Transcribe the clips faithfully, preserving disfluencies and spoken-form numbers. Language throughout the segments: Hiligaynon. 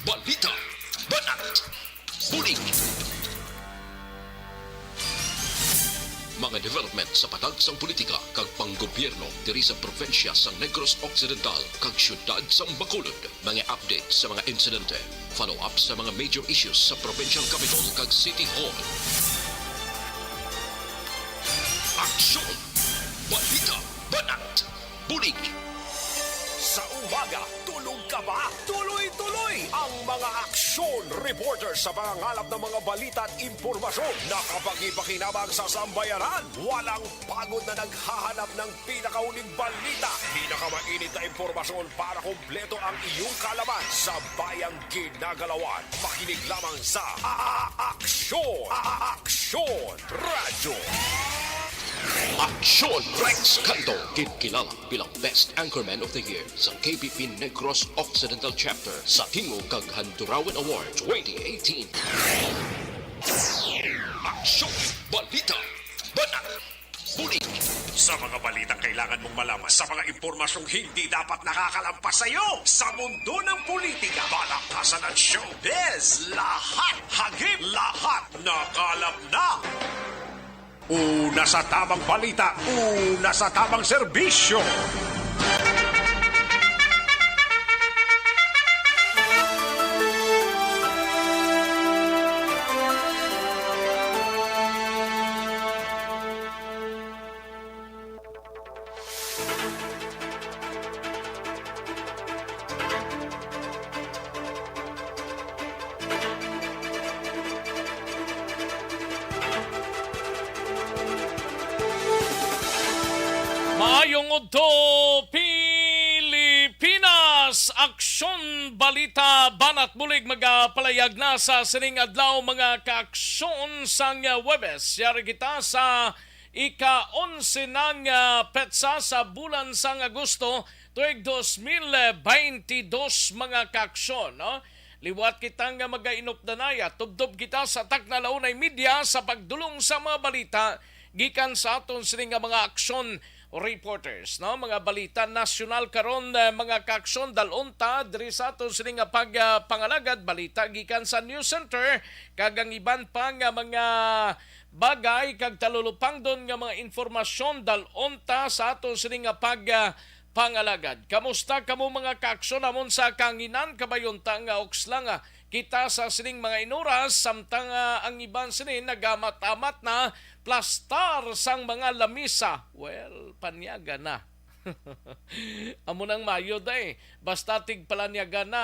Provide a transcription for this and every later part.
Balita, banat, bulig. Mga development sa patag sang politika kag panggobyerno diri sa probinsya sang Negros Occidental kag siyudad sang Bacolod. Mga update sa mga insidente, follow-up sa mga major issues sa provincial capital kag city hall. Aksyon! Balita, banat, bulig. Sa umaga, tulog ka ba? Tuloy-tuloy ang mga aksyon reporter sa pangangalap ng mga balita at impormasyon na kapakipakinabang sa sambayanan. Walang pagod na naghahanap ng pinakauling balita, pinakamainit na impormasyon para kumpleto ang iyong kaalaman sa bayang ginagalawan. Makinig lamang sa A-, A-, Aksyon! A-, A-, Aksyon Radyo! Aksyon! Rex Canto, ginkilala bilang Best Anchorman of the Year sa K B P Negros Occidental Chapter sa Tingog kag Handurawan Award twenty eighteen. Aksyon! Balita! Banat! Bulig! Sa mga balitang kailangan mong malaman, sa mga impormasyong hindi dapat nakakalampas sa iyo, sa mundo ng politika, balakasan at showbiz, lahat hagip, lahat nakalap na! Una sa tamang balita, una sa tamang serbisyo. Maayong udto, Pilipinas! Aksyon, balita, banat bulig magapalayag na sa sining adlaw, mga kaaksyon, sang Huwebes. Yari kita sa ika-onse nang, ah, petsa sa bulan sang Agosto, tuig dos mil beintidos, mga kaaksyon, no? Liwat kita nga magainupdanaya, tubtob kita sa takna la una y media sa pagdulong sa mga balita gikan sa aton sini nga mga aksyon reporters, no? Mga balita nasyonal karon, eh, mga kaaksyon, dal-on ta diri sa aton sini nga pag, ah, pangalagad, balita gikan sa News Center, kag ang iban pa nga mga bagay kag talulupangdon nga mga informasyon dal-on ta sa aton sini nga pag, ah, pangalagad. Kamusta kamo, mga kaaksyon, amon sa kahanginan? Kabayon ta nga uksa lang, ah, kita sa sining mga inuras, samtang, ah, ang iban sini nagamat-amat na plastar sang mga lamisa. Well, panyaga na. Amo nang mayo, day. Basta tigpalanyaga na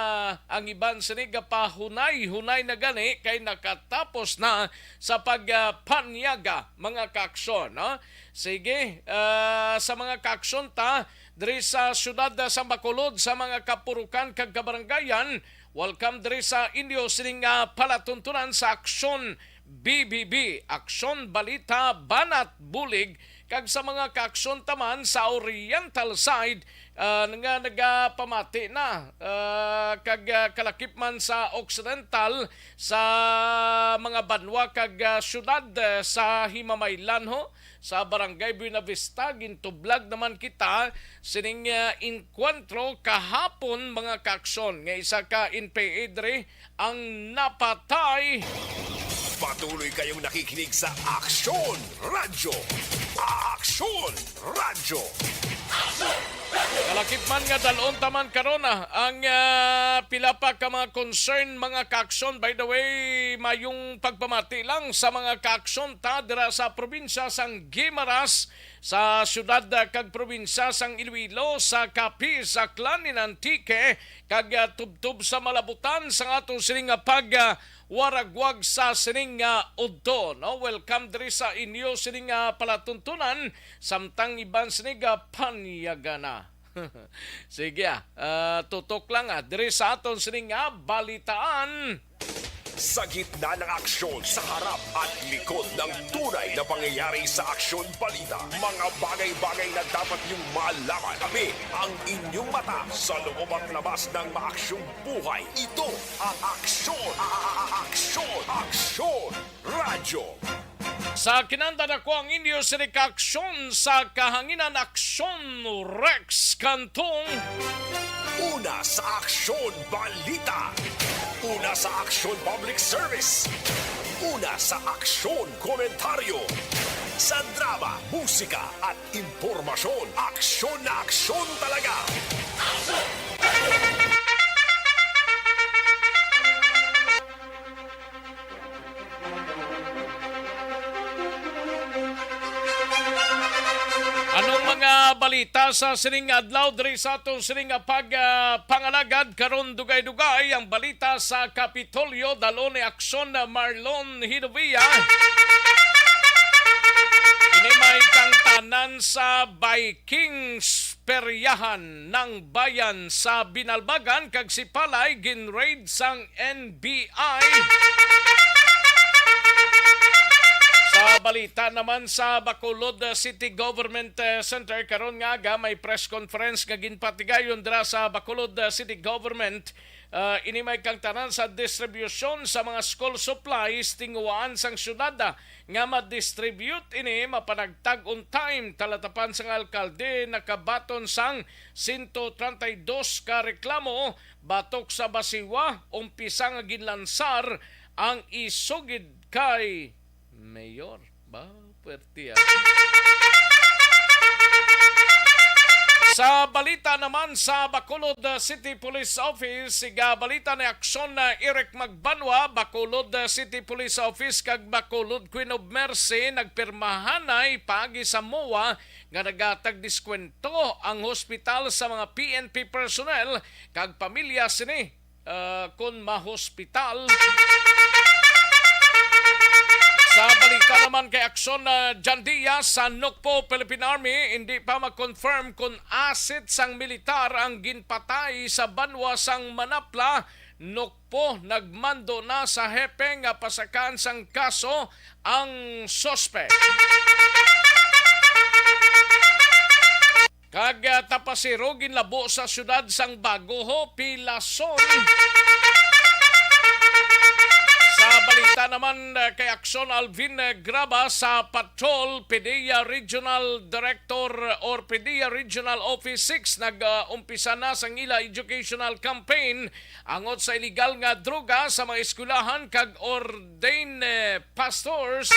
ang iban sini, gapahunay-hunay na gani kay nakatapos na sa pag, ah, panyaga, mga kaaksyon, no? Sige, ah, sa mga kaaksyon ta, diri sa siyudad, ah, sa Bacolod, sa mga kapurukan kag kabarangayan, welcome diri sa inyo sining, ah, palatuntunan sa Aksyon B B B, Aksyon Balita, Banat Bulig, kag sa mga kaaksyon ta man sa Oriental side, ah, nga nagapamati na, ah, kag, ah, kalakip man sa Occidental, sa mga banwa kag, ah, syudad, ah, sa Himamaylan, ho, sa Barangay Buenavista, gintublag naman kita sining, ah, enkwentro kahapon, mga kaaksyon, nga isa ka N P A diri ang napatay. Patuloy kayong nakikinig sa Aksyon Radyo. Aksyon Radyo. Kalakip man nga dal-on ta man karon, ah, ang, ah, pila pa ka mga concern, mga kaaksyon. By the way, mayong pagpamati lang sa mga kaaksyon ta dira sa probinsya sang Guimaras, sa siyudad, ah, kag probinsya sang Iloilo, sa Capiz, Aklan, in Antique, kag, ah, tubtob sa Malabutan, sa aton sining nga pag, ah, waragwag sa sining nga udto, no? Welcome diri sa inyo sining nga palatuntunan, samtang iban sini gapanyaga na. Sige, ah, ah, tutok lang, ah, diri sa aton sining nga balitaan. Sa gitna ng aksyon, sa harap at likod ng tunay na pangyayari sa Aksyon Balita, mga bagay-bagay na dapat niyong malaman. Kami ang inyong mata sa loob at labas ng maaksyong buhay. Ito ang Aksyon, a-, a-, a-, Aksyon, Aksyon Radyo. Sa kinandan ako ang inyo sini ka aksyon sa kahanginan, Aksyon Rex Cantong. Una sa Aksyon Balita. Una sa aksyon, public service. Una sa aksyon, komentaryo. Sa drama, musika, at impormasyon, aksyon na aksyon talaga. Anong mga balita sa sining adlaw diri sa aton sining nga pag, ah, pangalagad? Karon, dugay-dugay ang balita sa Kapitolyo. Dalo ni Aksyon Marlon Hidovia. Ini may kangtanan sa Vikings peryahan ng bayan sa Binalbagan kag si Palay gin-raid sang N B I. Sa balita naman sa Bacolod, uh, City Government, uh, Center, karon nga aga may press conference nga ginpatigayon dira sa Bacolod, uh, City Government. Uh, ini may kangtanan sa distribusyon sa mga school supplies tinguhaan sang syudad, uh, nga ma-distribute ini mapanagtag on time. Talatapan sang alkalde, nakabaton sang sento treinta y dos ka reklamo batok sa basiwa, umpisa nga ginlansar ang isugid kay Mayor. Ba, puwerte, ah. Sa balita naman sa Bacolod, uh, City Police Office, igabalita ni Aksyon na Eric Magbanwa, Bacolod, uh, City Police Office kag Bacolod Queen of Mercy nagpirmahanay paagi sa MOA nga nagatag diskwento ang hospital sa mga P N P personnel kag pamilya sini, ah, kon mahospital. Sa balita naman kay Aksyon, ah, Jandia sa Nokpo, Philippine Army, hindi pa ma-confirm kon asset sang militar ang ginpatay sa banwa sang Manapla, Nokpo. Nagmando na sa hepe nga pasakaan sang kaso ang suspek. Kag, ah, tapasiro ginlabo sa siyudad sang Baguho, Pilason. Sa balita naman, ah, kay Aksyon Alvin, ah, Graba sa Patrol, PDEA Regional Director or PDEA Regional Office six nag, ah, umpisa na sang ila educational campaign angot sa iligal nga droga sa mga eskwelahan kag ordained, eh, pastors.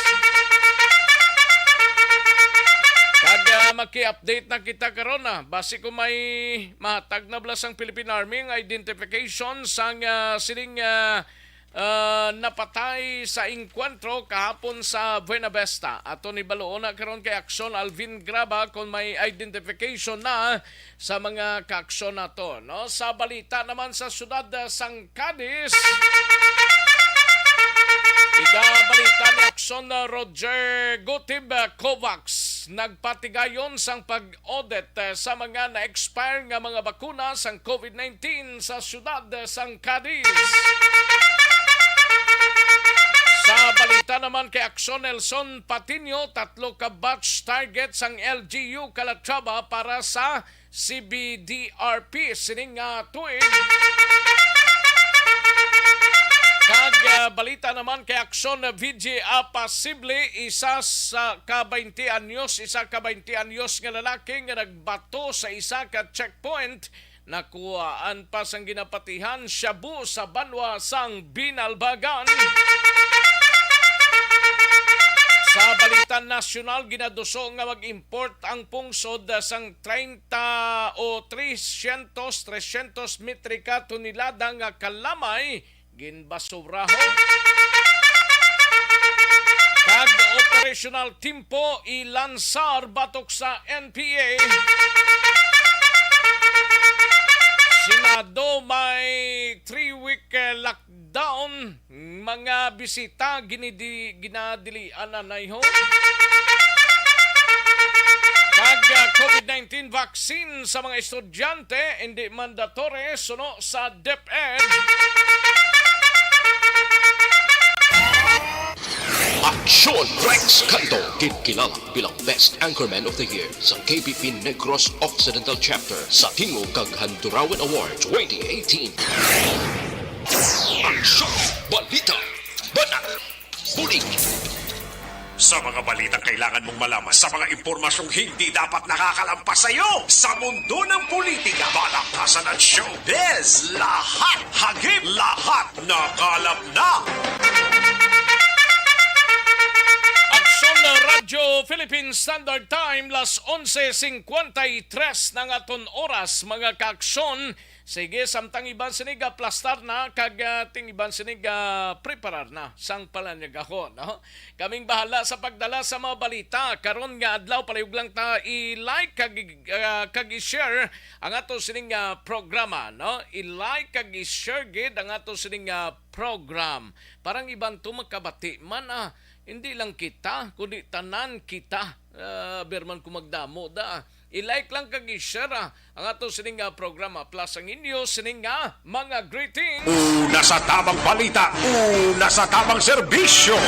Kag, ah, maki-update na kita karon, ah. Basi kung may mahatag na bala sang Philippine Army ang identification sang, ah, sining, ah, ah, napatay sa engkwentro kahapon sa Buenavista. Aton ibaluon na karon kay Aksyon Alvin Graba kung may identification na sa mga kaaksyon nato, no? Sa balita naman sa siyudad, ah, sang Cadiz, igabalita ni Aksyon, ah, Roger Gutib, ah, COVAX nagpatigayon sang pag-audit, ah, sa mga na-expire nga mga bakuna sang COVID nineteen sa siyudad, ah, sang Cadiz. Sa balita naman kay Aksyon Nelson Patiño, tatlo ka batch target sang L G U Calatrava para sa C B D R P sining nga tuig. Kag, ah, balita naman kay Aksyon V G Apasible, isa sa ka baynte anyos, isa ka baynte anyos nga lalaki nga nagbato sa isa ka checkpoint, nakuhaan pa sang ginapatihan shabu sa banwa sang Binalbagan. Sa balita nasyonal, ginaduso nga mag-import ang pungsod sang treinta o trescientos, trescientos metrika tonelada nga kalamay ginbasuraho. Kag operational tempo ilansar batok sa N P A. Senado may three-week, eh, lockdown. Mga bisita ginidi-, ginadilian na nayho. Kag, ah, COVID nineteen vaccine sa mga estudyante, hindi mandatory, suno sa DepEd. Aksyon Rex Canto, kinkilala bilang Best Anchorman of the Year sa K B P Negros Occidental Chapter sa Tingog kag Handurawan Award twenty eighteen. Aksyon! Balita! Banat! Bulig! Sa mga balitang kailangan mong malaman, sa mga impormasyong hindi dapat nakakalampas sa iyo, sa mundo ng politika, balaktasan at showbiz, lahat, hagip, lahat, nakalap na. Aksyon na Radyo Philippine Standard Time, las onse cincuenta y tres na nga aton oras, mga kaaksyon. Sige, samtang iban sini gaplastar na, kag, ah, ting iban sini gapreparar na sang palanyagahon, no? Kaming bahala sa pagdala sa mga balita. Karon nga adlaw, palihog lang ta i-like kag, ah, kag i-share ang ato sining, ah, programa, no? I-like kag i-share gid ang ato sining, ah, program. Parang iban to makabati man, ah. Hindi lang kita, kundi tanan kita. Ah, berman ko magdamo da. I-like lang kag i-share, ah, ang ato sining, ah, programa. Plus ang inyo sining, ah, mga greetings. Una sa tamang balita, una sa tamang serbisyo.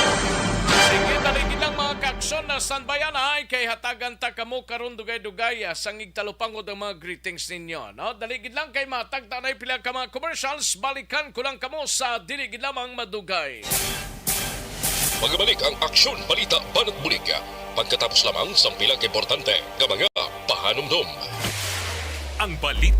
Sige, dali gid lang, mga kaaksyon, na standby anay, kay hatagan ta kamo karon dugay-dugay, ah, sang igtalupangod ang mga greetings ninyo, no? Dali gid lang kay matagta na pila ka mga commercials, balikan ko lang kamo sa dili gid lamang madugay. Magabalik ang Aksyon Balita Banat Bulig pagkatapos lamang sang pila ka importante nga mga pahanumdom. Ang balit.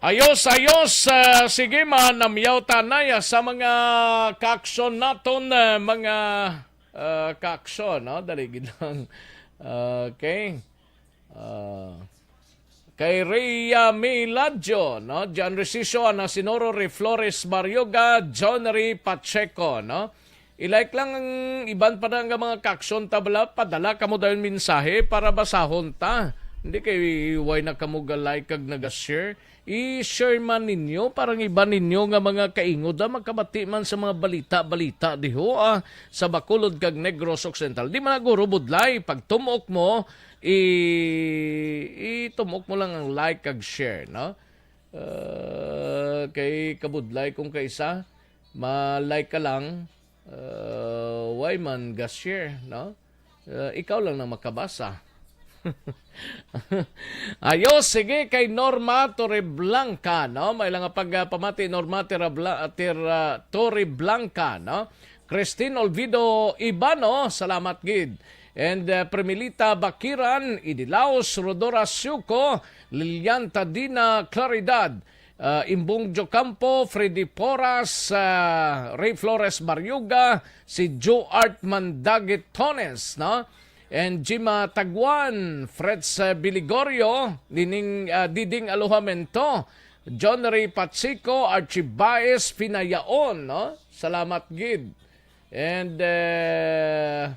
Ayos, ayos. Ah, sige, manamyaw tanay, ah, sa mga kaaksyon naton, ah, mga, ah, kaaksyon, no? Dali gid lang. Okay. Ah, kay Rhea Miladjo, no? John Reciso, Ana Sinoro, Ray Flores Barrioga, John Ray Pacheco, no? I-like lang ang iban pa na nga mga kaaksyon ta bala, padala kamo dayon mensahe para basahon ta. Hindi kay way na kamo ga-like kag naga-share. I-share man ninyo para ang iban ninyo nga mga kaingod, ah, makabati man sa mga balita-balita diho, ah, sa Bacolod kag Negros Occidental. Di man na guro budlay, pag tumok mo, i-, itumok mo lang ang like kag share, no? Ah, kay kabudlay kung kaisa, ma-like ka lang, ah, way man ga-share, no? Ah, ikaw lang na makabasa. Ayos, sige, kay Norma Torreblanca, no? May lang nga pagpamati, Norma Terabla-, Ter-, ah, Torreblanca, no? Christine Olvido Ibano, salamat gid. And, ah, Premilita Bakiran, Idilaos, Rodora Siuco, Lilian Tadina Claridad, ah, Imbong Jocampo, Freddy Porras, ah, Ray Flores Barriuga, si Joe Art Mandagit Tones, no? And Jima Taguan, Fritz, ah, Biligorio, Nining, ah, Diding Alojamento, John Ray Patsico, Archie Baez Pinayaon, no? Salamat gid. And, eh,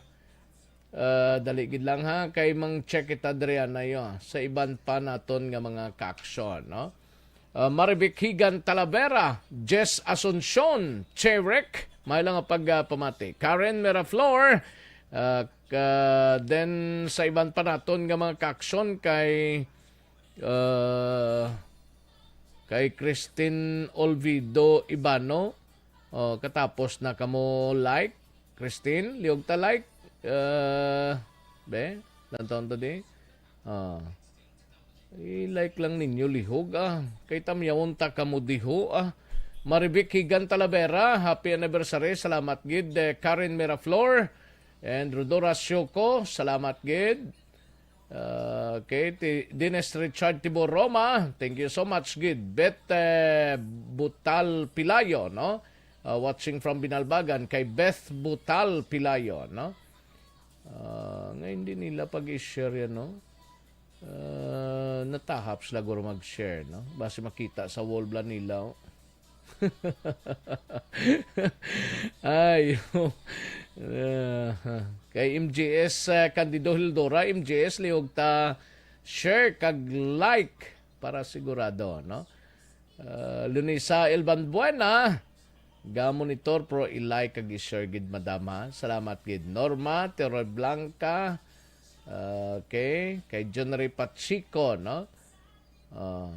ah, dali gid lang, ha, kay mang-check kita diri, anay, oh, sa iban pa naton nga mga kaaksyon, no? Ah, Marivic Higan Talavera, Jess Asuncion, Cherek, may lang nga pag, ah, pamati. Karen Miraflor, ah, ka, then sa iban pa naton nga mga kaaksyon kay, ah, kay Christine Olvido Ibano. Oh, katapos na kamo like, Christine, liog ta like. Ah, be, lantaw ta di. Ah. I-like lang ninyo lihog, ah. Kay tamyawon ta kamo diho, ah. Marivic Higan Talavera, happy anniversary. Salamat gid. Eh, Karen Miraflor and Rodora Siuco, salamat gid. Ah, okay, ti-, Dennis Richard Tibor Roma, thank you so much gid. Beth, eh, Butal Pilayo, no? Ah, watching from Binalbagan, kay Beth Butal Pilayo, no? Ah, nga hindi nila pag-i-share yan, no? Ah, natahap sila guro mag-share, no? Basi makita sa wall bala nila, oh. Ay, ah, kay M G S, ah, Candido Hildora, M G S, lihog ta share kag like para sigurado, no? Ah, Lunisa Elban Buena, ga-monitor, pero i-like kag i-share gid, madam, ha? Salamat gid. Norma Torreblanca, ah, okay, kay John Ray Pacheco, no? Ah,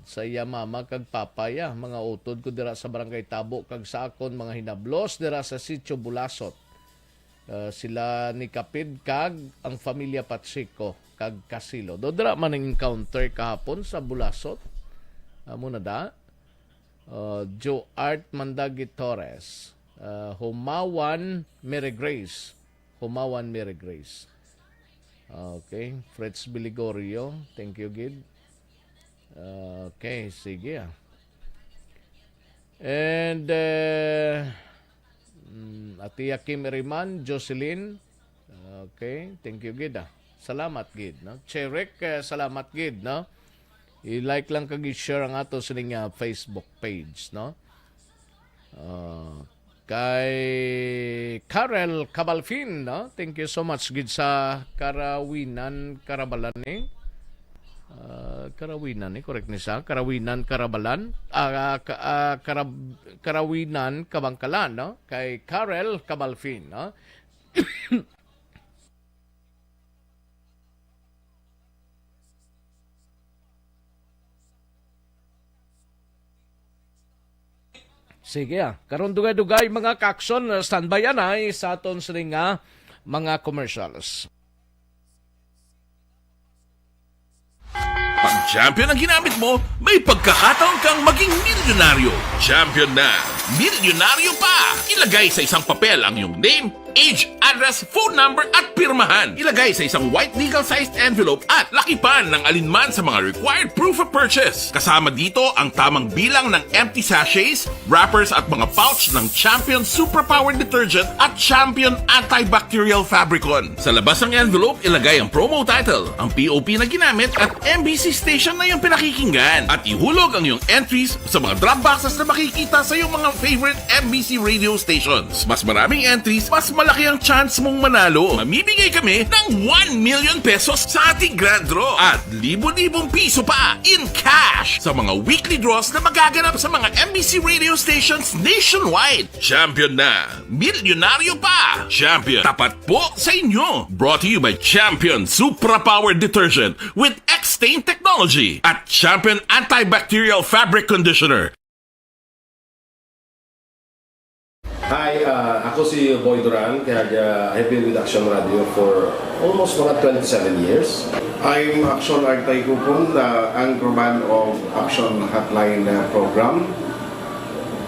sa iya mama kag papa, ya, mga utod ko dira sa Barangay Tabo kag sa akon mga hinablos dira sa Sitio Bulasot. Ah, sila ni Kapid kag ang familia Pacheco kag Casilo. Dodra man ang encounter kahapon sa Bulasot. Amo na da. Uh, Joe Art Mandagi Torres. Uh, Humawan Mary Grace. Humawan Mary Grace. Okay. Fritz Biligorio. Thank you, gid. Okay, sige, ah. And, uh, mm, Atiya Kim Iriman, Jocelyn. Okay, thank you, gid, ah. Salamat, gid, no? Cherek, uh, salamat, gid, no? I-like lang kag i-share ang ato sining, ah, Facebook page, no? Ah, kay Karel Cabalfin, no? Thank you so much, gid, sa Karawinan, Karabalan, eh. Ah, Karawinan, eh. Correct ni sa Karawinan, Karabalan. Ah, ka-, ah, Karab-, Karawinan, Kabangkalan, no? Kay Karel Cabalfin, no? Sige, ah. Karon dugay-dugay, mga ka-aksyon, standby anay sa aton sini nga mga commercials. Pag champion ang ginamit mo, may pagkakataon kang maging milyonaryo. Champion na, milyonaryo pa! Ilagay sa isang papel ang iyong name, age, address, phone number, at pirmahan. Ilagay sa isang white legal-sized envelope at lakipan ng alinman sa mga required proof of purchase. Kasama dito ang tamang bilang ng empty sachets, wrappers, at mga pouch ng Champion Superpower Detergent at Champion Antibacterial Fabricon. Sa labas ng envelope, ilagay ang promo title, ang P O P na ginamit, at M B C station na iyong pinakikinggan. At ihulog ang iyong entries sa mga drop boxes na makikita sa iyong mga favorite M B C radio stations. Mas maraming entries, mas malaki ang chance mong manalo. Mamimigay kami ng one million pesos sa ating grand draw at libo-libong piso pa in cash sa mga weekly draws na magaganap sa mga M B C radio stations nationwide. Champion na! Milyonaryo pa! Champion, tapat po sa inyo! Brought to you by Champion Supra Power Detergent with X-Stain Technology at Champion Antibacterial Fabric Conditioner. Hi, ah, ako si Boy Duran, kaya, ah, I've been with Action Radio for almost mga twenty-seven years. I'm Action Artay Kupon, the anchorman of Action Hotline, ah, program.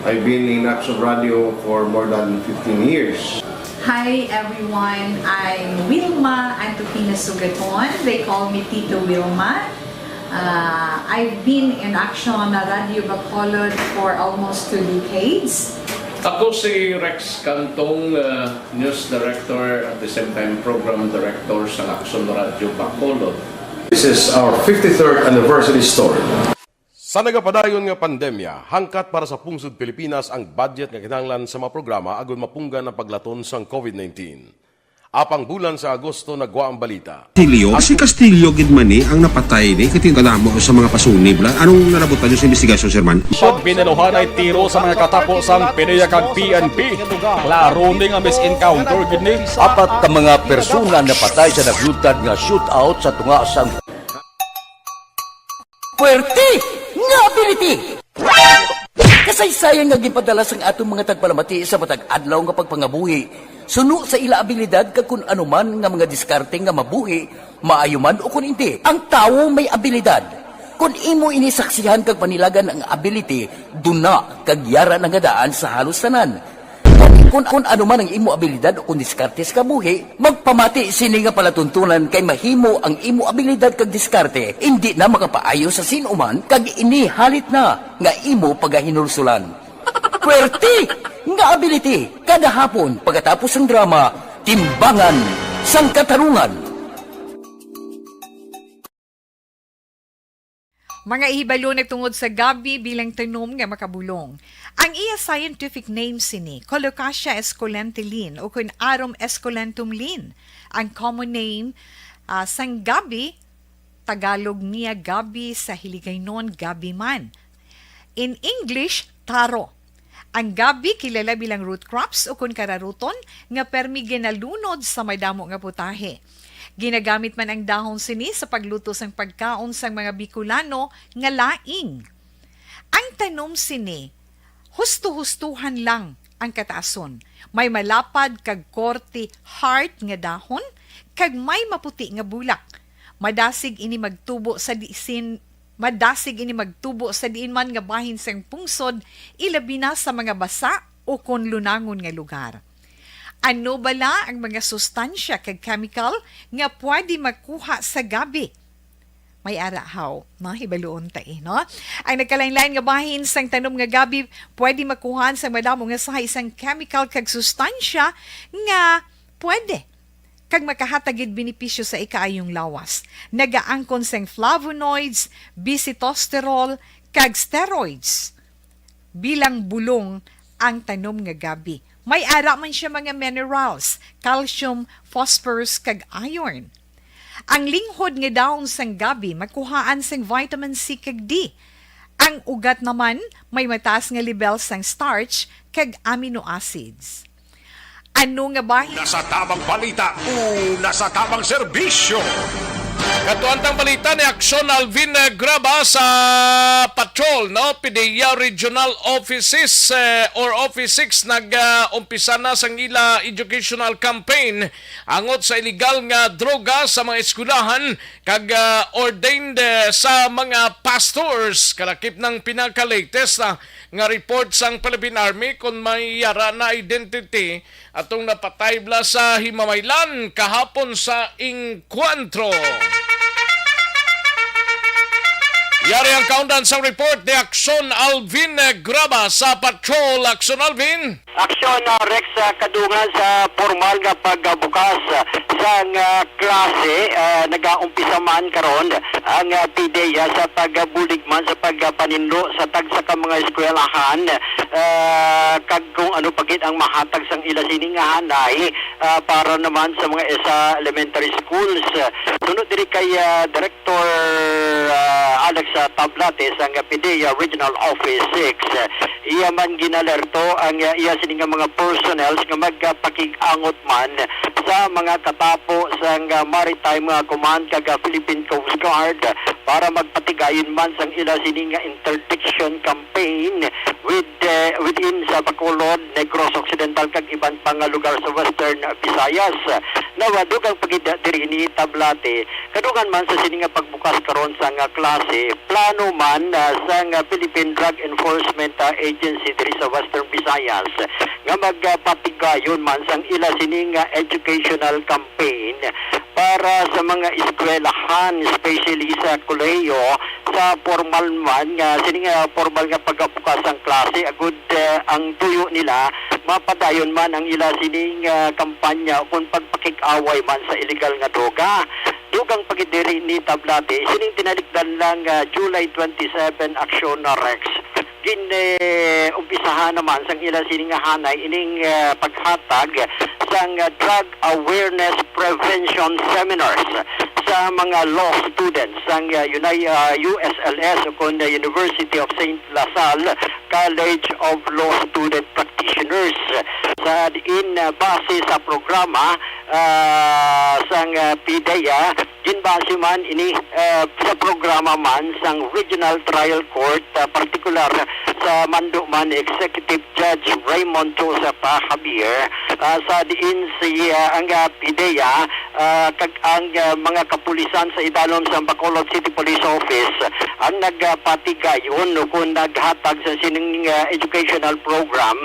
I've been in Action Radio for more than fifteen years. Hi everyone, I'm Wilma Antupina Sugaton. They call me Tito Wilma. Uh, I've been in Action Radio Bacolod for almost two decades. Ako si Rex Cantong, uh, news director, at the same time program director sa Action Radio Bacolod. This is our fifty-third anniversary story. Sa nagapadayon nga pandemya, hangkat para sa pungsod Pilipinas ang budget nga kinahanglan sa mga programa agud mapunggan ang paglaton sang COVID nineteen. Apang bulan sa Agosto nagwa ang balita. Castillo, si Castillo gid man ni ang napatay ni, kay kadamo sa mga pasunib la. Anong nalabutan niyo sa investigasyon, Sir Man? Siya binaluhanay tiro sa mga katapo sang PDEA kag P N P. Klaro ni nga misencounter gid ni. Apat ka mga persona napatay sa naglutad nga shootout sa tunga sang Puwerte nga ability! Kasaysayan nga ginpadala sang aton mga tagpalamati sa matag adlaw nga pagpangabuhi, suno sa ila abilidad kag kun ano man nga mga diskarte nga mabuhi, maayo man o kun indi. Ang tawo may abilidad. Kun imo ini saksihan kag panilagan ang ability, duna kag yara na nga daan sa halos tanan. Kun, kun ano man ang imo abilidad o kun diskarte sa kabuhi, magpamati sini nga palatuntunan kay mahimo ang imo abilidad kag diskarte indi na makapaayo sa sin-o man kag ini halit na nga imo pagahinulsolan. Puwerte nga ability kada hapon pagkatapos sang drama, Timbangan sang Katarungan. Mga hibalo na tungod sa gabi bilang tanom nga makabulong. Ang iya scientific name sini, Colocasia esculenta Lin, o kun Arum esculentum Lin. Ang common name, ah, sang gabi, Tagalog niya gabi, sa Hiligaynon gabi man. In English, taro. Ang gabi kilala bilang root crops o kun kararuton nga permi ginalunod sa madamo nga putahe. Ginagamit man ang dahon sini sa pagluto sang pagkaon sang mga Bicolano nga laing. Ang tanom sini, husto-hustohan lang ang kataason. May malapad kag korte heart nga dahon, kag may maputi nga bulak. Madasig ini magtubo sa disin, madasig ini magtubo sa diin man nga bahin sang pungsod, ilabi na sa mga basa o kon lunangon nga lugar. Ano bala ang mga sustansya kag chemical nga pwede makuha sa gabi? May ara haw, no? Hibaluon ta, eh, no? Ang nagkalain-lain nga bahin sang tanom nga gabi pwede makuhaan sang madamo nga sahay sang chemical kag sustansya nga pwede kag makahatag gid benepisyo sa ikaayong lawas. Nagaangkon sang flavonoids, bisitosterol, kag steroids bilang bulong ang tanom nga gabi. May ara man siya mga minerals, calcium, phosphorus, kag iron. Ang linghod nga dahon sang gabi makuhaan sang vitamin C kag D. Ang ugat naman may mataas nga lebel sang starch kag amino acids. Ano nga bahin? Una sa tamang balita, una sa tamang serbisyo. Katuan tang balita ni Aksyon Alvin, eh, Graba sa Patrol, no? PDEA Regional Offices, eh, or Office six nag, ah, umpisa na sang ila educational campaign angot sa iligal nga droga sa mga eskwelahan kag, ah, ordained, eh, sa mga pastors. Kalakip ng pinaka-latest, ah, nga report sang Philippine Army kon may yara na identity atong napatay bala sa Himamaylan kahapon sa engkwentro. Yari ang kaundan sang report ni Aksyon Alvin Graba sa Patrol. Aksyon Alvin. Aksyon, ah, Rex, ah, kadungan sa formal nga pagbukas, ah, sang, ah, klase, ah, nagaumpisa man karon ang, ah, PDEA sa pagbulig man sa pagpaninlo sa tagsa ka mga eskwelahan, ah, kag kung ano pa gid ang mahatag sang ila sini nga hanay, ah, para naman sa mga isa elementary schools. Suno diri kay, ah, Director, ah, Alex, ah, Tablate sang PDEA Regional Office six, iya man ginalerto ang, ah, iya sini nga mga personnels nga magpakig-angot man sa mga katapo sang, ah, Maritime, ah, Command kag, ah, Philippine Coast Guard para magpatigayon man sang ila sini nga interdiction campaign with, eh, within sa Bacolod, Negros Occidental kag iban pa nga lugar sa Western Visayas. Nawa, dugang pa gid diri ni Tablate, kadungan man sa sini nga pagbukas karon sang klase, plano man, ah, sang Philippine Drug Enforcement, ah, Agency diri sa Western Visayas nga magpatigayon man sang ila sini nga educational campaign para sa mga eskwelahan, especially sa kolehiyo, sa formal man nga, sini nga formal nga pagbukas sang klase, agud, eh, ang tuyo nila, mapadayon man ang ila sining, ah, kampanya kon pagpakig-away man sa iligal nga droga. Dugang pa gid diri ni Tablate, sining tinalikdan lang, ah, July twenty-seven aksyon na Rex. Gin, eh, umpisahan naman sang ila sini nga hanay ining, ah, paghatag sang, ah, drug awareness prevention seminars sa mga law students sang, ah, Uni-, ah, U S L S o kon, ah, University of Saint La Salle College of Law Student Practitioners. Sa diin, ah, base sa programa, ah, sang, ah, PDEA, ginbase man ini, ah, sa programa man sang Regional Trial Court, ah, partikular sa mando man ni Executive Judge Raymond Joseph, ah, Javier, ah, sa diin si, ah, ang, ah, PDEA, ah, kag ang, ah, mga kapulisan sa idalom sa Bacolod City Police Office ang nagpatigayon o kon naghatag sa sining, ah, educational program,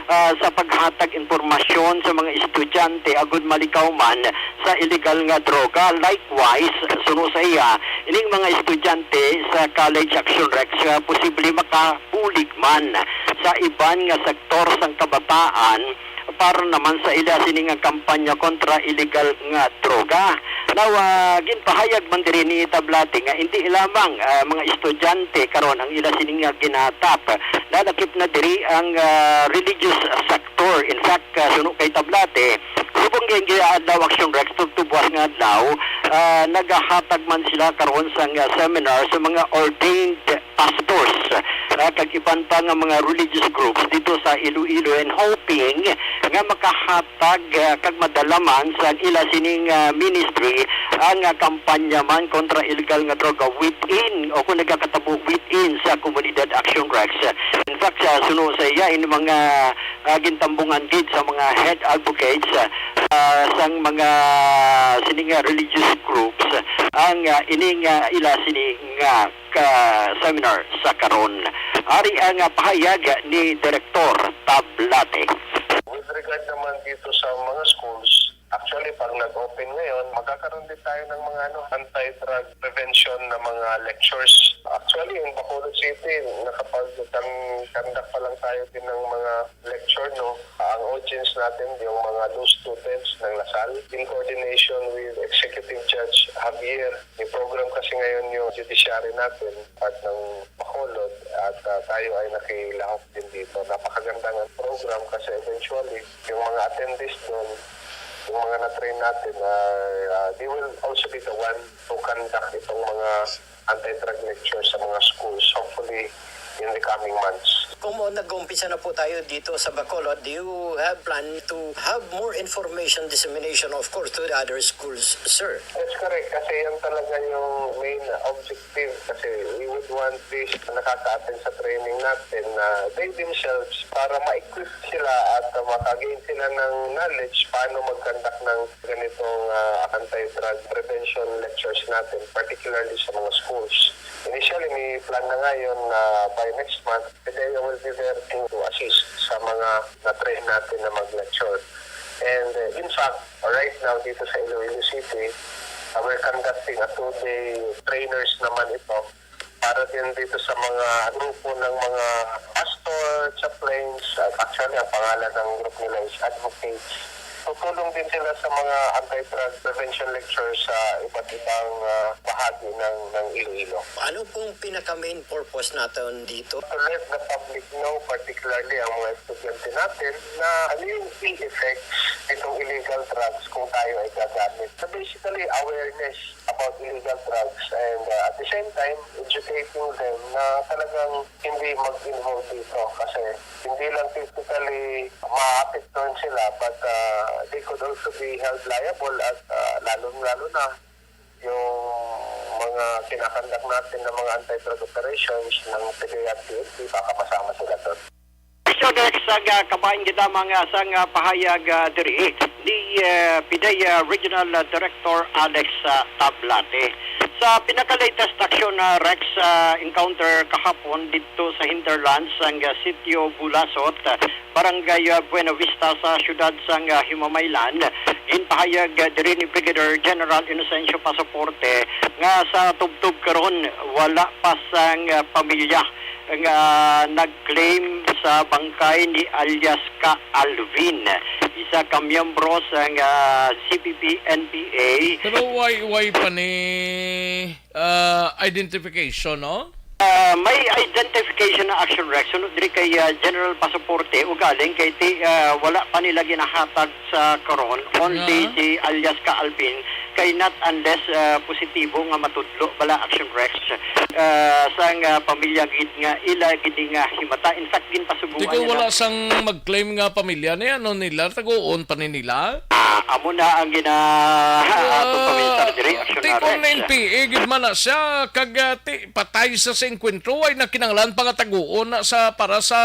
ah, sa paghatag impormasyon sa mga estudyante agud malikaw man sa iligal nga droga. Likewise, suno sa iya, ining mga estudyante sa College Action Rex, ah, posible makabulig man sa iban nga sektor sang kabataan para naman sa ila sini nga kampanya kontra iligal nga droga. Now, ah, ginpahayag man diri ni Tablate nga indi lamang, ah, mga estudyante karon ang ila sini nga ginatap. Nalakip na diri ang, ah, religious sector. In fact, ah, suno kay Tablate, subong kay giadlaw Action Rex, tubtob buwas nga adlaw, ah, nagahatag man sila karon sang, ah, seminar sa mga ordained pastors, ah, kag iban pa nga mga religious groups dito sa Iloilo, and hoping nga makahatag, ah, kag madala man sa ila sining, ah, ministry ang, ah, kampanya man kontra illegal nga droga within o kung nagakatabo within sa komunidad Action Rex. In Sa suno sa iya, ini mga, ah, gintambungan gid sa mga head advocates, ah, ah, sang mga sining, ah, religious groups ang, ah, ining, ah, ila sini nga ka seminar sa karon. Ari ang, ah, pahayag ni Direktor Tablate. With regard naman dito sa mga schools, actually, pag nag-open ngayon, magkakaroon din tayo ng mga, ano, anti-drug prevention na mga lectures. Actually, in Bacolod City, nakapag-conduct pa lang tayo din ng mga lecture, no? Ang audience natin, yung mga law students ng LaSalle, in coordination with Executive Judge Javier. May program kasi ngayon yung judiciary natin at ng Bacolod, at, ah, tayo ay nakilahok din dito. Napakagandang program kasi eventually, yung mga attendees doon, yung mga na-train natin, ah, ah, they will also be the one to conduct itong mga anti-drug lectures sa mga schools, hopefully in the coming months. Kung mo nag-umpisa na po tayo dito sa Bacolod, do you have plan to have more information dissemination, of course, to the other schools, sir? That's correct, kasi yan talaga yung main objective, kasi we would want these nakaka-attend sa training natin na they themselves, para ma-equip sila at, uh, makagain sila ng knowledge paano mag-conduct ng ganitong, ah, anti-drug prevention lectures natin, particularly sa mga schools. Initially, may plan na ngayon na by next month, PDEA will be there to, to assist sa mga na-train natin na mag-lecture. And, uh, in fact, right now dito sa Iloilo City, uh, we're conducting a two-day trainers naman ito para din dito sa mga grupo ng mga pastor, chaplains, at actually ang pangalan ng group nila is advocates. Tutulong din sila sa mga anti-drug prevention lectures sa iba't ibang, ah, bahagi ng, ng Iloilo. Ano pong pinaka-main purpose natin dito? To let the public know, particularly ang mga estudyante natin, na ano yung ill effects nitong illegal drugs kung tayo ay gagamit. So basically, awareness about illegal drugs and, uh, at the same time, educating them na talagang hindi mag-involve dito kasi hindi lang physically maapektuhan sila, but, uh, they could also be held liable at, uh, lalo-lalo na yung mga kinakandak natin ng mga anti-drug operations ng PDEA at P N P, baka masama sila doon. Action Rex, sa, ah, kabahin gid lamang, ah, sang, ah, pahayag, ah, diri ni, ah, PDEA Regional, ah, Director Alex, ah, Tablate. Sa pinaka-latest action, ah, Rex, ah, encounter kahapon didto sa hinterlands sang, ah, Sitio Bulasot, ah, Barangay, ah, Buena Vista sa siyudad sang, ah, Himamaylan, ginpahayag, ah, diri ni Brigadier General Inocencio Pasaporte nga sa tubtob karon wala pa sang, ah, pamilya nga nag-claim sa bangkay ni alias ka Alvin, isa ka miyembro sang, ah, C P P N P A. Pero why, why pa ni, ah, identification, no? Ah, may identification na action, Rex. Sunod diri kay, ah, General Pasaporte, ugaling kay ti, ah, wala pa nila ginahatag sa karon, only Yeah. si alias ka Alvin, kay not unless, ah, positibo nga matudlo bala, Action Rex, ah, sang, ah, pamilya gid nga ila gid nga himata. In fact, ginpasubuan Di ko niya wala na sang mag-claim nga pamilya niya, ano nila, taguon pa ni nila? Ah, amo na ang gina-, Ah, atong paminsar diri, Action di ko Rex. N P A gid man na siya, kag, ah, ti, patay sa, sa engkwentro, ay nakinahanglan pa nga taguon na sa, para sa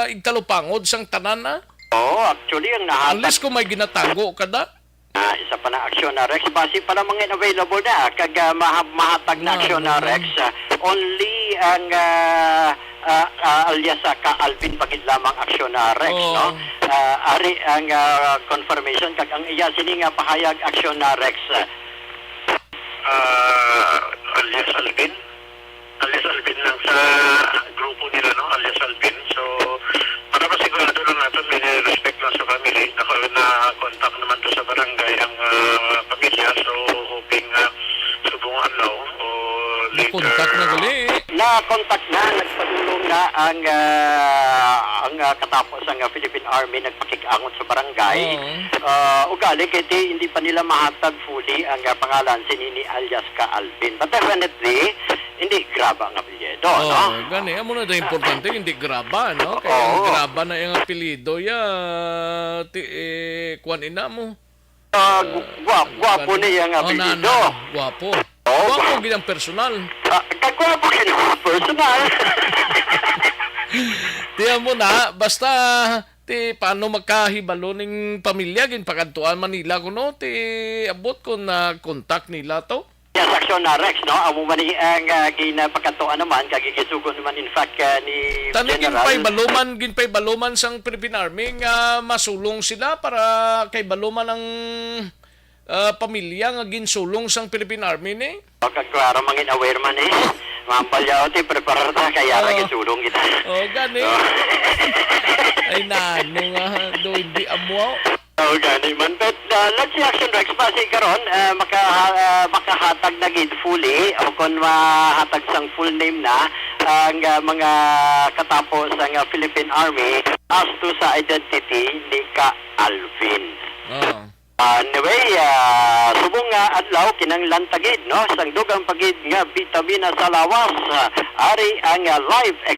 igtalupangod sang tanan, ah. Oo, actually, ang nahatag Unless kung may ginatago ka da. Ah, isa pa na aksyon na Rex. Base pa lang mga available na, kag, ah, maha-, mahatag na Na, aksyon na na, na. Rex. Ah, only ang, ah, ah, ah, alias, ah, ka Alvin Bagid lamang aksyon na Rex, Oo. no? Ah, ari ang, ah, confirmation, kag ang iya sini nga pahayag aksyon na Rex. Ah, alias Alvin? Alias Alvin lang sa grupo nila, no? Alias Alvin. So, para masigurado lang natin, may respect lang sa family. Ako, na-contact naman to sa barangay ang, ah, pamilya. So, hoping, ah, subong adlaw o later, Contact na gali. Na-contact na, nagpadulong na ang, ah, ang, ah, katapo sang, ah, Philippine Army, nagpakig-angot sa barangay. Oo. Ah, ugali kay ti, hindi pa nila mahatag fully ang, ah, pangalan sini ni alias ka Alvin. But definitely, hindi graba nga apelyido, Oh, no? Gani, amo na daw importante, hindi graba, no? Kay ang Oo. graba na yung apelyido, ya, ti, eh, kuwan ina mo. Ah, gu-, gwa-, gwapo Gani. niya nga Oh, na, apelyido. na, gwapo. Oh, Gwapo gwa-, gid ang personal. Ah, kagwapo gid ang personal. Di amo na, basta, ti, paano makahibalo ning pamilya, ginpakadtuan man nila kuno, ti, abot ko na contact nila to. Yes, action na, Rex, no? Amo man ni ang, ah, ginapakadtuan naman, kag gisugo naman, in fact, ah, ni Tani General. Ginpaibaluman, ginpaibaluman sang Philippine Army nga masulong sila para kay baluman ang, ah, pamilya nga ginsulong sang Philippine Army ni. O, kag klaro, mangin aware man, eh. Mambal yaw, ti, preparar ta, kaya ra Oh. gisulong kita. Oh, gani. Oh. Ay, nano nga, do, hindi amo. Oh, gani man. But, uh, let's see, Action Rex, basi karon, uh, maka-, uh, makahatag na gid fully, o kon mahatag sang full name na, ang, uh, mga katapo sang, uh, Philippine Army as to sa identity ni ka Alvin. Oh. Anyway, ah, subong nga adlaw, kinahanglan ta gid, no, sang dugang pa gid nga bitamina sa lawas. Ah, ari ang, ah, live ex-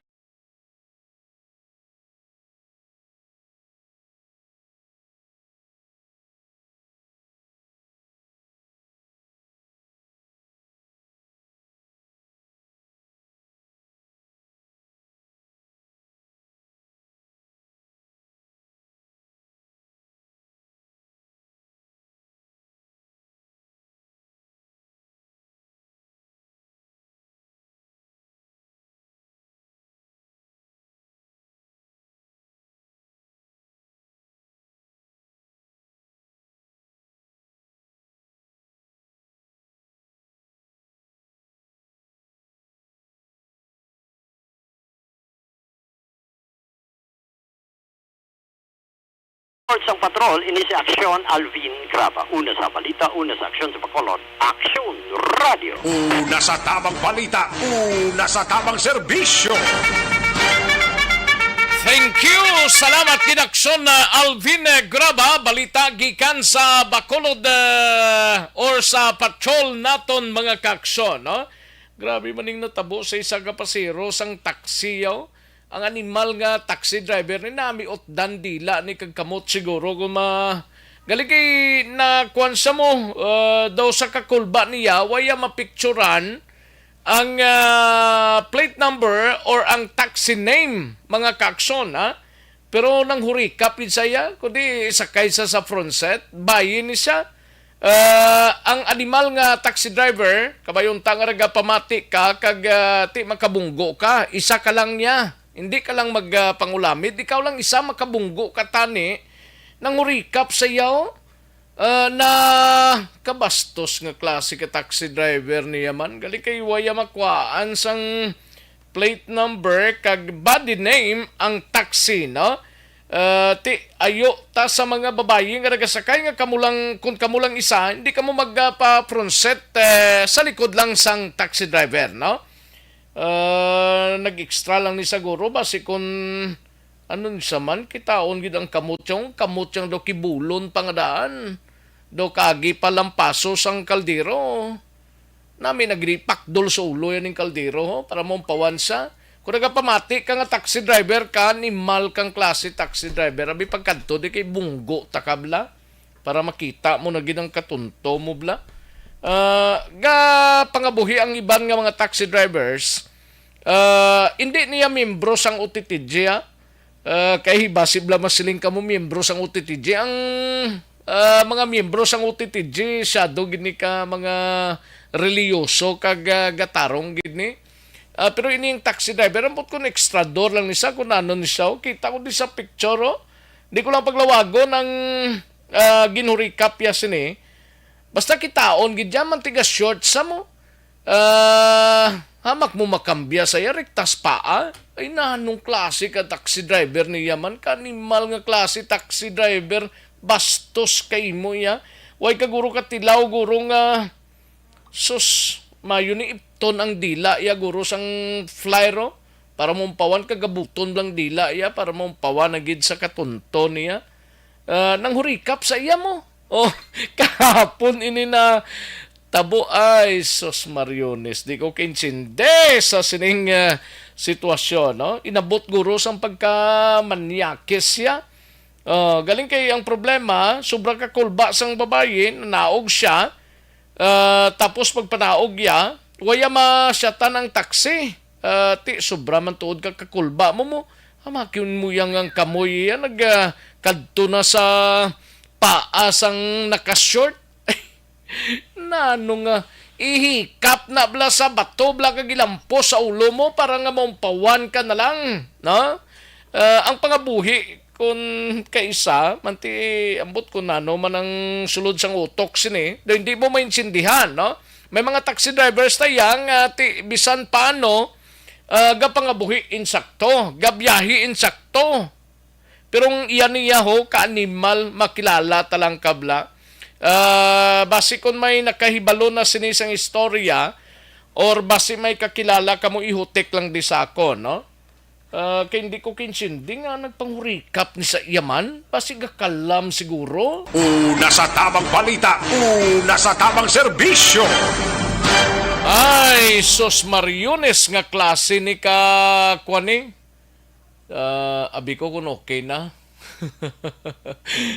Report sang patrol, ini si Aksyon Alvin Graba. Una sa balita, una sa aksyon sa Bacolod. Aksyon Radio. Una sa tamang balita, una sa tamang serbisyo. Thank you. Salamat, Kinaksyon, uh, Alvin, uh, Graba. Balita gikan sa Bacolod, uh, or sa patrol naton, mga kaaksyon, no? Grabe man ning natabo sa isa ka pasero sang taxi, oh. Ang animal nga taxi driver ni nami utdan dila ni kag kamot siguro kung ma-, gali kay na kuwan sa mo, uh, daw sa kakulba niya, waya mapicturan ang, ah, plate number or ang taxi name, mga kaaksyon, ha? Pero nanghurikap gid sa iya, kundi sakay sa, sa front seat, bayi ni siya. Ah, ang animal nga taxi driver, kabayon ta nga nagapamati ka, kag, ah, ti makabunggo ka, isa ka lang niya. Hindi ka lang mag, ah, pangulamit, ikaw lang isa makabunggo ka tani, nanghurikap sa iya, oh. Ah, na kabastos nga klase ka taxi driver niya man. Gali kay waya makwaan sang plate number kag body name ang taxi, no? Ah, ti, ayo ta sa mga babayi nga nagasakay nga kamo lang, kung kamo lang isa, hindi kamo magpa-front seat, eh, sa likod lang sang taxi driver, no? Ah, nag-extra lang ni siguro, basi kun ano ni sa man, kitaon gid ang kamot siyang, kamot siyang daw kibulon pa nga daan. Daw kaagi pa lampaso sang kaldero. Nami nagipakdol sa ulo yan ning kaldero, ho, para maumpawan siya. Kung nagapamati ka nga taxi driver ka, animal kang klase taxi driver. Abi pagkadto, di kay bunggo ta ka bala. Para makita mo na gid ang katunto mo, bla. Ah, ga pangabuhi ang iban nga mga taxi drivers, ah, hindi niya miyembro sang O T T G, ha? Ah, kay basi bla masiling kamo miyembro sang O T T G. Ang, ah, mga miyembro sang O T T G, siyado gid ni ka mga reliyoso kag, ah, gatarong gid ni. Ah, pero ini ang taxi driver, ambot kun extra door lang ni siya, kun ano ni siya, oh. Kita ko di sa picture, oh. Di ko lang paglawagon ang, ah, ginhurikap ya sini. Basta kitaon gid ya, mantiga short sa mo. Ah, hamak mo makambya sa iya, rektas paa. Ay, nanong klase ka taxi driver niya man? Kanimal nga klase taxi driver, bastos kay mo iya. Way ka guro ka tilaw, guro nga Sus, mayo ni ipton ang dila iya, guro, sang flyer, oh. Para maumpawan, kagabuton lang dila iya, para maumpawan na gid sa katunto niya. Ah, nanghurikap sa iya mo. Oh, kahapon ini na tabo. Ay, sus, Mariones, di ko kaintindi sa sining, ah, sitwasyon, no? Inabot guro sang pagkamanyakis siya. Oh, galing kay ang problema, sobra ka kulba sang babayi, naog siya, ah, tapos pagpanaog ya, waya masyatan ang taxi. Ah, ti, sobra man tuod ka kakulba mo mo. Hamakin mo yang ang kamoy iya, nag, ah, kadto na sa paa sang naka-short. Nano nga, ihikap na bala sa bato bala kag ilampos sa ulo mo para nga maumpawan ka na lang, no? Ah, ang pangabuhi kun kaisa, manti ambot kun nano man ang sulod sang utok sini, daw hindi mo maintindihan, no? May mga taxi drivers ta yang, ah, ti, bisan paano, ah, gapangabuhi insakto, gabiyahe insakto. Pero ang iya niya ho, ka-animal, makilala ta lang kabla. Ah, basi kon may nakahibalo na sini sang istorya, or basi may kakilala kamo, ihutik lang di sa akon, no? Ah, kay hindi ko kinsindi nga nagpanghurikap ni sa iya man. Basi gakalam siguro. Una sa tamang balita, una sa tamang serbisyo. Ay, sus, Mariones nga klase ni ka, kuwan ni? Ah, abi ko kung okay na.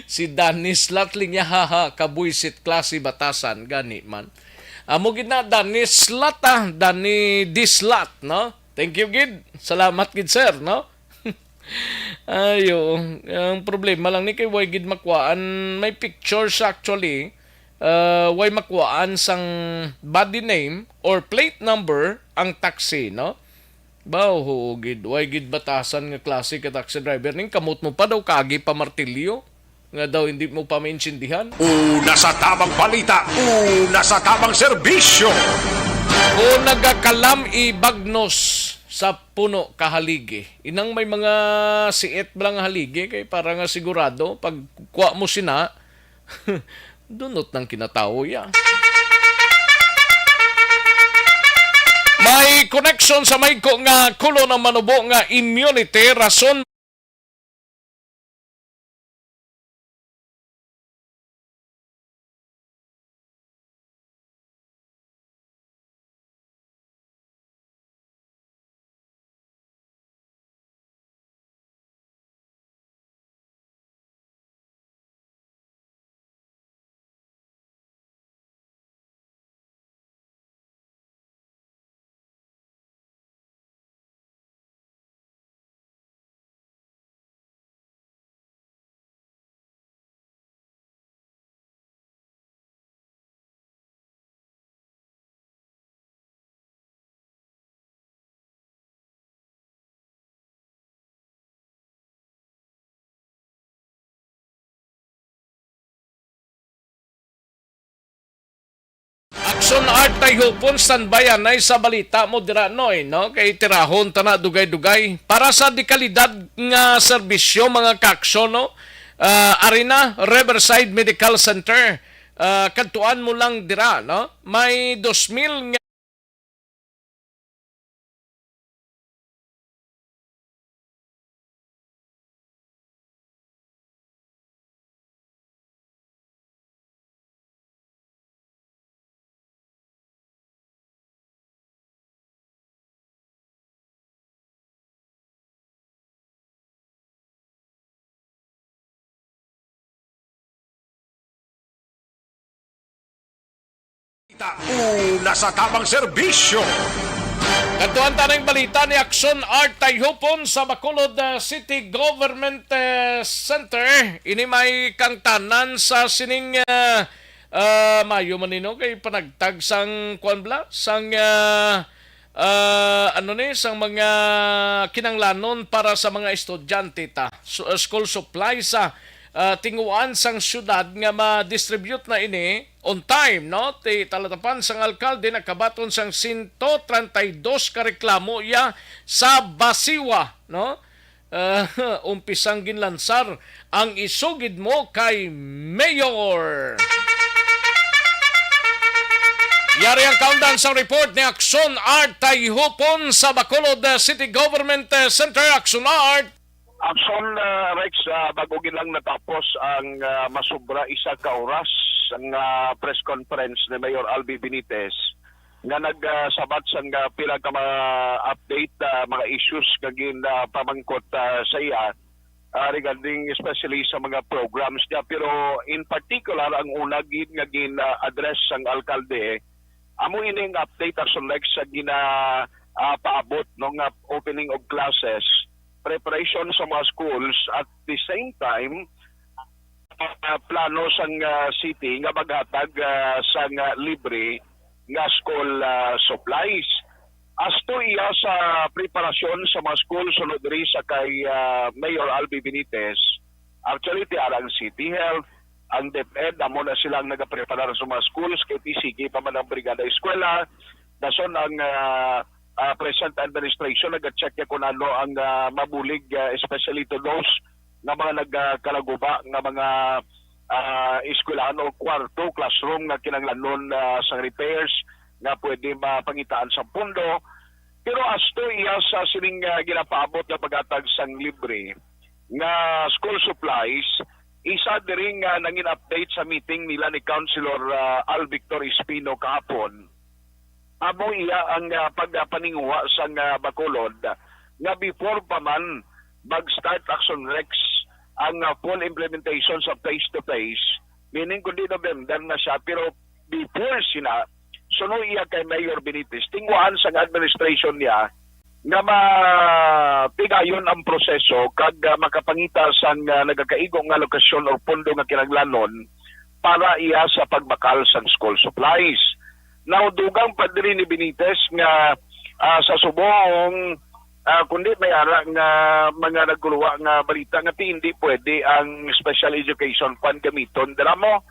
Si Danny Slat linya, haha, kabuisit klase batasan, gani man. Amo gid na, Danny Slat, ah, Danny Dislat, no? Thank you gid. Salamat gid, sir, no? Ayo, ang problema lang ni kay way gid makuhaan. May pictures actually, uh, way makuhaan sang body name or plate number ang taxi, no? Ba, oo gid, way gid batasan nga klase ka taxi driver ning kamot mo pa daw kagi pa martilyo nga daw hindi mo pa maintindihan. Una sa tamang balita, una sa tamang serbisyo. Kung nagakalam, ibagnos sa puno ka haligi. Inang may mga siit ba lang haligi kay para nga sigurado pag kuha mo sina, dunot ng kinatawo ya. May connection sa may ko nga kulo ng manubo nga immunity, rason Action Art Tayhupon, standby anay sa balita mo dira, Noy, no? Kay tirahon ta na dugay-dugay. Para sa dekalidad nga serbisyo, mga kaaksyon, no? Ah, Arena Riverside Medical Center. Ah, kadtuan mo lang dira, no? May dos mil nga Una sa tamang serbisyo. Kadtuan ta ning balita ni Action Art Tayhupon sa Bacolod, uh, City Government, uh, Center. Ini may kangtanan sa sining, uh, uh, mayo man nino kay panagtag sang kuan bala, sang, uh, ah, ano ni, sang mga kinanglanon para sa mga estudyante ta. Su-, ah, school supplies sa, ah, tinguan sang syudad nga ma-distribute na ini on time, no? Ti talatapan sang alkalde nakabaton sang sento treinta y dos ka reklamo iya sa Basiwa, no? Ah, umpisang ginlansar ang Isugid Mo kay Mayor. Yari ang kaundan sang report ni Action Art Tayhupon sa Bacolod, uh, City Government, uh, Center. Action Art. Action, uh, Rex, uh, bago gid lang natapos ang, uh, masobra isa ka oras nga press conference ni Mayor Albi Benitez, nga nagsabat sang, ah, pila ka mga update, ah, mga issues nga gin, ah, pamangkot, ah, sa iya, ah, regarding especially sa mga programs niya. Pero in particular, ang una gid nga gin, ah, address sang alkalde, amo ini ang update, Action Rex, sa gina, ah, paabot, no, nga opening of classes preparation sa mga schools, at the same time, ah, plano sang, ah, city nga maghatag, ah, sang, ah, libre nga school, ah, supplies. As to iya sa preparasyon sa mga school sunod diri sa kay, ah, Mayor Albi Benitez, actually, ti ara ang City Health, ang DepEd, amo na sila ang nagapreparar sa mga schools, kay ti sige pa man ang Brigada Eskwela, dason ang, ah, ah, present administration nagacheck ya kung ano ang, ah, mabulig, ah, especially to those nga mga nagkalaguba nga mga, ah, eskwelahan o kwarto, classroom nga kinahanglanon, ah, sang repairs nga pwede mapangitaan sa pundo. Pero as to iya sa sining, ah, ginapaabot nga paghatag sang libre nga school supplies, isa diri nga nangin update sa meeting nila ni Councilor, ah, Al Victor Espino kahapon. Amo iya ang, ah, pagpaninguha sang, ah, Bacolod nga before pa man mag-start Action Rex ang, ah, full implementation sa face-to-face, meaning kundi November na siya, pero before sina, suno iya kay Mayor Benitez, tinguhaan sang administration niya nga matigayon ang proseso kag, ah, makapangita sang, ah, nagakaigo nga lokasyon o pondo nga kinahanglanon para iya sa pagbakal sang school supplies. Now, dugang pa diri ni Benitez nga, ah, sa subong, ah, kundi may ara nga mga nagkuluwa nga balita nga ti hindi pwede ang Special Education Fund gamiton dira mo.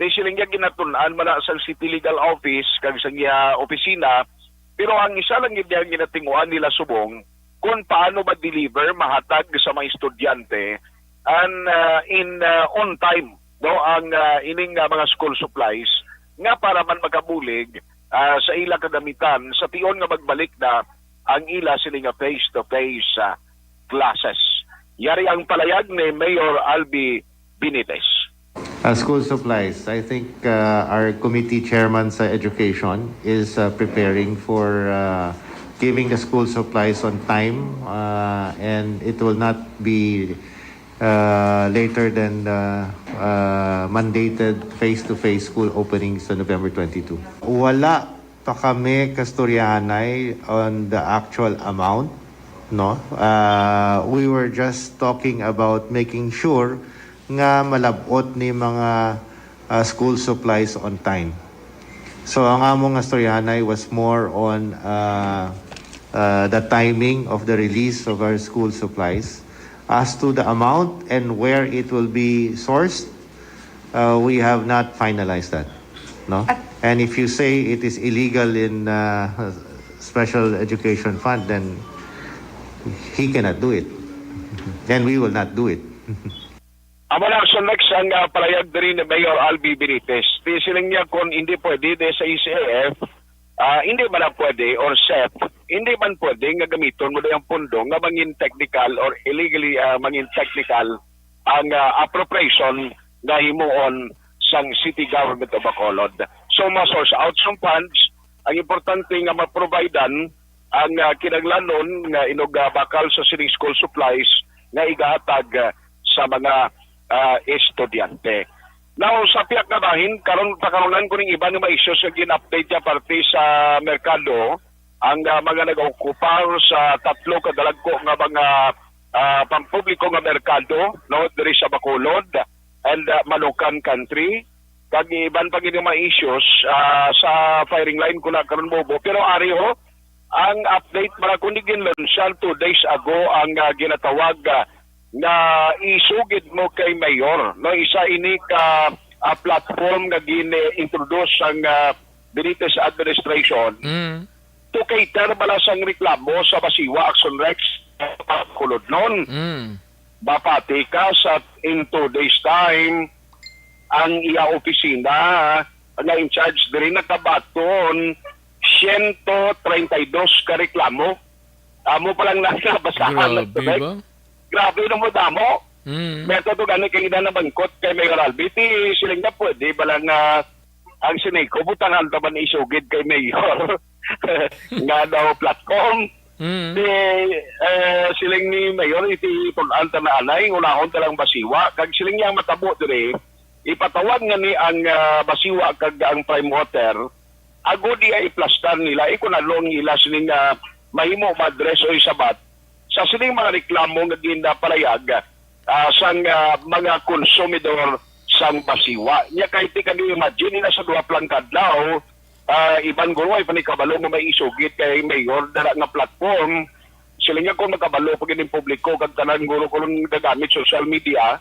Kay siling niya, ginatun-an man na sang City Legal Office kag sa iya opisina, pero ang isa lang gid ang ginatinguhan nila subong kung paano ma-deliver, mahatag sa mga estudyante and, uh, in, uh, on time, no, ang, uh, ining, uh, mga school supplies nga para man makabulig, uh, sa ila kagamitan sa tion nga magbalik na ang ila sini nga face-to-face, uh, classes. Yari ang palayag ni Mayor Albi Benitez. Uh, school supplies. I think, uh, our committee chairman sa education is, uh, preparing for, uh, giving the school supplies on time, uh, and it will not be, uh, later than the, uh, mandated face-to-face school openings on November twenty-two. Wala pa kami kastoryahanay on the actual amount, no? Uh, we were just talking about making sure nga malab-ot ni mga, uh, school supplies on time. So, ang among nga storyahanay was more on, uh, uh, the timing of the release of our school supplies. As to the amount and where it will be sourced, uh, we have not finalized that, no? At And if you say it is illegal in, uh, Special Education Fund, then he cannot do it. And we will not do it. Amo na, so next ang, ah, palayag diri ni Mayor Albi Benitez. Di siling niya kung hindi pwede di sa E C A F, ah, hindi man na pwede, or sep, hindi man pwede nga gamiton mo ang pondo nga mangin technical or illegally, ah, mangin technical ang, ah, appropriation nga himuon sang City Government of Bacolod. So, ma-source out sang funds, ang importante nga ma-providean ang, ah, kinahanglanon nga inugabakal sa sining school supplies nga igahatag, ah, sa mga, ah, estudyante. Now, sa pihak nga bahin, karon pakaronan ko ning iban nga mga issues nga gin-update niya parte sa merkado, ang, ah, mga nag-okupar sa tatlo ka dalagko nga mga, ah, pampubliko nga merkado, no, diri sa Bacolod and, ah, Manukan Country, kag iban pa gid nga mga issues, ah, sa firing line ko na karon, Bobo. Pero ari ho, ang update para kundi ginlunsyar two days ago ang, ah, ginatawag, ah, nga Isugid Mo Kay Mayor, no? Isa ini ka, ah, platform nga gin-introduce ang, ah, Benitez administration Mm. to cater bala sang reklamo sa Basiwa Action Rex, Kulodnon. Mm. Mapati ka sa in two days time, ang iya opisina nga in charge diri nakabaton siyento treinta y dos ka reklamo. Amo pa lang na nabasahan Grabe ba? Grabe na mo damo. Mm. May ato to gani kay ina nabangkot kay Mayor Albi. Ti siling na pwede ba lang nga ang Sineco butangan ta man isugid kay Mayor nga daw platform. Mm. Di, eh, siling ni Mayor, iti tun-an ta na anay, unahon ta lang Basiwa. Kag siling niya ang matabo diri, ipatawag nga ni ang, ah, Basiwa kag ang Prime Water, agod iya iplastar nila, eh, kung ano ang ila sining, ah, mahimo ma-address o isabat sa sining mga reklamo nga ginapalayag, ah, sang, ah, mga konsumidor sang Basiwa. Nya, kay ti kag imagine na sa duha pa lang ka adlaw, ah, iban guro ay pa ni kabalo nga may isugid kay mayor dala nga platform. Sila nga kung makabalo pa gid ang publiko kag tanan guro kung gagamit social media,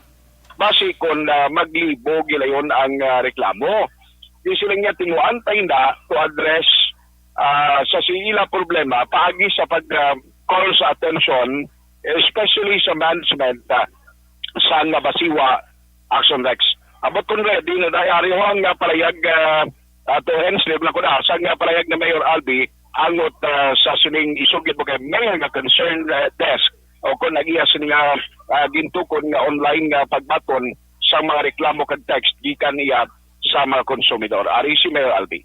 basi kon, ah, maglibo gilayon ang, ah, reklamo. Di sila nga tinguan pa inda to address, ah, sa sila problema paagi sa pag, ah, call sa atensyon, especially sa management, ah, sa nga Basiwa Action Rex. Abot kon ready na dai ari ho ang, ah, palayag, ah, ato Hensley, lang ko na, sa nga palayag na Mayor Albi, angot, ah, sa sining isugid mo kay mayor nga concerned, ah, desk o kung nag-iya sini nga, ah, gintukon nga online nga pagbaton sa mga reklamo kag text gikan iya sa mga konsumidor. Ari si Mayor Albi.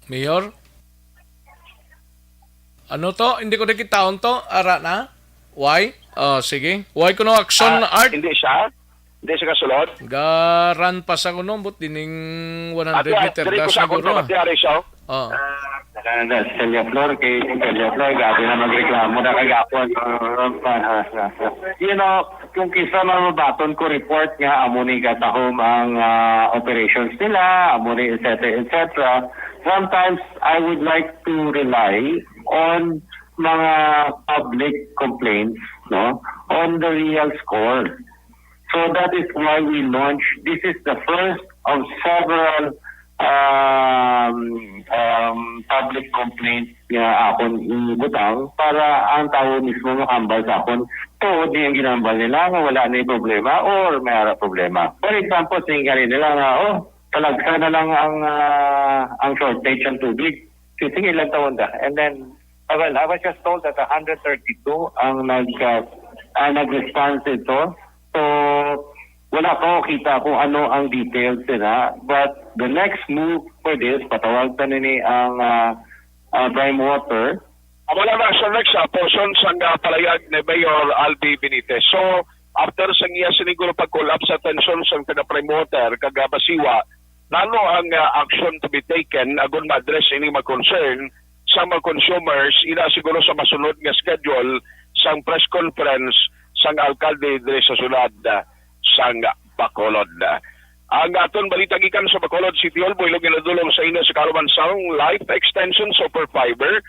Mayor? Ano to? Hindi ko nakitaon to. Ara na? Why? Oh, sige. Why ko no action Ah, art? Hindi siya. Hindi siya kasulod. Garan pa sa kuno, but dining one hundred Ate, meter diri ko dash sa akong siguro. Pamati, ari siya. Oh. Naganda, Celia Flor, kay Celia Flor, grabe na magreklamo na kagapon. You know, kung kisa man mabaton ko report nga amo ni katahom ang ah, operations nila, amo ni et cetera, et cetera. Sometimes I would like to rely on mga public complaints, no, on the real score. So that is why we launched, this is the first of several um, um, public complaints nga akon ibutang para ang tawo mismo mahambal sa akon. Tuod niya ang ginambal nila nga wala na yung problema or may ara problema. For example, singkari nila nga, oh, talagsa na lang ang ah, ang shortage ng tubig. Sige, ilang taon ka? And then, ah, well, I was just told that one hundred thirty-two ang nag uh, uh, nag-respond dito. So, wala pa ko kita kung ano ang details nila. But the next move for this, patawag na nini ang uh, uh, Prime Water. Amo lang na, Sir Rex, sa portion sang ah, palayag ni Mayor Albi Benitez. So, after sang iya siniguro pag-call up sa atensyon sang taga Prime Water kag ah, Basiwa, nano ang ah, action to be taken agon ma-address ini mga concern sa mga consumers, ina siguro sa masunod nga schedule sang press conference sang alkalde diri sa syudad ah, sang Bacolod. Ang aton balita gikan sa Bacolod City Hall, buhilog nga nadulong sa inyo sa kaluman sang Life Extension Super Fiber.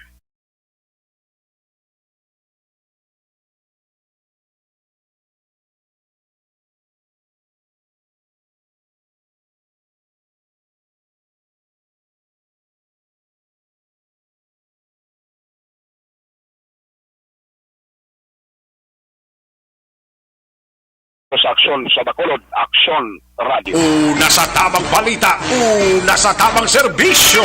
Sa aksyon sa Bacolod, Aksyon Radio. Una sa tamang balita, una sa tamang serbisyo.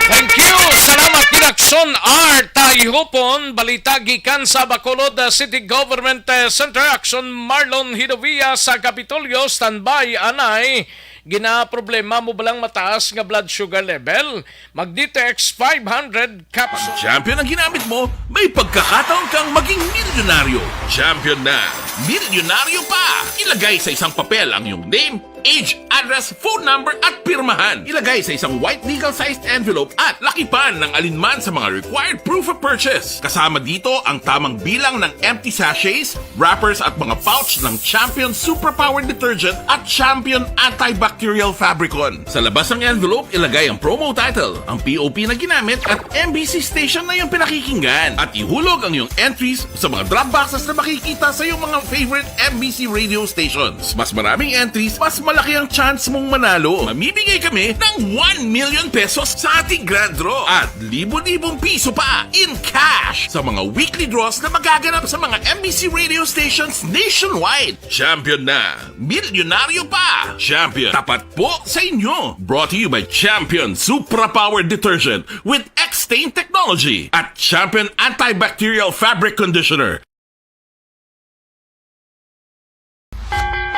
Thank you. Salamat, Kinakson R. Tayhupon. Balita gikan sa Bacolod, uh, City Government, uh, Center. Aksyon, Marlon Hidovia sa Kapitolyo. Standby, anay. Ginaproblema mo balang mataas nga blood sugar level? Mag-Detox five hundred capsule. Pag champion ang ginamit mo, may pagkakataon kang maging milyonaryo. Champion na, milyonaryo pa! Ilagay sa isang papel ang iyong name, age, address, phone number, at pirmahan. Ilagay sa isang white legal-sized envelope at lakipan ng alinman sa mga required proof of purchase. Kasama dito ang tamang bilang ng empty sachets, wrappers at mga pouch ng Champion Superpower Detergent at Champion Antibacterial Fabricon. Sa labas ng envelope, ilagay ang promo title, ang P O P na ginamit at M B C station na iyong pinakikinggan. At ihulog ang iyong entries sa mga drop boxes na makikita sa iyong mga favorite M B C radio stations. Mas maraming entries, mas malaki ang chance mong manalo. Mamimigay kami ng one million pesos sa ating grand draw at libo-libong piso pa in cash sa mga weekly draws na magaganap sa mga M B C radio stations nationwide. Champion na! Milyonaryo pa! Champion, tapat po sa inyo! Brought to you by Champion Supra Power Detergent with X-Stain Technology at Champion Antibacterial Fabric Conditioner.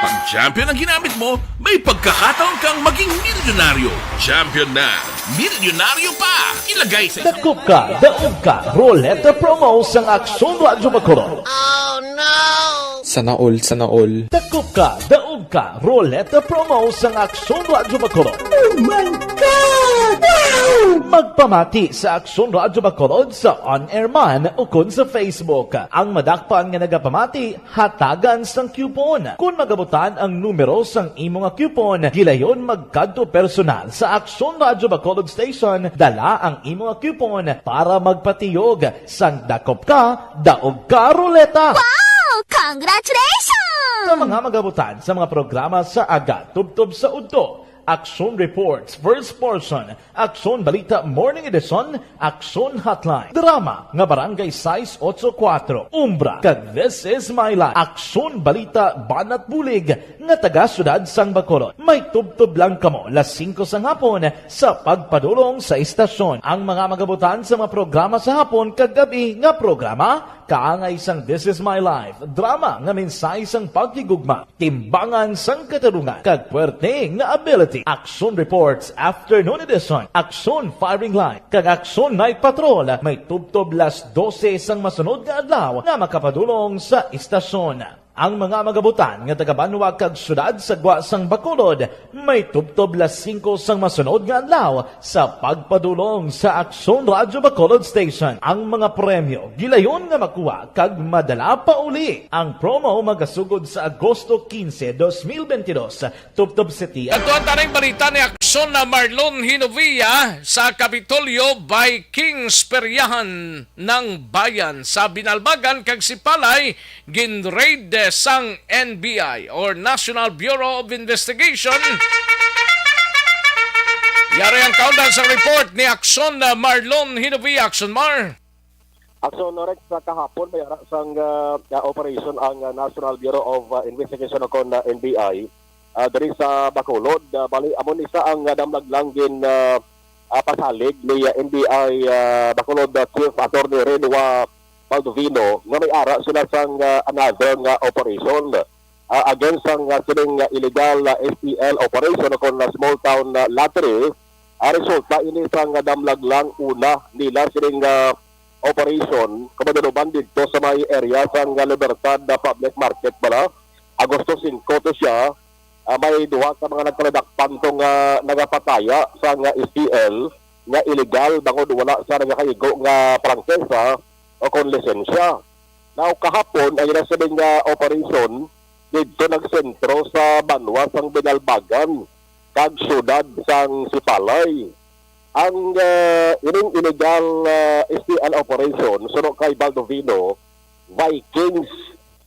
Pag champion ang ginamit mo, may pagkakataon kang maging milyonaryo. Champion na, milyonaryo pa! Ilagay sa isang Dakop ka, daog ka, Roleta Promo sang Aksyon Radyo Bacolod. Sana all, sana all. Dakop ka, daog ka, Roleta Promo sang Aksyon Radyo Bacolod. Oh my God! Magpamati sa Aksyon Radyo Bacolod sa on-air man ukon sa Facebook. Ang madakpan nga nagapamati, hatagan sang coupon. Kon magabutan ang numero sang imo nga coupon, gilayon magkadto personal sa Aksyon Radyo Bacolod Station, dala ang imo nga coupon para magpatiyog sang dakop ka, daog ka, ruleta. Wow! Congratulations! Sa mga magabutan sa mga programa sa aga, tubtob sa udto, Aksyon Reports, First Portion, Aksyon Balita Morning Edition, Aksyon Hotline, drama nga Barangay sais ocho kuwatro, Umbra, kag This Is My Life, Aksyon Balita Banat Bulig nga taga Siyudad sang Bacolod. May tubtob lang kamo las singko sang hapon sa pagpadulong sa istasyon. Ang mga magabutan sa mga programa sa hapon kag gab-i nga programa, kaangay sang This Is My Life, drama nga mensahe sang paghigugma, timbangan sang katarungan, kag puwerte nga ability. Aksyon Reports Afternoon Edition, Aksyon Firing Line, kag Aksyon Night Patrol may tubtob las dose sang masunod nga adlaw nga makapadulong sa istasyon. Ang mga magabutan nga taga-banwa kag siyudad sa gwa sang Bacolod may tubtob las singko sang masunod nga adlaw sa pagpadulong sa Aksyon Radyo Bacolod Station. Ang mga premyo gilayon nga makuha kag madala pauli. Ang promo magasugod sa Agosto quince, dos mil veintidós, tubtob City. Adto ang tanang balita ni Aksyon na Marlon Hinovia sa Kapitolyo by King's Peryahan ng Bayan sa Binalbagan kag Sipalay, ginraid sang N B I or National Bureau of Investigation. Yari ang kaundan sa report ni Aksyon na Marlon Hinovia. Aksyon Mar. Aksyon Rex, sa kahapon may ara sang, ah, ah, operation ang, ah, National Bureau of, ah, Investigation o kon, ah, N B I, ah, diri sa Bacolod. Ah, bali, amo ni sa ang, ah, damlag lang gin, ah, ah, pasalig ni, ah, N B I, ah, Bacolod, ah, Chief Attorney Renua Baldovino nga may ara sila sang, ah, another nga operation, ah, against sang, ah, sining, ah, illegal, ah, S T L operation o kon, ah, small town, ah, lottery. Ah, resulta ini sang, ah, damlag lang una nila sining, ah, operation, kabadanuban didto sa may area sang, ah, Libertad, ah, Public Market bala. Agosto singko to siya. Ah, may duha ka mga nagpaladakpan to nga nagapataya sang, ah, S T L nga illegal bangod wala sa nagakaigo nga prangkisa o kon lisensya. Now, kahapon, ang ila sining nga operation didto nagsentro sa banwa sang Binalbagan kag siyudad sang Sipalay. Ang, ah, ining illegal, ah, S T L operation, suno kay Baldovino, Vikings,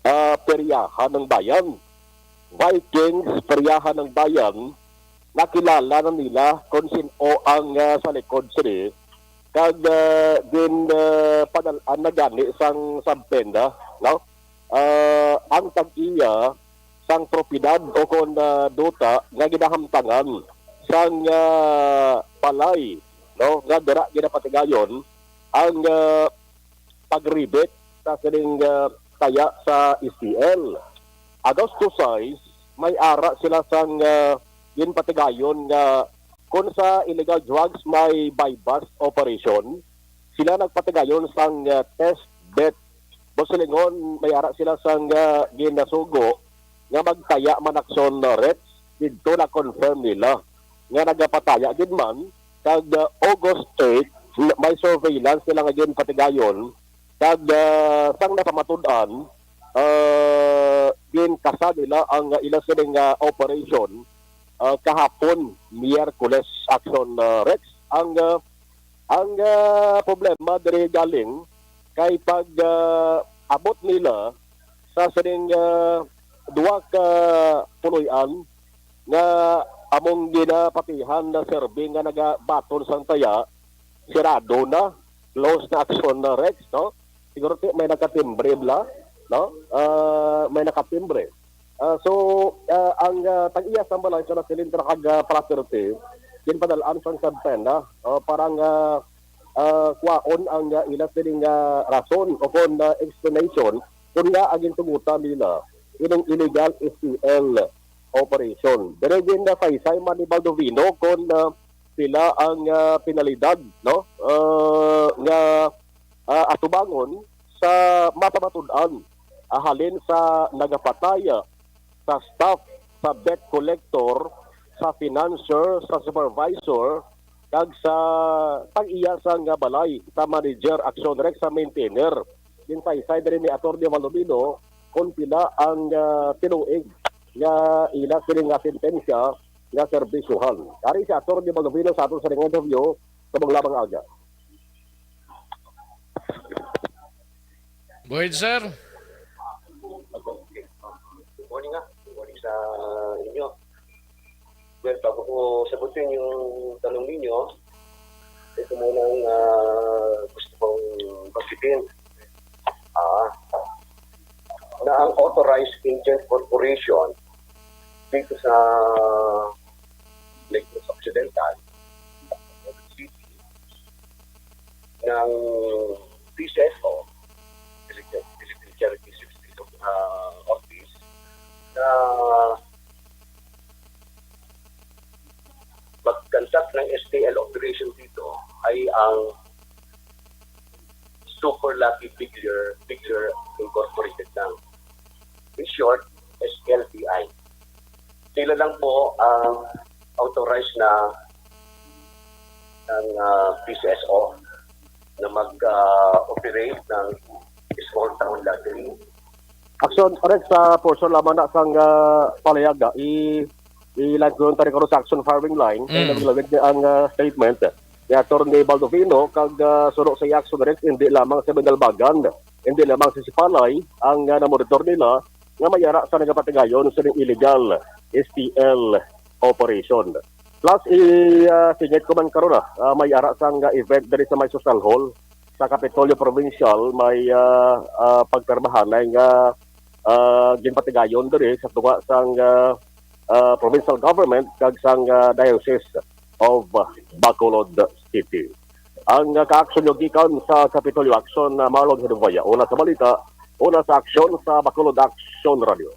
ah, Peryahan ng Bayan. Vikings, Peryahan ng Bayan, nakilala na nila kung sin-o ang, ah, sa likod sini, kag, ah, gin, ah, padal-an na gani sang subpoena, no? Ah, ang tag-iya sang propiedad o kon, ah, duta nga ginahamtangan sang, ah, balay, no, nga dira ginapatigayon ang, ah, pagribit sa sining, ah, taya sa S T L. Agosto sais, may ara sila sang, ah, ginpatigayon nga kon sa illegal drugs may buy-bust operation, sila nagpatigayon sang, ah, test bet. Busilingon, may ara sila sang, ah, ginasugo nga magtaya man, Aksyon, ah, Rex, didto na-confirm nila nga nagapataya gid man, kag, ah, August eight, n-, may surveillance nila nga ginpatigayon, kag, ah, sang napamatud-an, ah, ginkasa nila ang, ah, ila sining, ah, operation, ah, kahapon, Miyerkules, Aksyon, ah, Rex. Ang, ah, ang, ah, problema diri galing kay pag, ah, abot nila sa sining, ah, duha ka puloy-an nga among ginapatihan na serbi nga nagabaton sang taya, sirado na, close na, Aksyon, na, Rex, no? Siguro ti-, may nakatimbre bala, no? Ah, may nakatimbre. Ah, so, ah, ang, ah, tag-iya sang balay sa Nasilindra kag, ah, Property, ginpadal-an sang subpoena, oh, para nga, ah, kwaon ang, ah, ila sining, ah, rason o kon, ah, explanation kon ngaa gintugutan nila ining illegal S T L operation. Diri gin nasaysay man ni Baldovino kon, ah, pila ang, ah, penalidad, no? Ah, nga, ah, atubangon sa mapamatud-an, ah, halin sa nagapataya, sa staff, sa debt collector, sa financier, sa supervisor, kag sa pag-iya sang balay sa manager, aksyon direct sa maintainer. Ginsaysay diri ni Attorney Valdomino kon pila ang, ah, tinuig nga ila sini nga sentensya nga serbisyohan. Ari si Attorney Valdomino sa aton sa interview sa mga labang aga. Go ahead, sir. Good morning, ah. Good morning sa inyo. Well, bago ko sagutin yung tanong ninyo, ito muna ang ah, gusto kong banggitin. Ah, na ang authorized agent corporation dito sa Negros Occidental ng P C S O, Philippine Philippine Charity Services uh, Office, na mag-conduct ng S T L operation dito ay ang Super Lucky Bigler, Bigler Incorporated lang. In short, S L B I. Sila lang po ang authorized na ng uh, P C S O na mag-operate uh, ng small town lottery. Action, correct, sa portion lamang na sang uh, palayaga, i i-launch ko yung tari sa action firing line, mm. Kaya naglawig niya ang uh, statement ni Attorney Baldovino kag uh, suno sa action direct, hindi lamang sa Binalbagan, hindi lamang sa Sipalay ang uh, namonitor nila nga mayara sa nagapatigayon sa illegal S T L operation. Plus, i-singit ko man karon na uh, may ara sang uh, event diri sa may social hall sa Kapitolyo Provincial, may uh, uh, pagpirmahanay nga uh, ginpatigayon diri sa tunga sang uh, uh, provincial government kag sang uh, Diocese of Bacolod City. Ang uh, kaaksyon nyo gikan sa Kapitolyo Action na uh, Marlon Hinuboya. Una sa balita, una sa aksyon sa Bacolod Action Radio.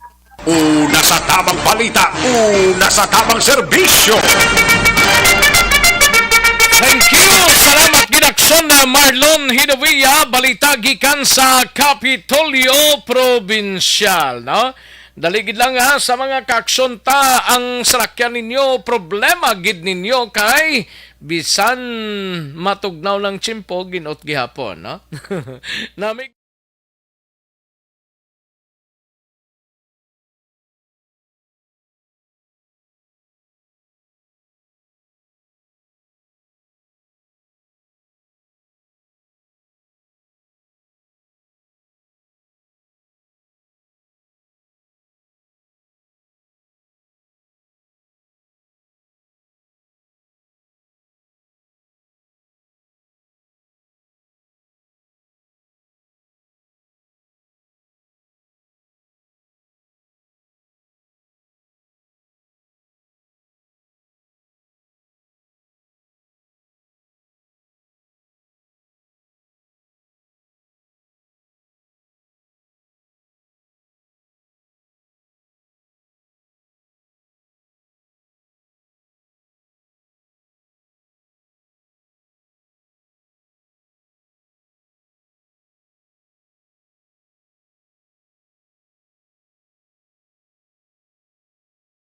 Una sa tabang balita, una sa tabang serbisyo. Thank you. Salamat gid, aksyon na Marlon Hinovia. Balita gikan sa Kapitolyo Provincial, no? Dali gid lang ha, sa mga kaaksyon ta, ang salakyan ninyo, problema gid ninyo kay bisan matugnaw lang tiyempo, ginot gihapon, no? Nami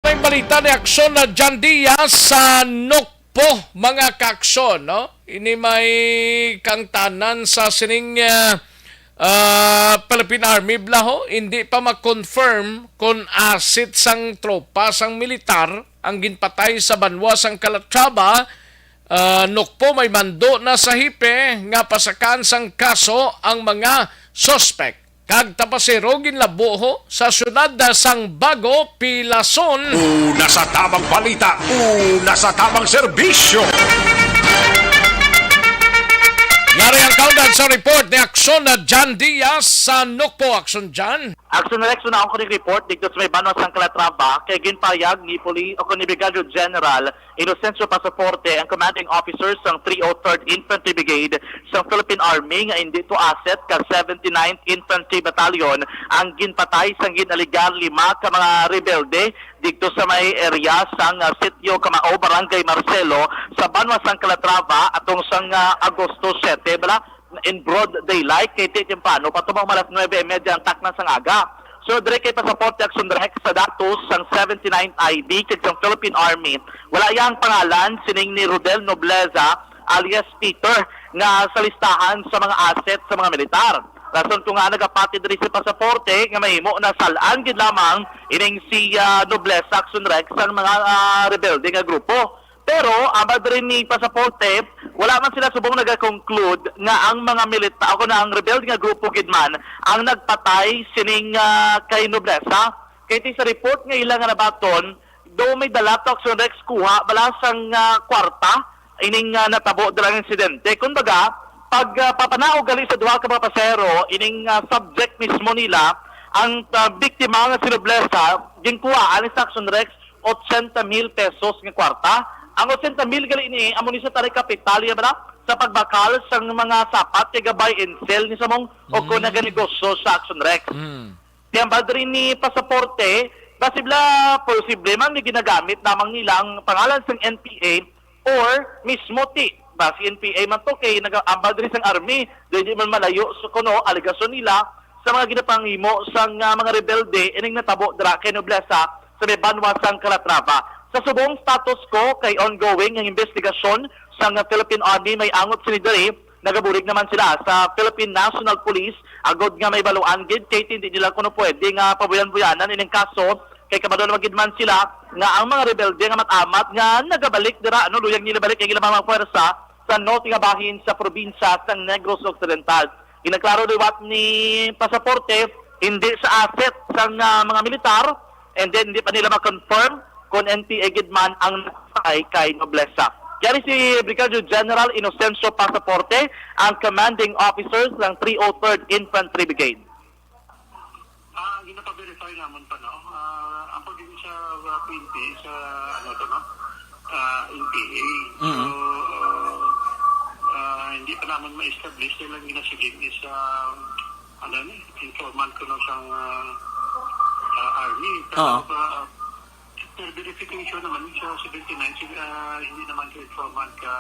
May balita ni aksyon na John Diaz sa Nokpo, mga kaaksyon, no? Ini may kangtanan sa sining uh, uh, Philippine Army, blaho, hindi pa ma-confirm kung asit sang tropa sang militar ang ginpatay sa banwa sang Calatrava, uh, Nokpo. May mando na sa hipe nga pasakan sang kaso ang mga suspect. Kag tapasero ginlabuho sa siyudad sang Bago, Pilason. Una sa tabang balita, una sa tabang serbisyo. Yari ang kaundan sa report ni Aksyon na John Diaz sa Nukpo. Aksyon John. Aksyon Rex, una ang kuning report dito sa may banwa sang Calatrava kay ginpayag ni Puli o ni Brigadier General Inocencio Pasaporte ang commanding officer sang three oh third Infantry Brigade sang Philippine Army nga indi to asset ka seventy-ninth Infantry Battalion ang ginpatay sang ginalegar lima ka mga rebelde didto sa may area sang ah, Sitio Kamao, Barangay Marcelo, sa banwa sang Calatrava atong sang ah, Agosto siyete, bala, in broad daylight kay ti temprano pa tumong malas nuebe y media ang takna sang aga. So, dire kay Pasaporte Action Rex, sa datos sang seventy-ninth I B kag sang Philippine Army, wala iya ang pangalan sining ni Rodel Nobleza alias Peter nga sa listahan sa mga asset sa mga militar. Rason ko nga nagapati diri si Pasaporte nga mahimo na sal-an gid lamang ining si, ah, Nobleza Action Rex sang mga, ah, rebelde nga grupo. Pero, ambag diri ni Pasaporte, wala man sila subong nagakonclude nga ang mga milita-, o kon ang rebelde nga grupo gid man ang nagpatay sining, ah, kay Nobleza. Kay ti sa report nga ila nga nabaton, do may dala to, Action Rex, kuha bala sang, ah, kwarta ining, ah, natabo dira nga insidente. Kumbaga, pag, ah, papanaog gali sa duha ka mga pasahero, ining, ah, subject mismo nila, ang, ah, biktima nga si Nobleza, ginkuhaan ni sa Action Rex, ochenta mil pesos nga kwarta. Ang ochenta mil gali ni amo ni sa taray kapital iya bala sa pagbakal sang mga sapat kay ga-buy and sell ni sa mong o kon Mm. naganegosyo sa Action Rex. Mm. Ti ambag diri ni Pasaporte, posible, posible man may ginagamit lamang nila ang pangalan sang N P A or mismo ti ba si N P A man to kay nagaambag diri sang army, di, di man malayo sa kuno alegasyon nila sa mga ginapangimo sang, ah, mga rebelde ining natabo dira kay Nobleza sa may banwa sang Calatrava. Sa subong status quo kay ongoing ang investigasyon sang Philippine Army, may angot sini diri, nagabulig naman sila sa Philippine National Police agod nga may baluan gid kay hindi nila kuno pwede nga pabuyan-buyanan ining kaso kay kabalo naman gid man sila nga ang mga rebelde nga mat-amat nga nagabalik dira, ano, luyag nila balik ang ilang mga pwersa sa norte nga bahin sa probinsya sang Negros Occidental. Ginaklaro liwat ni Pasaporte, hindi sa asset sang, ah, mga militar, and then hindi pa nila ma-confirm kung N P A gid man ang nagpatay kay Nobleza. Yari si Brigadier General Inocencio Pasaporte, ang commanding officer sang three oh third Infantry Brigade. Ah, ang ginapaverify namon pa, no? Ah, ako din sa, ah, P N P, sa, ano to, no? Ah, N P A. So, Mm. ah, hindi pa namon ma-establish. Kaya lang ginasigin is, ah, ano ni, informant ko na sa, ah, ah, army. Pero, Oo. ah, per verification naman sa seventy-nine, sig-, ah, hindi naman sa informant ka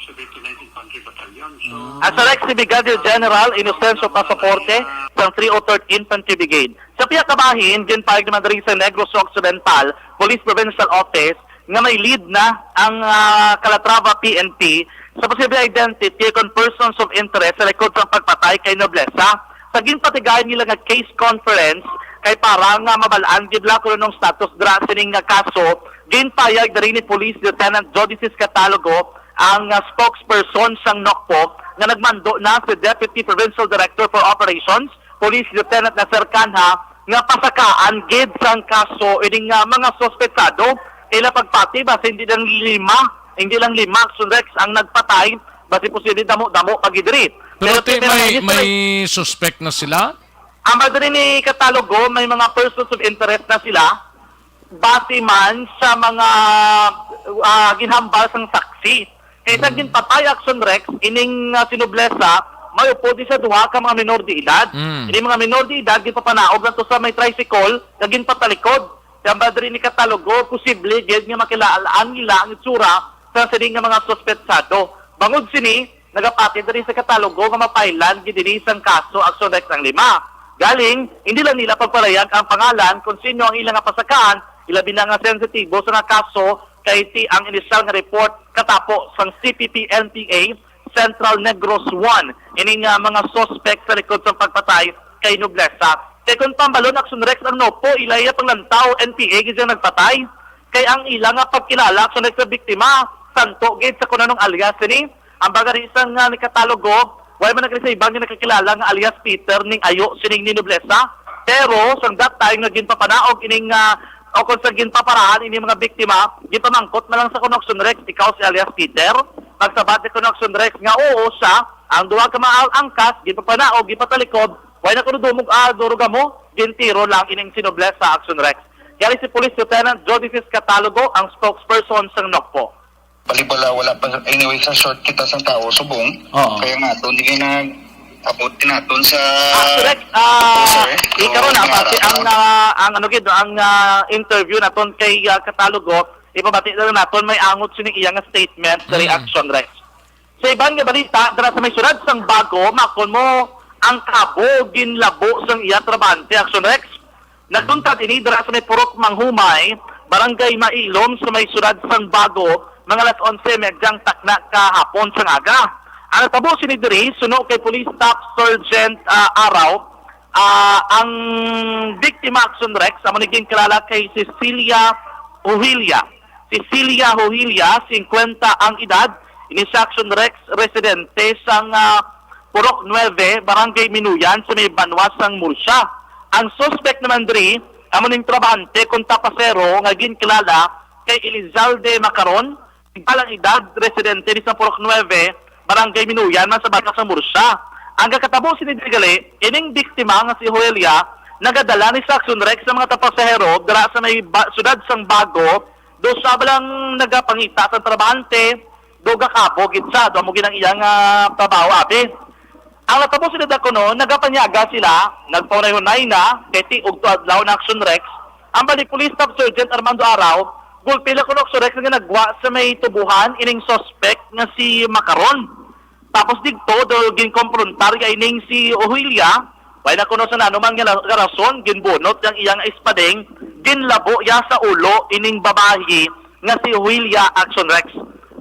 seventy-nine Infantry Battalion. So, Mm. Action Rex, si Brigadier General Inocencio Pasaporte sang three oh third Infantry Brigade. Sa pihak kabahin, ginpahayag naman diri sa Negros Occidental Police Provincial Office nga may lead na ang, ah, Calatrava P N P sa posible identity kon persons of interest sa likod sang pagpatay kay Nobleza. Sa ginpatigayon nila nga case conference, kay para nga mabal-an gid la kung anong status dira sining nga kaso, ginpahayag diri ni Police Lieutenant Jodicis Catalogo, ang, ah, spokesperson sang NOCPO, nga nagmando na si Deputy Provincial Director for Operations, Police Lieutenant Nasser Canha, nga pasakaan gid sang kaso ining, ah, mga suspetsado. Ila pagpati, basi hindi lang lima, hindi lang lima, Action Rex, ang nagpatay, basi posible damo-damo pa gid diri. Pero Pero ti, pero may, hindi sila may suspect na sila? Ang madali ni Catalogo, may mga persons of interest na sila, base man sa mga, ah, ginhambal sang saksi. Kay sa Mm. ginpatay, Action Rex, ining, ah, si Nobleza, may upod sa duha ka mga minor de edad. Mm. Ini mga minor de edad, ginpapanaog lang to sa may tricycle, nga ginpatalikod. Sa madali ni Catalogo, posible gid nga makilala nila ang itsura sa sining nga mga suspetsado. Bangod sini, nagapati diri sa Catalogo nga mapailan gid ini sang kaso, Action Rex, ang lima. Galing, hindi lang nila pagparayag ang pangalan kung sino ang ila nga pasakaan, ilabi na nga sensitibo sa nga kaso kay ti ang inisyal nga report katapo sang C P P N P A Central Negros one, ini nga mga suspect sa likod sang pagpatay kay Nobleza. Kay kung pambalon, Action Rex, ang NOCPO, ila iya panglantaw, N P A gid ang nagpatay. Kay ang ila nga pagkilala, Action Rex, sa biktima, santo gid sa kung anong alias ini. Ang bagari sang, ah, ni Catalogo, wala man nagkalisayban nga nakakilala nga alias Peter ning ayo sining ni Nobleza. Pero sang that time nga ginpapanaog ining, ah, o kung sa ginpaparahan ini mga biktima, ginpamangkot na lang sa kuno, Action Rex, ikaw si alias Peter? Magsabat si kuno, Action Rex, nga oo siya. Ang duha ka mga angkas, ginpapanaog, ginpatalikod, wala na kuno dumog, ah, durog amo, gintiro lang ining si Nobleza, Action Rex. Yari si Police Lieutenant Jodicis Catalogo, ang spokesperson sang NOCPO. Balibala, wala pa. Anyway, sa short kita sang tao, subong. Oo. Kaya nga, doon, di kayo nag-abot naton sa Ah, correct. Ah, Sir, ikaw na, so, pati ang, ah, ang ano gid, ang, ah, interview naton kay, ah, Catalogo, ipabati na lang naton, may angot sini iya nga statement sa Mm. reaction, Rex. Sa iban nga balita, dira sa may syudad sang Bago, makon mo ang kabo ginlabo sang iya trabahante, Action Rex. Nagtungtad ini dira sa may Purok Manghumay, Barangay Mailom, sa may siyudad sang Bago, mga alas onse medyang takna kahapon sang aga. Ang natabo sini diri, suno kay Police Staff Sergeant, ah, Araw, ah, ang biktima, Action Rex, amo ni ginkilala kay Cecilia Ohilia. Cecilia Ohilia, singkwenta ang edad, ini si Action Rex, residente sang, ah, Purok Nueve, Barangay Minuyan, sa may banwa sang Murcia. Ang suspect naman diri, amo ning trabahante kon tapasero nga ginkilala kay Elizalde Macaron, tigbalang edad, residente ni sa Purok Nueve, Barangay Minuyan, man sa banwa sang Murcia. Ang kakatabo sini diri gali, ining biktima nga si Joelia nagadala ni sa Action Rex sa mga tapasahero dira sa may ba-, siyudad sang Bago, do sa balang nagapangita sa trabahante, do gakabo gid siya, do amo gid ang iyang, ah, trabaho, abi. Ang natabo sila dakuno, nagapanyaga sila, nagpahunay-hunay na, kay ti ugto adlaw na Action Rex. Ang bali Police Staff Sergeant Armando Araw, gulpi la kuno Action Rex nga nagwa sa may tubohan ining suspect nga si Macaron. Tapos digto, do ginkomprontar ya ining si Ohilia, way na kuno sa nanuman nga la-, nga rason, ginbunot yang iyang espadeng, ginlabo ya sa ulo ining babayi nga si Ohilia Action Rex.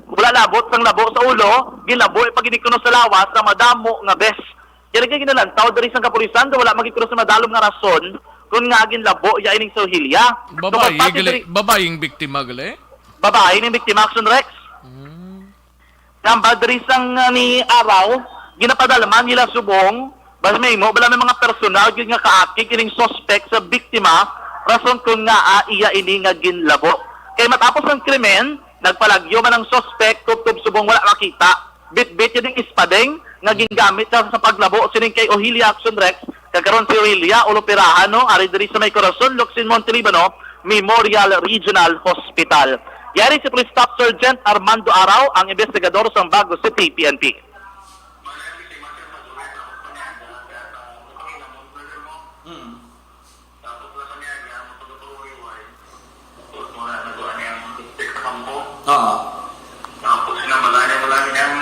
Wala labot sang labo sa ulo, ginlabo pa gid kuno sa lawas sa madamo nga bes. Kaya lagi ginalantaw diri sang kapulisan, do wala magikuno sa madalom nga rason kung nga ginlabo ya ining si Ohilia. Babayi, Tungod pati gali, diri, babaying biktima, gali? Babayi ning biktima, Action Rex. Hmm. Nambal diri sang, ah, ni Araw, ginapadalman nila subong, bas may mo, bala may mga personal gyud nga kaakig ining suspect sa biktima, rason kon ngaa iya ini nga ginlabo. Kay matapos ang krimen, nagpalagyo man ang suspect, tubtob subong wala makita. Bitbit yun ang ispadeng nga gingamit sa, sa paglabo sining kay Ohilia Action Rex, kag karon si Ohilia, ulo pirahan, no, ari diri sa may Corazon, Locsin, Monte Libano, Memorial Regional Hospital. Yari si Police Staff Sergeant Armando Araw, ang investigador sa Bago City P N P. Ah. Tapos na, wala niya, wala niya ang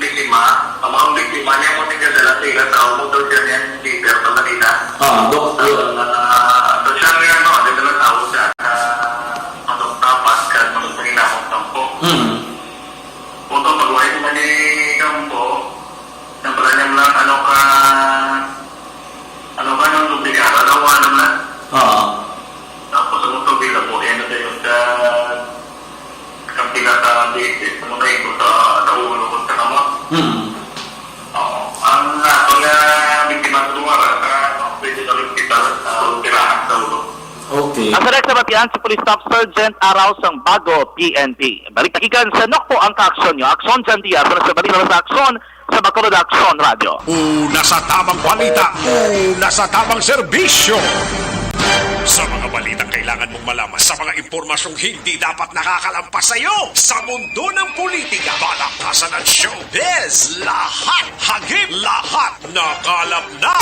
biktima. Ang mga biktima niya mo tinggal dala sa ila tao mo daw siya niya, leader pa kanila. Ah, Doc, Ang, ah, so siya nga, ano, dito lang tao siya, ah, Madok Tapat, kaya Madok Panginaon Sampo. Hmm. Punto, pag-uwi ko man ni Sampo, nang pala niya lang, ano ka, ano ka, nang duplikada daw, ano na. Ah. Tapos ang utubig na po, yan na tayo sa Ang pinaka-basic, ano kayo, sa, sa ulo ko sa kamot. Hmm. Oo. Ang ako na biktima sa Duwara, sa, pwede sa hospital, sa tirahan sa ulo. Okay. Ang sa next nabatian, si Police Staff Sergeant Araw sang Bago, P N P. Balik gikan sa Nokpo ang kaaksyon nyo. Aksyon, Jan Diaz, sa balita sa aksyon, sa Bacolod Aksyon Radio. Una sa tamang balita, una sa tamang serbisyo. Sa mga balitang kailangan mong malaman, sa mga impormasyong hindi dapat nakakalampas sa iyo, sa mundo ng politika, balakasan at showbiz, lahat hagip, lahat nakalap na.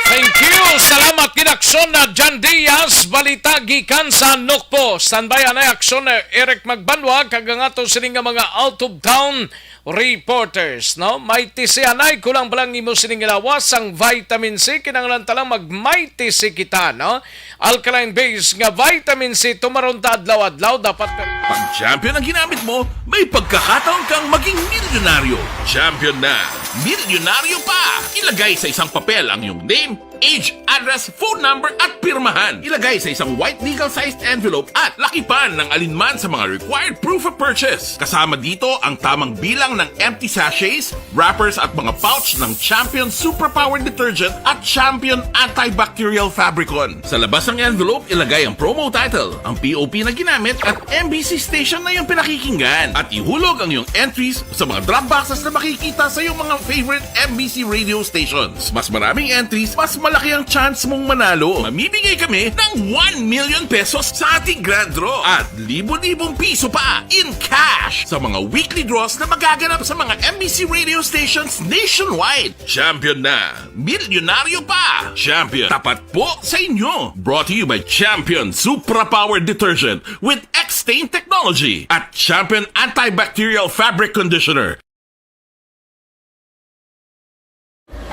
Thank you. Salamat gid, aksyon na Jan Diaz. Balita gikan sa Nokpo. Standby anay, aksyon na Eric Magbanwa, kag ang ato sini nga mga out of town reporters, no? Mighty C anay, kulang pa lang imo sining ilawas ang vitamin C. Kinahanglan ta lang mag Mighty C kita, no? Alkaline base nga vitamin C, tumaron ta adlaw-adlaw, dapat ka Pag champion ang ginamit mo, may pagkakataon kang maging milyonaryo. Champion na, milyonaryo pa! Ilagay sa isang papel ang iyong name, age, address, phone number, at pirmahan. Ilagay sa isang white legal-sized envelope at lakipan ng alinman sa mga required proof of purchase. Kasama dito ang tamang bilang ng empty sachets, wrappers, at mga pouch ng Champion Superpower Detergent at Champion Antibacterial Fabricon. Sa labas ng envelope, ilagay ang promo title, ang P O P na ginamit, at M B C station na iyong pinakikinggan. At ihulog ang iyong entries sa mga drop boxes na makikita sa iyong mga favorite M B C radio stations. Mas maraming entries, mas malaki ang chance mong manalo. Mamimigay kami ng one million pesos sa ating grand draw at libo-libong piso pa in cash sa mga weekly draws na magaganap sa mga M B C radio stations nationwide. Champion na! Milyonaryo pa! Champion, tapat po sa inyo! Brought to you by Champion Supra Power Detergent with X-Stain Technology at Champion Antibacterial Fabric Conditioner.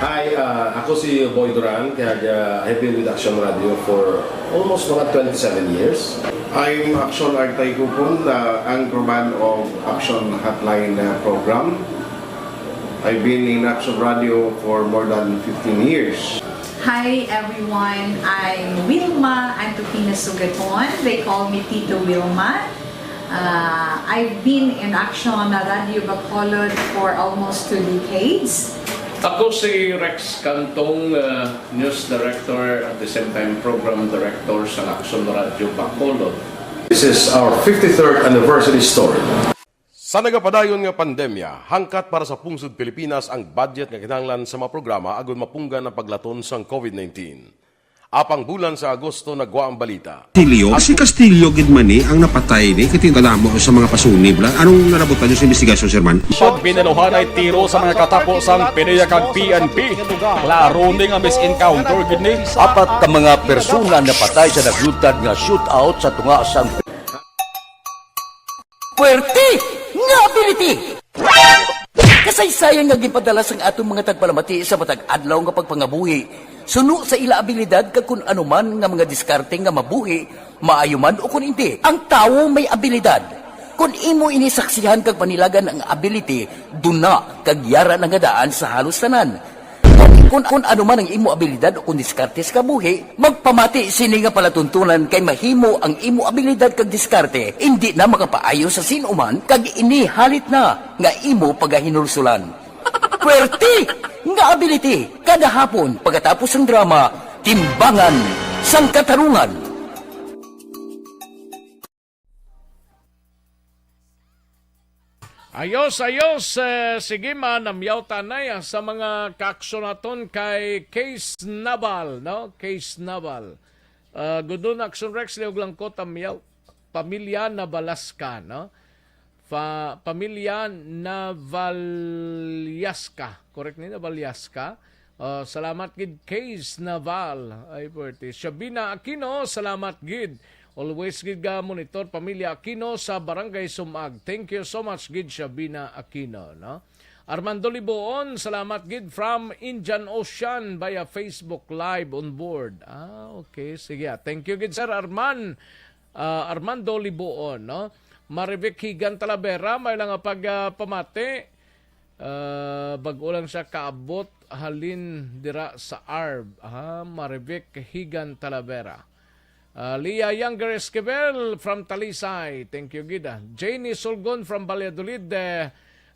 Hi, uh, ako si Boy Duran, kag uh, I've been with Action Radio for almost mga twenty-seven years. I'm Action Artay Kupon, uh, anchorman of Action Hotline uh, program. I've been in Action Radio for more than fifteen years. Hi everyone, I'm Wilma Antokina Sugaton. They call me Tito Wilma. Uh, I've been in Action Radio Bacolod for almost two decades. Ako si Rex Cantong, uh, news director at the same time program director sa Action Radio Bacolod. This is our fifty-third anniversary story. Sa nagapadayon nga pandemya, hangkat para sa pungsod Pilipinas ang budget nga kinahanglan sa mga programa agud mapunggan ang paglaton sang COVID nineteen. Apang bulan sa Agosto nagwa ang balita. Castillo. Si Castillo gid man ni ang napatay ni kay kadamo sa mga pasunib la. Anong nalabutan niyo sa investigasyon, Sir Man? Pag binaluhan ay tiro sa mga katapo sang PDEA kag P N P. Klaro ni nga mis-encounter gid ni. Apat ka mga persona napatay sa nagluntad nga shootout sa tunga sang Puwerte nga ability! Kasaysayan nga ginpadala sang aton mga tagpalamati sa matag adlaw nga pagpangabuhi suno sa ila abilidad kag kun ano man nga mga diskarte nga mabuhi, maayo man o kun indi. Ang tawo may abilidad. Kun imo ini saksihan kag panilagan ang ability, duna kag yara na nga daan sa halos tanan. Kun, kun ano man ang imo abilidad o kun diskarte sa kabuhi, magpamati sini nga palatuntunan kay mahimo ang imo abilidad kag diskarte indi na makapaayo sa sin-o man kag ini halit na nga imo pagahinulsulan. Puwerte nga ability kada hapon pagkatapos sang drama Timbangan sang Katarungan. Ayos, ayos. Eh, sige man, namyaw tanay ah, sa mga kaaksyon naton kay Case Naval, no? Case Naval. Uh, Gudon Action Rex, Liog Langkot, Amyaw. Pamilya Navalasca, no? Fa, pamilya Navalyaska. Correct ni Navalyaska? Uh, salamat gid Case Naval. Ay, puwerte. Shabina Aquino, salamat gid. Always gid ga monitor pamilya Aquino sa Barangay Sumag. Thank you so much gid Shabina Aquino, no? Armando Libuon, salamat gid from Indian Ocean via Facebook Live on board. Ah, okay. Sige, ah. Thank you gid Sir Arman. Ah, Armando Libuon, no? Marivic Higan Talavera, may lang nga pag ah, pamati. Ah, bag-o lang siya kaabot halin dira sa arb. Ah, Marivic Higan Talavera. Ah, Lia Younger Esquivel from Talisay. Thank you gid. Ah. Janie Sulgon from Valladolid. Eh,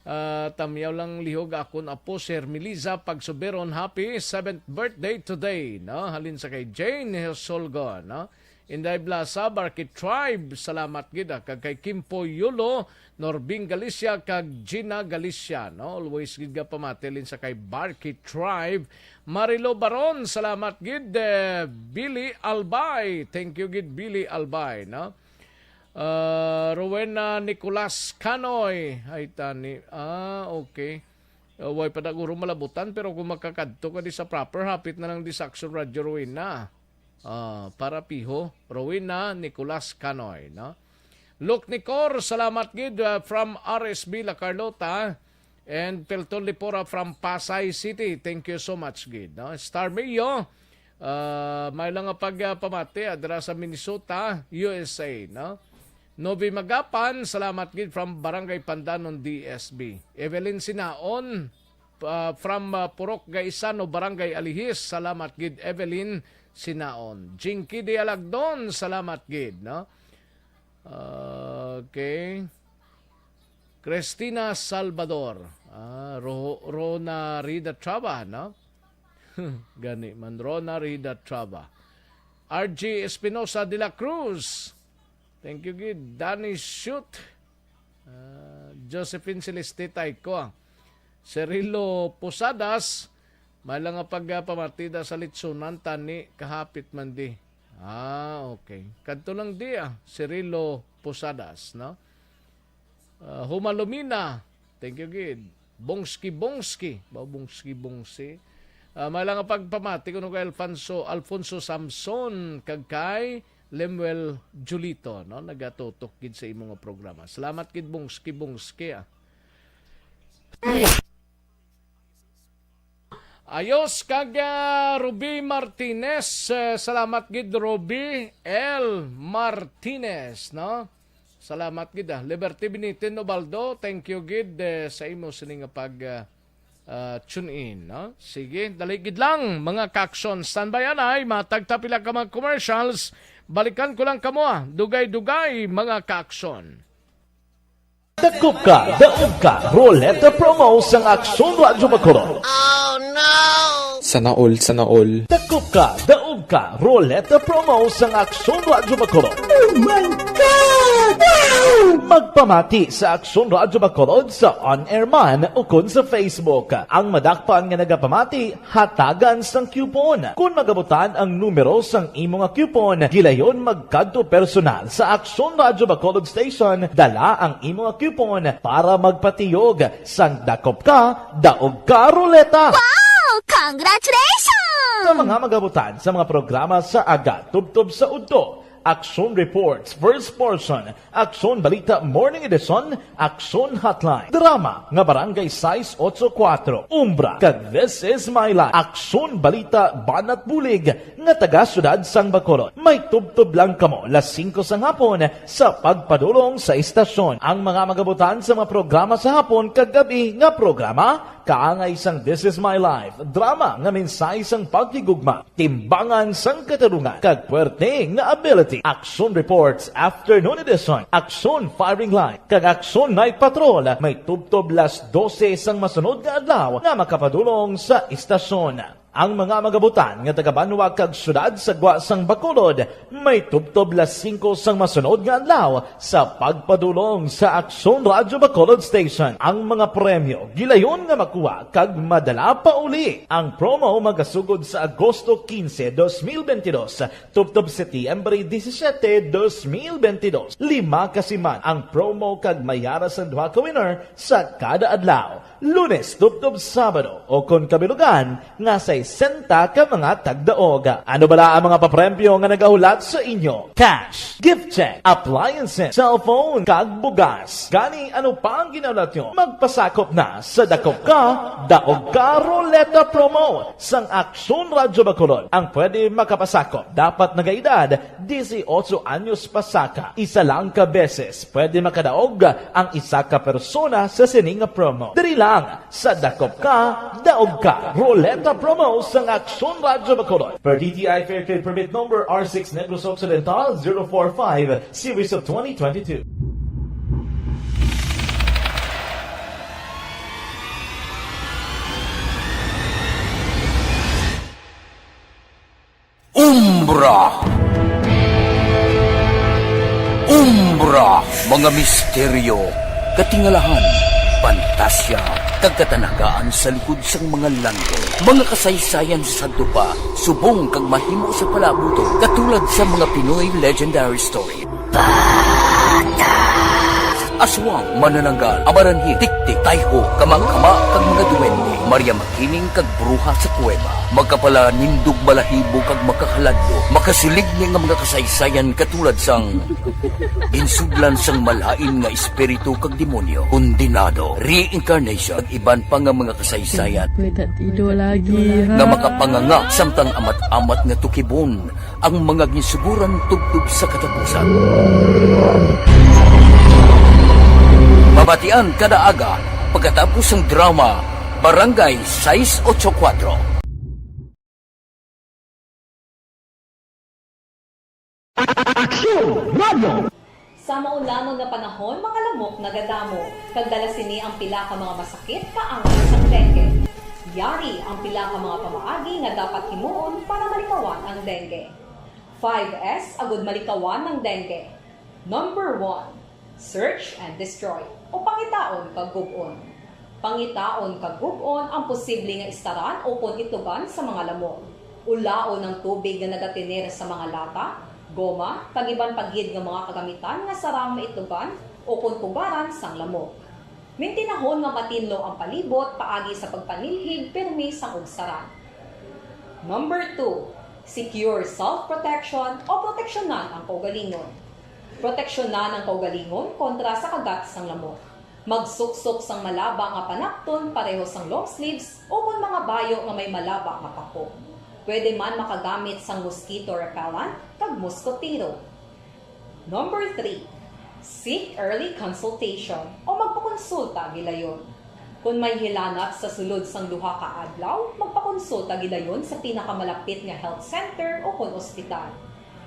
ah, tamyaw lang lihog akon apo si Hermeliza Pagsuberon. Happy seventh birthday today, no? Halin sa kay Jane Sulgon, no? Inday Blasa, Barki Tribe, salamat gid ah. Kag kay Kimpo Yulo, Norbing Galicia, kag Gina Galicia, no? Always gid ga pamati halin sa kay Barki Tribe. Marilo Baron, salamat gid. Eh, Billy Albay, thank you gid Billy Albay, no? Ah, Rowena Nicolas Canoy, ay tani. Ah, okay. Ah, way pa daguro malabutan, pero kung makakadto ka di sa proper, hapit na lang di sa Action Radio Rowena. Ah, para piho, Rowena Nicolas Canoy, no? Luke Nicor, salamat gid ah, from R S B La Carlota and Pelton Lipora from Pasay City. Thank you so much gid, no? Star Mio, ah, may lang nga pag ah, pamati ah, dira sa Minnesota, U S A, no? Novi Magapan, salamat gid from Barangay Pandanon, D S B. Evelyn Sinaon, ah, from ah, Purok Gaisano, Barangay Alihis, salamat gid Evelyn Sinaon. Jinky Dialagdon, salamat gid, no? Okay. Christina Salvador. Ah, Ro- Rona Rida Traba, no? Gani man, Rona Rida Traba. R G Espinosa de la Cruz. Thank you gid. Danny Shoot. Ah, Josephine Celeste Tayco. Cirilo Posadas. May lang nga pagpamatida sa litsunan tani kahapit man di. Ah, okay. Kadto lang di ah. Cirilo Posadas, no? Ah, Humalumina. Thank you gid. Bongski Bongski. Ba Bongski Bongsi? Ah, may lang nga pagpamati kuno kay Alfonso, Alfonso Samson kag kay Lemuel Julito, no? Nagatutok gid sa imo nga programa. Salamat gid Bongski Bongski ah. Ayos kag, ah, Ruby Martinez, eh, salamat gid, Ruby L Martinez, no? Salamat gid, ah. Liberty Binitin Ubaldo, thank you gid, eh, sa imo sini nga pag, ah, ah, tune in, no? Sige, dali gid lang, mga ka-aksyon. Standby anay, matag ta pila ka mga commercials. Balikan ko lang kamo, ah. Dugay-dugay, mga ka-aksyon. Dakop ka, daog ka, Roleta Promo sang Aksyon Radyo Bacolod. Sana all, sana all. Dakop ka, daog ka, Roleta Promo sang Aksyon Radyo Bacolod. Oh my God! Wow! Magpamati sa Aksyon Radyo Bacolod sa on-air man ukon sa Facebook. Ang madakpan nga nagapamati, hatagan sang coupon. Kon magabutan ang numero sang imo nga coupon, gilayon magkadto personal sa Aksyon Radyo Bacolod Station, dala ang imo nga coupon para magpatiyog sang dakop ka, daog ka ruleta. Wow! Congratulations! Sa mga magabutan sa mga programa sa aga, tubtob sa udto, Aksyon Reports, First Portion, Aksyon Balita Morning Edition, Aksyon Hotline, drama nga Barangay sais ocho kuatro, Umbra, kag This Is My Life, Aksyon Balita Banat Bulig nga taga Siyudad sang Bacolod. May tubtob lang kamo las singko sang hapon sa pagpadulong sa istasyon. Ang mga magabutan sa mga programa sa hapon kag gab-i nga programa, kaangay sang This Is My Life, drama nga mensahe sang paghigugma, timbangan sang katarungan, kag puwerte nga ability. Aksyon Reports Afternoon Edition, Aksyon Firing Line, kag Aksyon Night Patrol may tubtob las dose sang masunod nga adlaw nga makapadulong sa istasyon. Ang mga magabutan nga taga-banwa kag siyudad sa gwa sang Bacolod may tubtob las singko sang masunod nga adlaw sa pagpadulong sa Aksyon Radyo Bacolod Station. Ang mga premyo gilayon nga makuha kag madala pa uli. Ang promo magasugod sa Agosto quince, dos mil veintidós, tubtob Setyembre disisiete, dos mil veintidós. Lima ka siman ang promo kag may ara sang duha ka winner sa kada adlaw, Lunes tubtob Sabado, o kon kabilugan nga sesenta ka mga tagdaog. Ano bala ang mga papremyo nga nagahulat sa inyo? Cash, gift check, appliances, cellphone, kag bugas. Gani, ano pa ang ginahulat nyo? Magpasakop na sa Dakop Ka, Daog Ka Ruleta Promo sang Aksyon Radyo Bacolod. Ang pwede makapasakop dapat nagaedad dieciocho anyos pasaka. Isa lang ka beses pwede makadaog ang isa ka persona sa sini nga promo. Diri lang sa Dakop Ka, Daog Ka Ruleta Promo sang Aksyon Radyo Bacolod. Per D T I Fair Trade Permit Number R six Negros Occidental zero four five, Series of twenty twenty-two. Umbra. Umbra, mga misteryo, katingalahan, pantasya, kag katanagaan sa likod sang mga landong. Mga kasaysayan sa sadto pa, subong kag mahimo sa palaabuton, katulad sa mga Pinoy legendary story. Aswang, manananggal, amaranhil, tiktik, tayho, kama-kama, kag mga duwende. Maria Makiling kag bruha sa kuweba. Makapalanindog, balahibo, kag makahaladlo. Makasilig ni nga mga kasaysayan katulad sang ginsudlan sang malain nga espiritu kag demonyo, kondenado, reincarnation, kag iban pa nga mga kasaysayan Pwede tido lagi, ha? nga makapanganga samtang amat-amat nga tukibon ang mga ginsuguran tubtob sa katapusan. Mabatian kada aga pagkatapos sang drama Barangay sais ocho kuatro. Aksyon Radio! Sa maulangon nga panahon, mga lamok nagadamo, kag dala sini ang pila ka mga masakit kaangay sang dengue. Yari ang pila ka mga pamaagi nga dapat himuon para malikawan ang dengue. Five S agud malikawan ang dengue. Number one, search and destroy, o pangitaon kag gub-on. Pangitaon kag gub-on ang posible nga istaran ukon itlogan sa mga lamok. Ulaon ang tubig nga nagatener sa mga lata, goma, kag iban pa gid nga mga kagamitan nga sarang maitlogan ukon pugaran sang lamok. Mintinahon nga matinlo ang palibot paagi sa pagpanilhig pirmi sang ugsaran. Number two, secure self-protection o proteksyonan ang kaugalingon. Proteksyonan ang kaugalingon kontra sa kagat sang lamok. Magsuksok sang malaba nga panakton pareho sang long sleeves ukon mga bayo nga may malaba nga pako. Pwede man makagamit sang mosquito repellent kag mosquitero. Number three, seek early consultation o magpakonsulta gilayon. Kon may hilanat sa sulod sang duha ka adlaw, magpakonsulta gilayon sa pinakamalapit nga health center o kon ospital.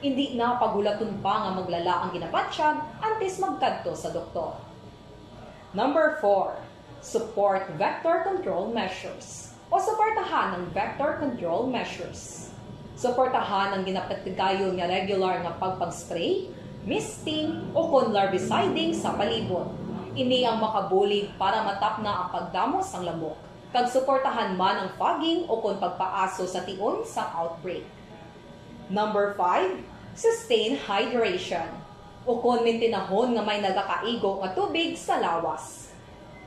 Indi na paghulaton pa nga maglala ang ginabatyag antes magkadto sa doktor. Number four, support vector control measures o suportahan ang vector control measures. Suportahan ang ginapatigayon nga regular nga pagpag-spray, misting, o kon larviciding sa palibot. Ini ang makabulig para matapna ang pagdamo sang lamok, kag suportahan man ang fogging o kon pagpaaso sa tion sang outbreak. Number five, sustain hydration, o kon mintinahon nga may nagakaigo nga tubig sa lawas.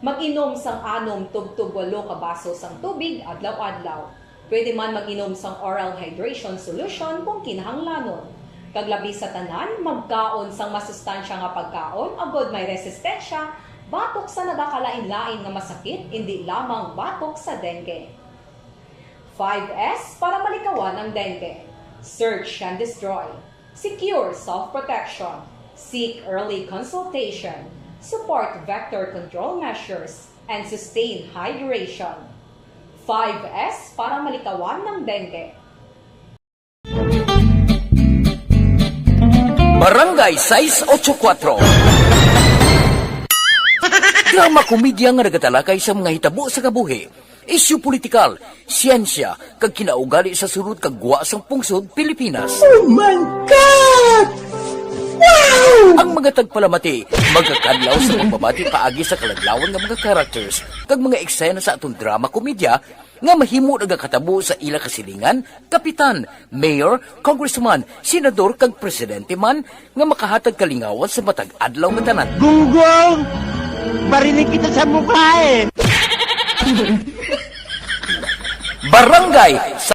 Mag-inom sang anom tubtob walo ka baso sang tubig adlaw-adlaw. Pwede man mag-inom sang oral hydration solution kung kinahanglanon. Kag labi sa tanan, magkaon sang masustansya nga pagkaon agod may resistensya batok sa nagakalain-lain nga masakit, indi lamang batok sa dengue. Five S para malikawan ang dengue. Search and destroy. Secure self-protection. Seek early consultation. Support vector control measures and sustain hydration. Five S para malikawan ang dengue. Barangay sais ocho kuwatro. Drama komedya nga nagatalakay sa mga hitabo sa kabuhi, isyu politikal, siyensya, kag kinaugali sa sulod kag gwa sang pungsod Pilipinas. Oh my God! Wow! Ang mga tagpalamati magakadlaw sa pagbabati paagi sa kaladlawan nga mga characters kag mga eksena sa aton drama komedya nga mahimo nagakatabo sa ila kasilingan, kapitan, mayor, congressman, senador, kag presidente man nga makahatag kalingawan sa matag adlaw nga tanan. Gunggong! Barinig kita sa mukha eh! Barangay sa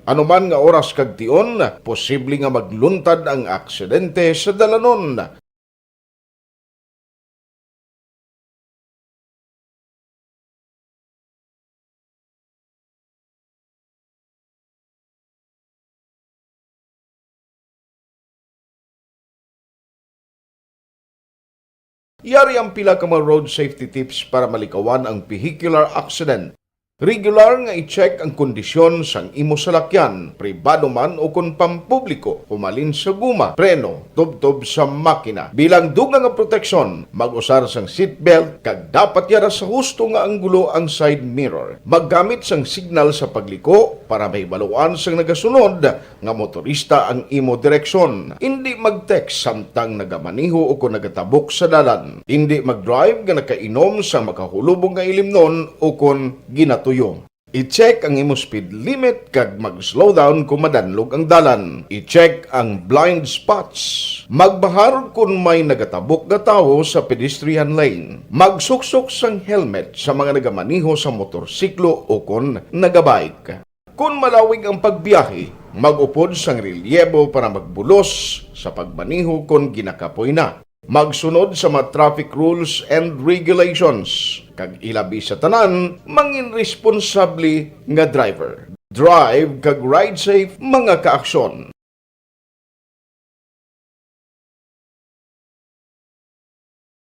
Anuman nga oras kag tion, posible nga magluntad ang aksidente sa dalanon. Yari ang pila ka mga road safety tips para malikawan ang vehicular accident. Regular nga i-check ang kondisyon sang imo salakyan, pribado man o kon pampubliko, humalin sa guma, preno, tubtob sa makina. Bilang dugang nga proteksyon, mag-usar sang seatbelt kag dapat yara sa husto nga anggulo ang side mirror. Maggamit sang signal sa pagliko para mahibaluan sang nagasunod nga motorista ang imo direksyon. Indi mag-text samtang nagamaneho o kon nagatabok sa dalan. Indi mag-drive nga nakainom sang makahulubong nga ilimnon o kon ginatuyo. I-check ang imo speed limit kag mag-slow down kon madanlog ang dalan. I-check ang blind spots. Magbahar kon may nagatabok nga tawo sa pedestrian lane. Magsuksok sang helmet sa mga nagamaneho sa motorsiklo o kon nagabike. Kon malawig ang pagbiyahe, mag-upod sang relyebo para magbulos sa pagmaneho kon ginakapoy na. Magsunod sa mga traffic rules and regulations, kag ilabi sa tanan, mangin responsable nga driver. Drive kag ride safe, mga kaaksyon.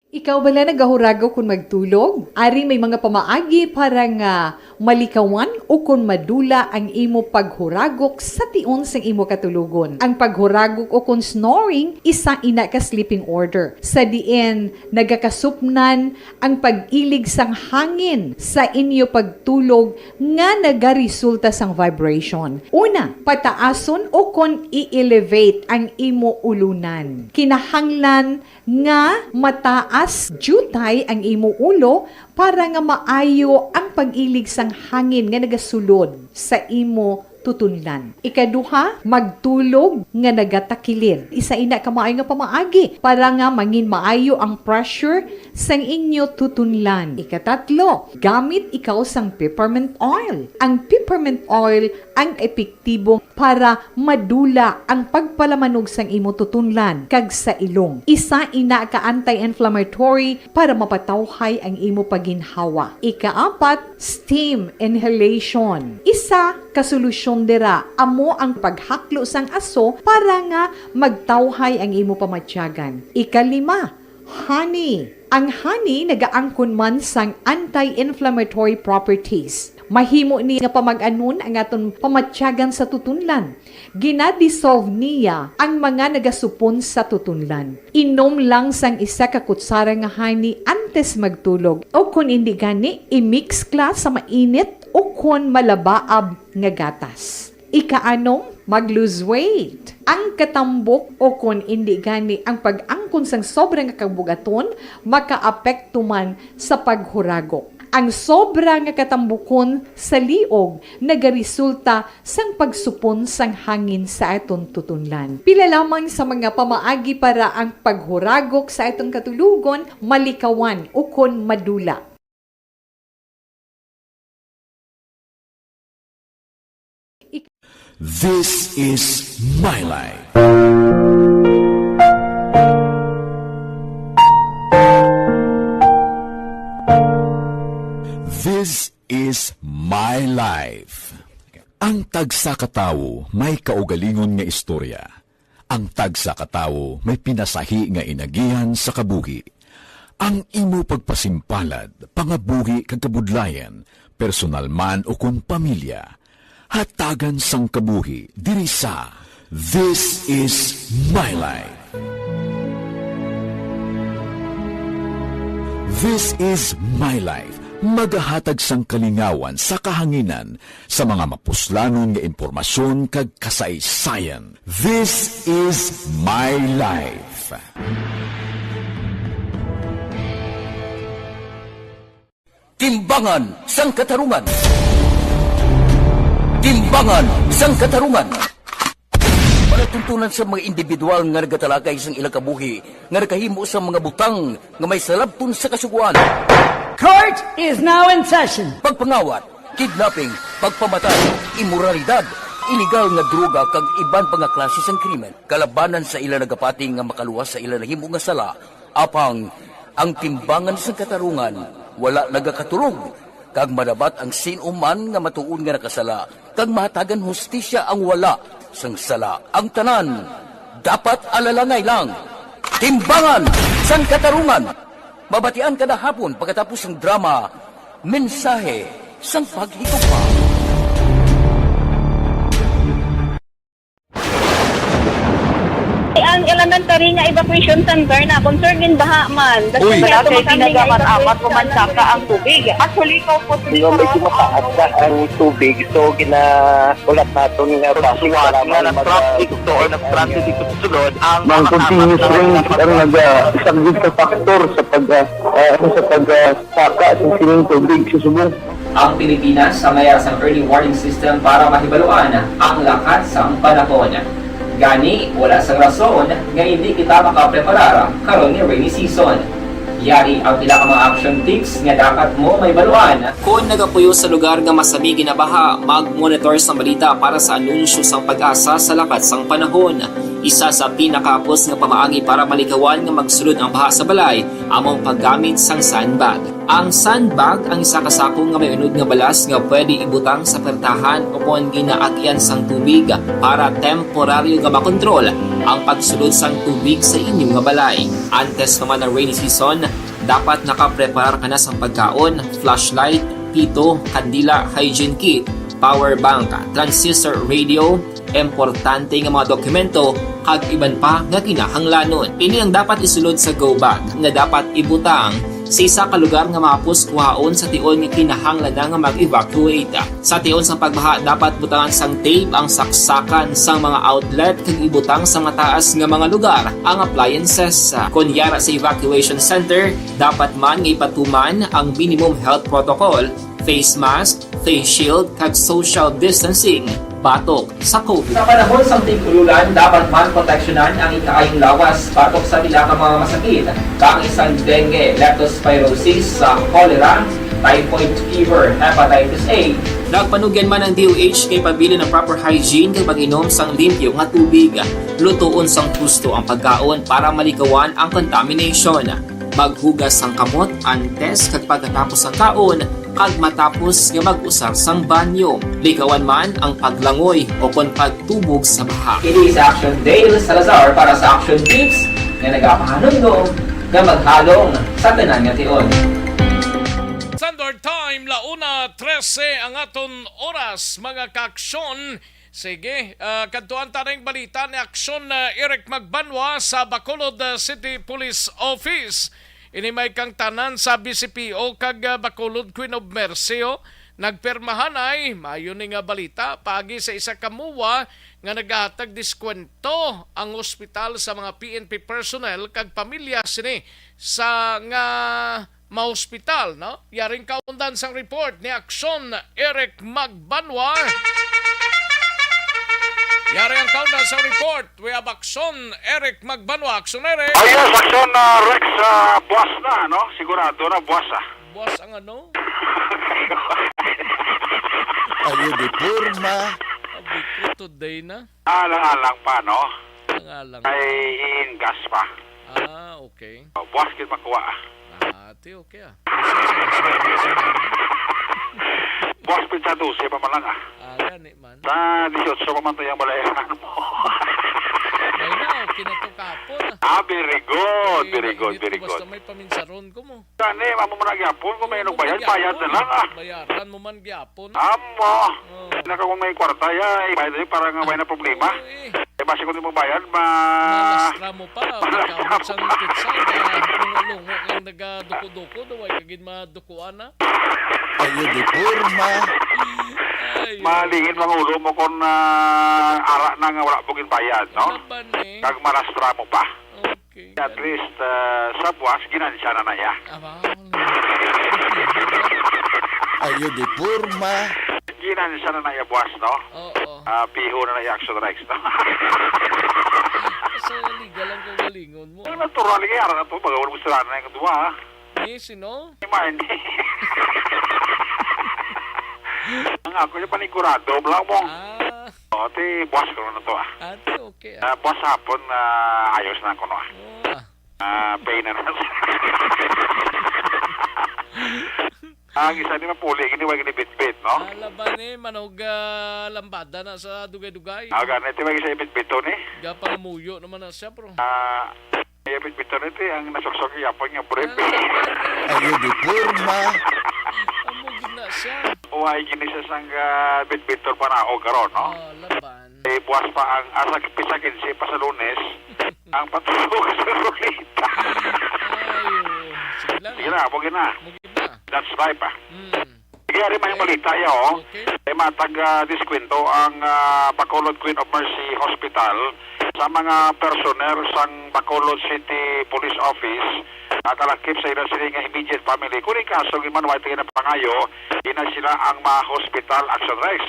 Ikaw bala nagahuragok kon magtulog? Ari may mga pamaagi para nga malikawan ukon madula ang imo paghuragok sa tion sang imo katulogon. Ang paghuragok ukon snoring, isa ina ka sleeping order, sa diin nagakasupnan ang pag-ilig sang hangin sa inyo pagtulog nga nagaresulta sang vibration. Una, pataason ukon i-elevate ang imo ulunan. Kinahanglan nga mataas diutay ang imo ulo para nga maayo ang pag-ilig sang hangin nga nagasulod sa imo tutunlan. Ikaduha, magtulog nga nagatakilid. Isa ina ka maayo nga pamaagi para nga mangin maayo ang pressure sang inyo tutunlan. Ikatatlo, gamit ikaw sang peppermint oil. Ang peppermint oil ang epektibo para madula ang pagpalamanog sang imo tutunlan kag sa ilong. Isa ina ka anti-inflammatory para mapatawhay ang imo paginhawa. Ikaapat, steam inhalation. Isa ka solusyon dira amo ang paghaklo sang aso para nga magtawhay ang imo pamatyagan. Ikalima, honey. Ang honey nagaangkon man sang anti-inflammatory properties. Mahimo ni nga pamag-anon ang aton pamatyagan sa tutunlan. Ginadissolve niya ang mga nagasupon sa tutunlan. Inom lang sang isa ka kutsara nga honey antes magtulog, o kon indi gani, i-mix ka sa mainit o kon malabaab nga gatas. Ikaanom, mag-lose weight. Ang katambok o kon indi gani ang pag-angkon sang sobra nga kabugaton makaapekto man sa paghuragok. Ang sobra nga katambukon sa liog nagaresulta sang pagsupon sang hangin sa aton tutunlan. Pila lamang sa mga pamaagi para ang paghuragok sa aton katulogon malikawan ukon madula. This is my life. This is my life. Ang tagsa ka tawo may kaugalingon nga istorya. Ang tagsa ka tawo may pinasahi nga inagihan sa kabuhi. Ang imo pagpasimpalad, pangabuhi kag kabudlayan, personal man o kon pamilya, hatagan sang kabuhi diri sa This Is My Life. This Is My Life, magahatag sang kalingawan sa kahanginan sa mga mapuslanon nga impormasyon kag kasaysayan. This Is My Life. Timbangan sang Katarungan. Timbangan sang Katarungan. Palatuntunan sa mga individual nga nagatalakay sang ilang kabuhi nga nakahimo sa mga butang nga may salabton sa Kasugoan. Court is now in session. Pagpangawat, kidnapping, pagpamatay, imoralidad, iligal nga droga kag iban pa nga klase sang krimen kalabanan sa ila nagapati nga makaluwas sa ila nahimo nga sala. Apang ang timbangan sang katarungan wala nagakatulog, kag madabat ang sin-o man nga matuod nga nakasala, kag mahatagan hustisya ang wala sang sala. Ang tanan dapat alalangay lang. Timbangan sang Katarungan, mabatian kada hapon pagkatapos sang drama Mensahe sang Paghigugma. Ang elementary nga evacuation center na concern gin baha man. Uy. Wala kay ginagaman amat, pumansaka ang tubig. Actually, ikaw po, di ba, medyo mataas na ang tubig. So, ginahulat naton nga traffic nga nag-traffic to or nag-transit dito sa sulod ang mga continuous rain ang nag-, ah, isang gid ka factor sa pag, ah, ah, ano, sa pag, ah, saka sa sining tubig sa subong. Ang Pilipinas sa mayar sang early warning system para mahibaluan ang lakat sang panahon. Gani, wala sang rason nga hindi kita makapreparar karon nga rainy season. Yari ang pila ka mga action tips nga dapat mo mahibaluan. Kon nagapuyo sa lugar nga masami ginabaha, mag-monitor sa balita para sa anunsyo sang PAGASA sa lakat sang panahon. Isa sa pinakahapos nga pamaagi para malikawan nga magsulod ang baha sa balay amo ang paggamit sang sandbag. Ang sandbag ang isa ka sako nga may unod nga balas nga pwede ibutang sa pertahan o kon ginaagyan sang tubig para temporaryo nga makontrol ang pagsulod sang tubig sa inyo nga balay. Antes pa man ang rainy season, dapat nakapreparar ka na sang pagkaon, flashlight, pito, kandila, hygiene kit, power bank, transistor radio, importante nga mga dokumento, kag iban pa nga kinahanglanon. Ini ang dapat isulod sa go bag nga dapat ibutang sa isa ka lugar nga mahapos kuhaon sa tion nga kinahanglan na nga mag-evacuate. Sa tion sang pagbaha, dapat butangan sang tape ang saksakan sang mga outlet kag ibutang sa mataas nga mga lugar ang appliances. Kon yara sa evacuation center, dapat man nga ipatuman ang minimum health protocol, face mask, face shield, kag social distancing. batok sa COVID. Sa panahon sang tig-ululan, dapat man proteksyonan ang ikaayong lawas batok sa pila ka mga masakit, kaangay sang dengue, leptospirosis, sa cholera, typhoid fever, hepatitis A. Nagpanugyan man ang D O H kay pabilin ang proper hygiene kag pag-inom sang limpyo nga tubig. Lutoon sang husto ang pagkaon para malikawan ang contamination. Maghugas sang kamot antes kag pagkatapos sang kaon, kag matapos nga mag-usar sang banyo. Likawan man ang paglangoy o kon pagtubog sa baha. Kini si Action Dale Salazar para sa Action Tips nga nagapahanumdom nga maghalong sa tanan nga tion. Standard Time, la una trese ang aton oras, mga kaaksyon. Sige, ah, kadtuan ta ning balita ni Aksyon, ah, Eric Magbanwa sa Bacolod, ah, City Police Office. Ini may kangtanan sa B C P O kag, ah, Bacolod Queen of Mercy, oh. Nagpirmahanay, maayo ni nga balita, paagi sa isa ka MOA nga nagahatag diskwento ang ospital sa mga P N P personnel kag pamilya sini sa nga maospital, no? Yari ang kaundan sang report ni Aksyon Eric Magbanwa. Yari ang kaundan sang report. We have Aksyon Eric Magbanwa. Aksyon Eric. Ayos, Aksyon, ah, Rex, ah, buwas na, no? Sigurado na, buwas, ah. Buwas ang ano? Ayo di porma. Abi ko today na. Alang-alang pa, no? Ang alang. Ay, iingas pa. Ah, okay. Oh, buwas gid makuha, ah. Ah, ti okay ah. Kasi sa, sa, sa, sa, Buwas pin sa dose pa man lang, ah. Ah, gani man. Sa disiotso pa man to yung balayaran mo. May na, okay na to kapon ah. Ah, very good, Eh, very good, mainit very ko, basta good. May paminsaron ko mo. Gani, amo mo na gyapon kung may Amo nagbayad, man bayad na gyapon. Lang, ah. Bayaran mo man gyapon. Amo. Oh. Na ka kung may kwarta, ya, ibayad na yun para nga may na problema. Oo, eh. Eh, basi kung di mo bayad, ma... Malastra mo pa, Malastra pagkamot mo sang pa. pizza, na lungo-lungo lang nagaduko-duko, daw ay kagid madukuan na. Ayo di porma. Ay, Malingin ang ulo mo kung ah, ara na nga wala mo ginbayad, no? Laban eh. Kag malastra mo pa. Okay. At least, ah, sa buwas, ginansya na na iya. Aba, Ayo di porma. Ginansya na na iya buwas, no? Oo. Ah, piho na na iya Action Rex, no? Sa liga lang ko galingon mo. Ang natural, kaya ara na to, baga wala mo sila na yung duwa, ha? Yes, you know? Iman. Ang ako yung panigurado, bla mo. Ah, O, ti, buwas ko na to, ah. ate, okay ah. Ah, buwas hapon, ah, ayos na ko, no, ah. Oh, ah. Ah, pain na na. Ang isa ni mapuli, gini, way gini bitbit, no? Ah, laban eh, manog ah, lambada na sa dugay-dugay. Ah, ganit, way isa bitbit to, ni. Gapangamuyo naman na siya, bro. Ah, iya bitbit to, ni, ti, ang nasuksok, yapon nga brief. Ayo di porma. Amo gid na siya. Way gini siya sang ah, bitbit to, panahon karon, no? Oh, laban. Eh, buwas pa ang asa pisa kinse pa sa Lunes, ang patulog sa Lolita. Ay, oh. Sige lang. Sige na, amo gid na. Mo gid na. That's life, ah. Hmm. Sige, ari may balita, ya, oh. Okay. Eh, matag ah, diskwento ang ah, Bacolod Queen of Mercy Hospital sa mga personnel sang Bacolod City Police Office at alakip sa ila sila nga immediate family. Kung kaso, gid man, wa tingin ang pangayo, ina sila ang ma-hospital Action Rex.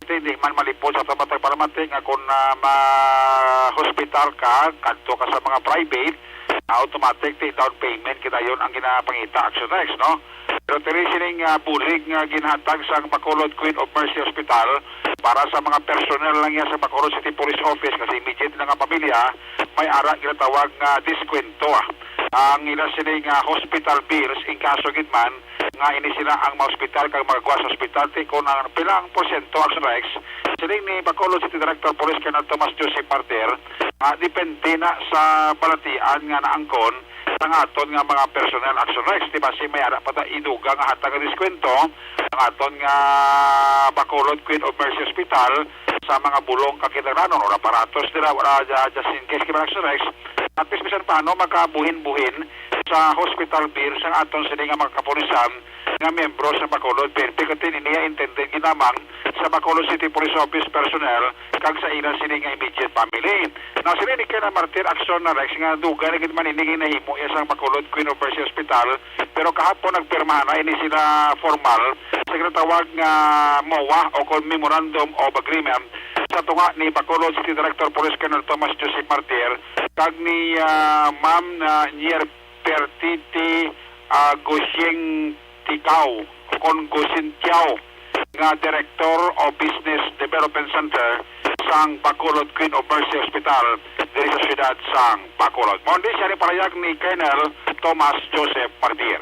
Ito hindi man malipod sa tamatag palamati nga kung ah, ma-hospital ka, kadto ka sa mga private, automatic, ti down payment kita yon ang ginapangita Action Rex, no? Pero tiri sining ah, bulig nga ginhatag sang Bacolod Queen of Mercy Hospital para sa mga personnel lang yan sa Bacolod City Police Office kasi immediate lang ang pamilya, may ara ginatawag nga diskwento, ah. Ang ila sining ah, hospital bills, in kaso gid man nga ini sila ang ma-hospital kag magwa sa hospital, ti kon ang pila ang porsyento Action Rex, siling ni Bacolod City Director Police Colonel Thomas Joseph Parter, ah, depende na sa balatian nga naangkon sang aton nga mga personnel Action Rex. Di ba, si may ara pa ta idugang nga hatag nga diskwento ang aton nga Bacolod Queen of Mercy Hospital sa mga bulong kag kinahanglanon or aparatos nila, wala, ah, just in case, kay Action Rex, at least bisan paano makabuhin-buhin sa hospital bill sang aton sini nga mga kapulisan nga miyembro sa Bacolod P N P, kay niya intended ginamang sa Bacolod City Police Office personnel kag sa ila sini nga immediate family. Nasiling ni Colonel Martir Action na Rex nga dugay na gid man ini nga nahimo iya sang Bacolod Queen of Mercy Hospital, pero kahapon nagpirmahan na ini sila formal sa ginatawag nga MOA o kon Memorandum of Agreement sa tunga ni Bacolod City Director Police Colonel Thomas Joseph Martir kag ni, ah, Ma'am, ah, Nier Pertiti, ah, Gusieng Ticao, kon Gusintiao, nga Director of Business Development Center sang Bacolod Queen of Mercy Hospital diri sa siyudad sang Bacolod. Mao ni siya ni palahayag ni Colonel Thomas Joseph Martir.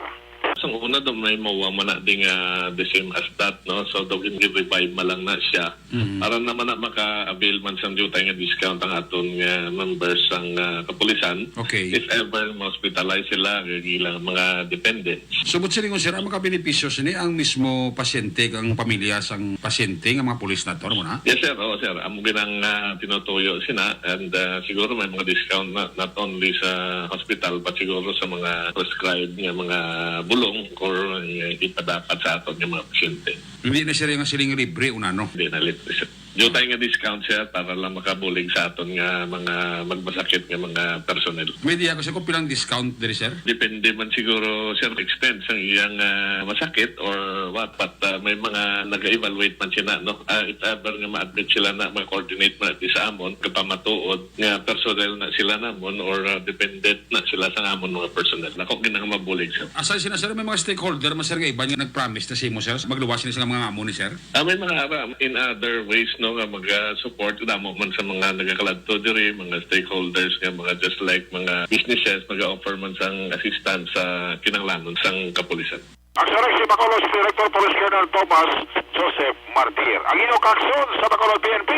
Sa una daw may MOA man na di nga the same as that, no? So daw gin-revive man lang na siya. Mhm. Para naman na maka-avail man sang diutay nga discount ang aton nga members sang, ah, kapulisan. Okay. If ever ma-hospitalize sila, kag ilang mga dependents. So, but silingon, sir, ang makabenepisyo sini ang mismo pasyente, ang pamilya sang pasyente nga mga pulis na to, ano mo na? Yes, sir. Oo, sir. Amo ginang, ah, tinutuyo sina, and, ah, siguro may mga discount na, not only sa hospital, but siguro sa mga prescribed nga mga bulong or, eh, ipadapat sa aton nga mga pasyente. Hindi na siya nga siling libre una, no? Hindi na libre, sir. Diutay nga discount, sir, para lang makabulig sa aton nga mga magmasakit nga mga personnel. May diya ko, sir, kung pilang discount diri, sir? Depende man siguro, sir, extent sang iyang, ah, masakit or what, but, ah, may mga nag-evaluate man sila, no? Ah, if ever nga ma-admit sila na, ma-coordinate man di sa amon, kapamatuod nga personnel na sila namon or, ah, dependent na sila sa amon mga personnel. Nako, ginang mabulig, sir. Aside sina, sir, may mga stakeholder man, sir, nga iban nga nag-promise na sa imo, sir, magluwas sila sa mga amo ni, sir? Ah, may mga, ah, in other ways, no, nga mag-, ah, support, damo man sa mga nagakaladto diri, mga stakeholders nga mga just like mga businesses, mag-offer man sang assistance sa kinahanglanon sang kapulisan. Ang sarang si Bacolod Director Police Colonel Thomas Joseph Martir. Ang inyong kaaksyon sa Bacolod P N P,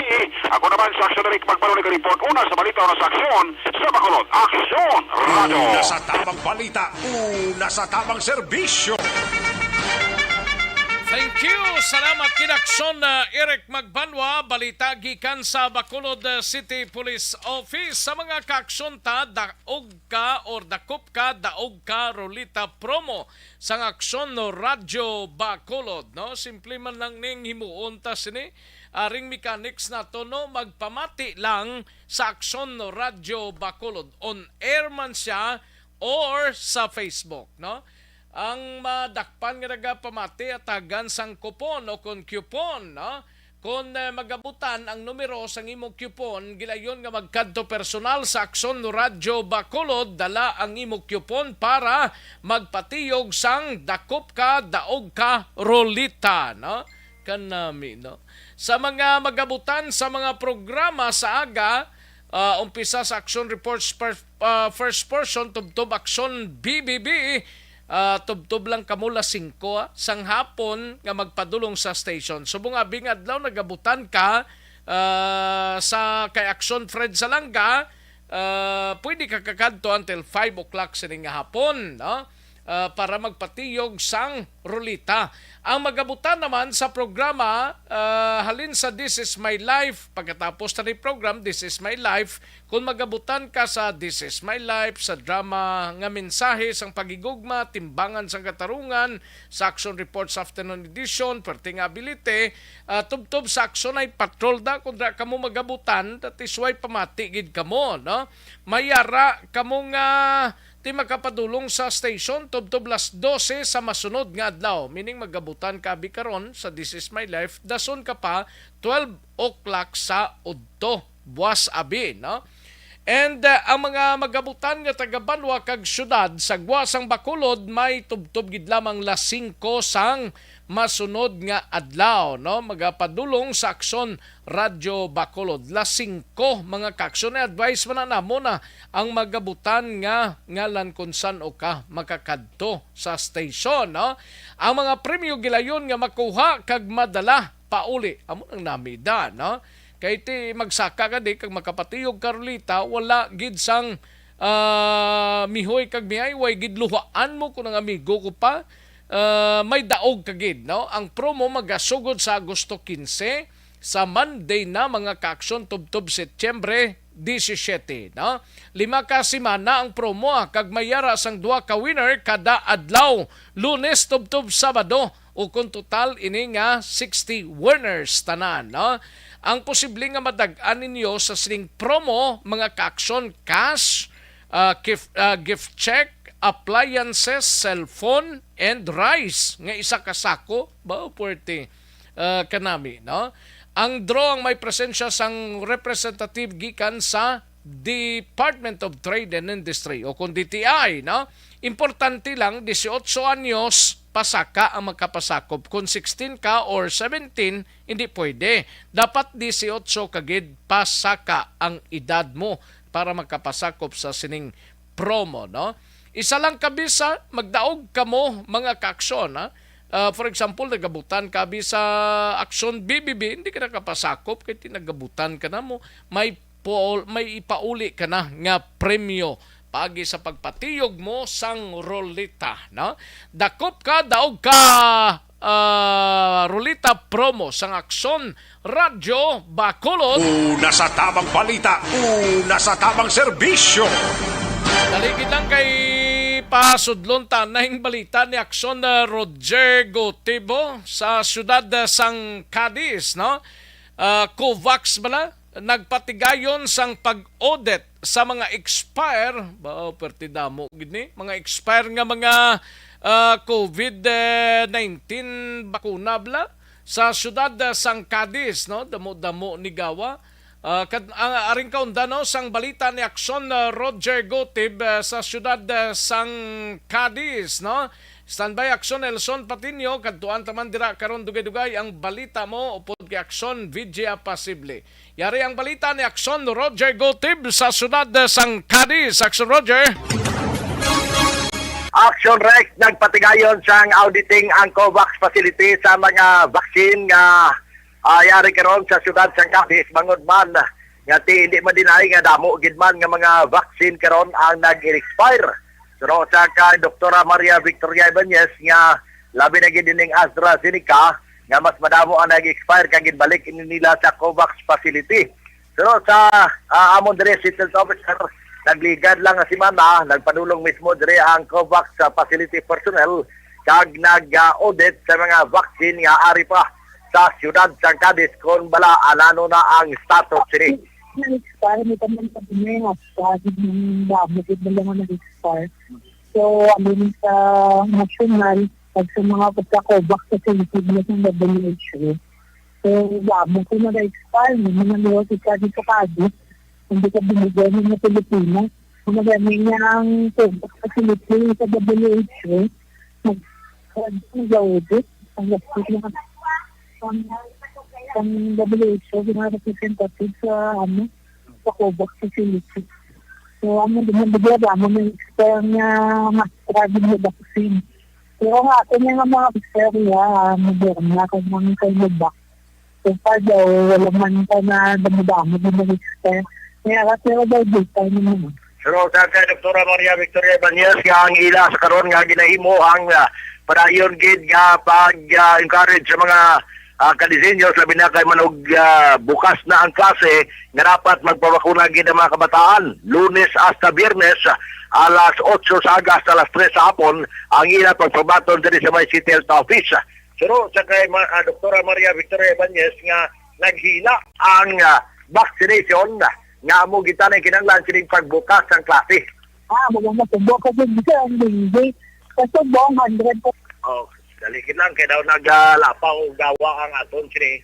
ako naman sa Aksyon Eric Magpalo nagareport una sa balita, una sa aksyon sa Bacolod. Aksyon, Rado! Una sa tabang balita, una sa tabang serbisyo. Thank you. Salamat, Kinaksyon, uh, Eric Magbanwa. Balita gikan sa Bacolod, uh, City Police Office. Sa mga kaaksyon ta, daog ka or dakop ka, daog ka, Rolita Promo sang Aksyon, no, Radyo Bacolod, no? Simple man lang ning himuon ta sini. Aring mechanics nato, no, magpamati lang sa Aksyon, no, Radyo Bacolod. On air man siya or sa Facebook, no? Ang madakpan nga nagapamati, atagan sang kupon o kon coupon, no? Kon, eh, magabutan ang numero sang imo coupon, gilayon nga magkadto personal sa Aksyon Radyo Bacolod, dala ang imo coupon para magpatiyog sang dakop ka, daog ka, rolita, no? Kanami, no? Sa mga magabutan sa mga programa sa aga, ah, umpisa sa Aksyon Reports per-, ah, First Portion, tubtob Aksyon B B B, ah, tubtob lang kamo las singko, ah, sang hapon nga magpadulong sa station. Subong abi nga adlaw nagabutan ka, ah, sa kay Aksyon Fred Salanga, ah, pwede ka kakadto until five o'clock sining nga hapon, no? Ah, para magpatiyog sang rolita. Ang magabutan naman sa programa, ah, halin sa This Is My Life, pagkatapos ta ni program, This Is My Life, kung magabutan ka sa This Is My Life, sa drama nga mensahe sang paghigugma, timbangan sang katarungan, sa Action Reports Afternoon Edition, perting ability, ah, tubtob sa Action ay patrol da, kung da kamo magabutan, that is why pamati gid kamo, no? Mayara kamo nga ti makapadulong sa station tubtob las dose sa masunod nga adlaw, meaning magabutan ka abi karon sa This Is My Life, dason ka pa twelve o'clock sa udto, buas abi, no? And, uh, ang mga magabutan nga taga-banwa kag syudad sa gwa sang Bacolod may tubtob gid lamang las singko sang masunod nga adlaw, no? Magapadulong sa Aksyon Radyo Bacolod. Las singko, mga kaaksyon, advice man na namo na ang magabutan nga ngalan kung san-o ka makakadto sa station, no? Ang mga premyo gilayon nga makuha kag madala pauli. Amo nang namida, no? Kay ti magsaka ka di kag makapatiyog ka rolita, wala gid sang, ah, mihoy kag mihayway gid luhaan mo kung ang amigo ko pa, ah, may daog ka gid, no? Ang promo magasugod sa Agosto quince, sa Monday na, mga kaaksyon, tubtob Setyembre disisiete, no? Lima ka semana ang promo, ah, kag may yara sang duha ka winner kada adlaw, Lunes tubtob Sabado, o kung total ini nga sixty winners tanan, no? Ang posible nga madag-an ninyo sa sining promo, mga ka-aksyon, cash, ah, gift, ah, gift check, appliances, cellphone, and rice nga isa ka sako. Ba, puwerte, ah, kanami, no? Ang draw ang may presensya sang representative gikan sa Department of Trade and Industry o kung D T I, no? Importante lang, dieciocho anyos pasaka ang makapasakop. Kung sixteen ka or seventeen, hindi pwede. Dapat dieciocho ka gid pasaka ang edad mo para makapasakop sa sining promo, no? Isa lang ka visa, magdaog kamo, mga ka-aksyon, ha? Ah, for example, nagabutan ka visa aksyon B B B, hindi ka nakapasakop kay tinagabutan ka na mo. May paul-, may ipauli ka na nga premyo paagi sa pagpatiyog mo sang ruleta, no? Dakop ka, daog ka, ah, ruleta promo sang Aksyon Radyo Bacolod. Una sa tamang balita, una sa tamang serbisyo. Dali gid lang kay pasudlon ta na ing balita ni Aksyon, ah, Roger Gotibo sa siyudad, ah, sang Cadiz, no? Ah, COVAX bala, nagpatigayon sang pag-audit sa mga expire, ba, perti damo gid ni, mga expire nga mga, ah, COVID nineteen bakuna bala sa siyudad, ah, sang Cadiz, no? Damo-damo ni gawa. Ah, kad-, ang aring kaunda, no, sang balita ni Aksyon, ah, Roger Gotib, ah, sa siyudad, ah, sang Cadiz, no? Standby, Aksyon Elson Patiño, kadtuan ta man dira karon dugay-dugay ang balita mo upod kay Aksyon Vidya Pasible. Yari ang balita ni Aksyon Roger Gotib sa siyudad, ah, sang Cadiz. Aksyon Roger. Action Rex, nagpatigayon sang auditing ang COVAX facility sa mga vaccine nga, ah, yari karon sa siyudad sang Cadiz, bangod man nga ti hindi ma-deny nga damo gid man nga mga vaccine karon ang nag-expire. Pero sa kay Doktora Maria Victoria Ibanez nga labi na gid ining AstraZeneca nga mas madamo ang nag-expire kag ginbalik ini nila sa COVAX facility. Pero sa, ah, amon diri, Health Officer, nagligad lang nga semana, nagpadulong mismo diri ang COVAX sa facility personnel kag nag-audit sa mga vaccine nga ari pa sa siyudad sang Cadiz kon bala anano na ang status sini. Nag-expire, may tanan pa din eh, hasta, yung damo, yung mga nag-expire. So, alin sa national, pag sa mga pagka-COVAX sa Philippines, yung W H O. So, damo ko nag-expire, may mga liwa sa Cadiz sa Cadiz. Hindi ka binigyan ng mga Pilipino. Ang maganda niya ang COVAX sa Philippines sa W H O. Nag-, nag-audit. Ang gastos na ang, ang W H O, yung mga representative sa, ano, sa COVAX facility. So, ang mga bigla ba mo ng extra nga mas grabe na vaccine. Pero nga, ako nga mga extra niya, ah, Moderna, kung mga kayo ba? So far daw, wala man pa na damo-damo din mag-extra. Kaya kasi daw, daytay naman. Pero sa kay Doktora Maria Victoria Ibanez nga ang ila sa karon nga ginahimo ang, ah, padayon gid nga pag, ah, encourage sa mga, ah, Cadizeños, labi na kay manog, ah, bukas na ang klase, nga dapat magpabakuna gid ang mga kabataan, Lunes hasta Biyernes, ah, alas otso sa aga hasta alas tres sa hapon ang ila pagpabaton diri sa may City Health Office. Pero sa kay Ma-, ah, Doktora Maria Victoria Ibanez nga naghila ang, ah, vaccination nga amo gid tani kinahanglan sining pagbukas sang klase. Ah, maganda po. Bukas yung bisa ang linggi. Kasi buong hundred po. Oh, dali gid lang kay daw nagalapaw gawa ang aton sini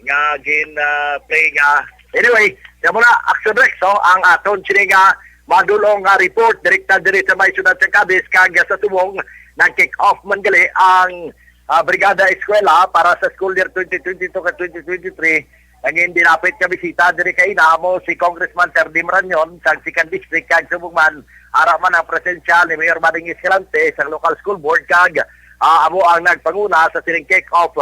nga gin, ah, play nga. Anyway, yan muna, Action Rex, so, ang aton sini nga madulong nga report direkta diri sa may siyudad sa Cadiz kag sa subong nag-kick off man gali ang, ah, Brigada Eskwela para sa school year twenty twenty-two ka twenty twenty-three. Ang indi napit nga bisita diri kay ina mo si Congressman Terdy Marañon sa second district kag subong man ara man ang presensya ni Mayor Manny Escalante sa local school board kag, ah, amo ang nagpanguna sa sining kick-off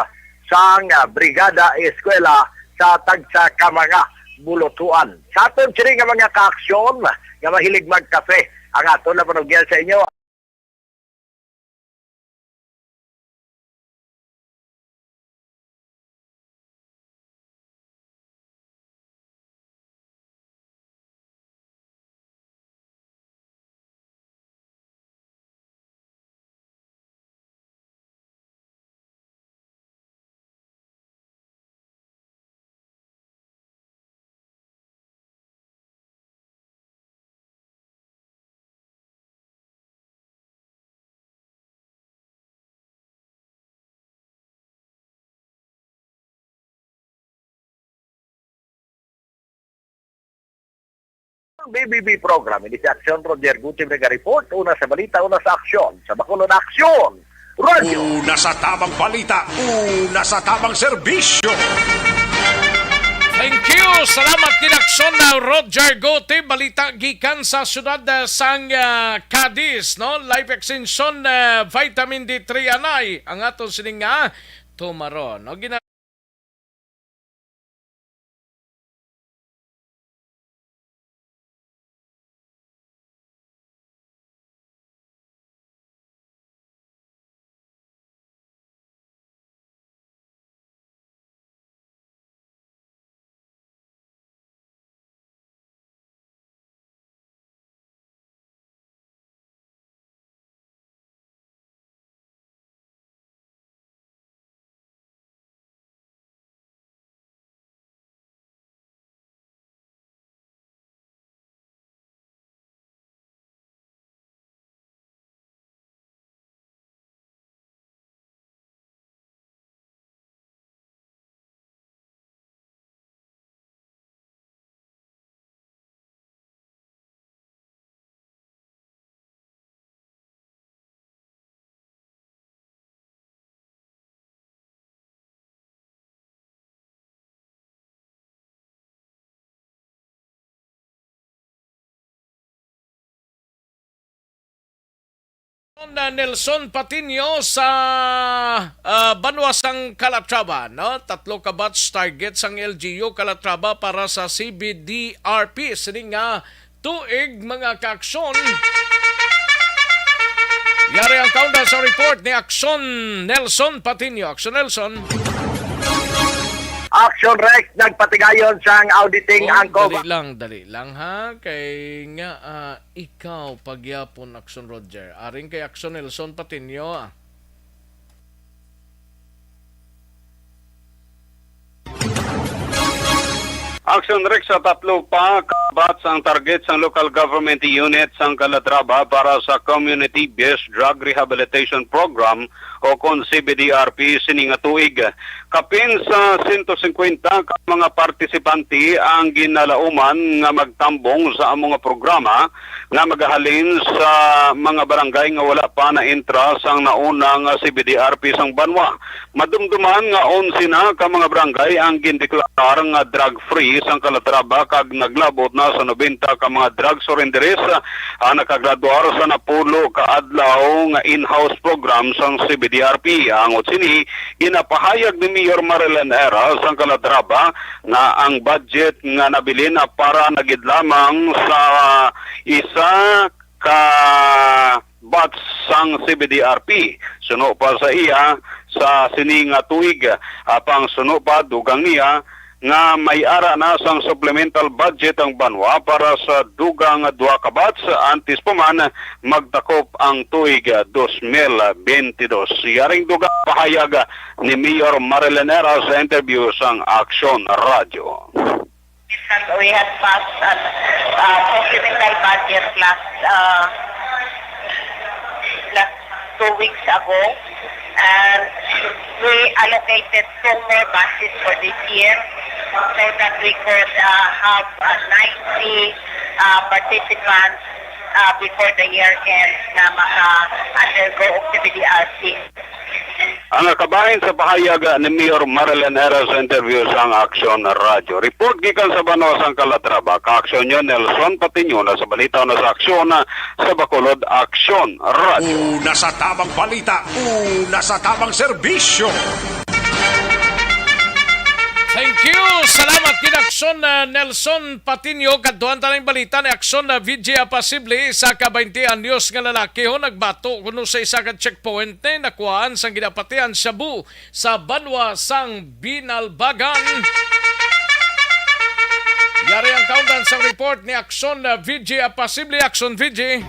sang, ah, Brigada Eskwela sa tagsa ka mga bulutuan. Sa aton sini nga mga kaaksyon nga mahilig magkape, ang aton na panugyan sa inyo. B B B program. Ini si Aksyon Roger Gutierrez nga report. Una sa balita, una sa aksyon. Sa Bacolod, Aksyon! Radyo! Una sa tamang balita, una sa tamang serbisyo. Thank you. Salamat kay Aksyon na Roger Gote. Balita gikan sa siyudad, ah, sang, ah, Cadiz, no? Life Extension, ah, Vitamin D three anay ang aton sining nga tumaron. No? Gina- Na Nelson Patiño sa, ah, banwa sang Calatrava, no? Tatlo ka batch target sang L G U Calatrava para sa C B D R P. Sini nga tuig, mga kaaksyon. Yari ang kaunda sa report ni Aksyon Nelson Patiño. Aksyon Nelson. Action Rex nagpatigayon sang auditing Oh, ang dali COVACO. lang, dali lang ha. Kay nga, ah, ikaw pagyapon, Aksyon Roger. Aring kay Aksyon Nelson Patiño, ah. Action Rex, sa tatlo pa ka batch ang target sang local government unit sang Calatrava para sa community-based drug rehabilitation program o kon C B D R P sini nga tuig. Kapin sa sento singkwenta ka mga partisipante ang ginalauman nga magtambong sa amo nga programa nga magahalin sa mga barangay nga wala pa naentra sang nauna nga C B D R P sang banwa. Madumduman nga onse na ka mga barangay ang gindeklarar nga drug-free sang Calatrava kag naglabot na sa nobenta ka mga drug surrenderies ang nakagraduar sa napulo ka adlaw nga in-house program sang C B D R P. Angot sini, ginapahayag ni Mayor Marilyn Era sang Calatrava nga ang budget nga nabilin para na gid lamang sa isa ka batch sang C B D R P. Suno pa sa iya, sa sini nga tuig, apang suno pa dugang niya nga may ara na sang supplemental budget ang banwa para sa dugang duha ka batch, antes pa man magtakop ang tuig dos mil bentidós. Yaring dugang pahayag ni Mayor Marilyn Era sa interview sang Aksyon Radyo. We had passed an, uh, supplemental budget last, uh, last two weeks ago, and we allocated two more buses for this year so that we could, uh, have, uh, ninety, uh, participants, uh, before the year ends na maka-undergo og C B D R P. Ang nakabahin sa pahayag ni Mayor Marilyn Era sa interview sang Aksyon Radyo. Report gikan sa banwa sang Calatrava, kaaksyon niyo Nelson Patiño na sa balita na sa aksyon sa Bacolod Aksyon Radyo. Una sa tamang balita, una sa tamang serbisyo. Thank you. Salamat gid, Aksyon, uh, Nelson Patiño. Kadtuan ta ning balita ni Aksyon na V J Apasible, isa ka twenty anyos nga lalaki ho nagbato kuno sa isa ka checkpoint na nakuhaan sang ginapatihan shabu sa banwa sang Binalbagan. Yari ang kaundan sang report ni Aksyon, uh, V J Apasible. Aksyon, V J.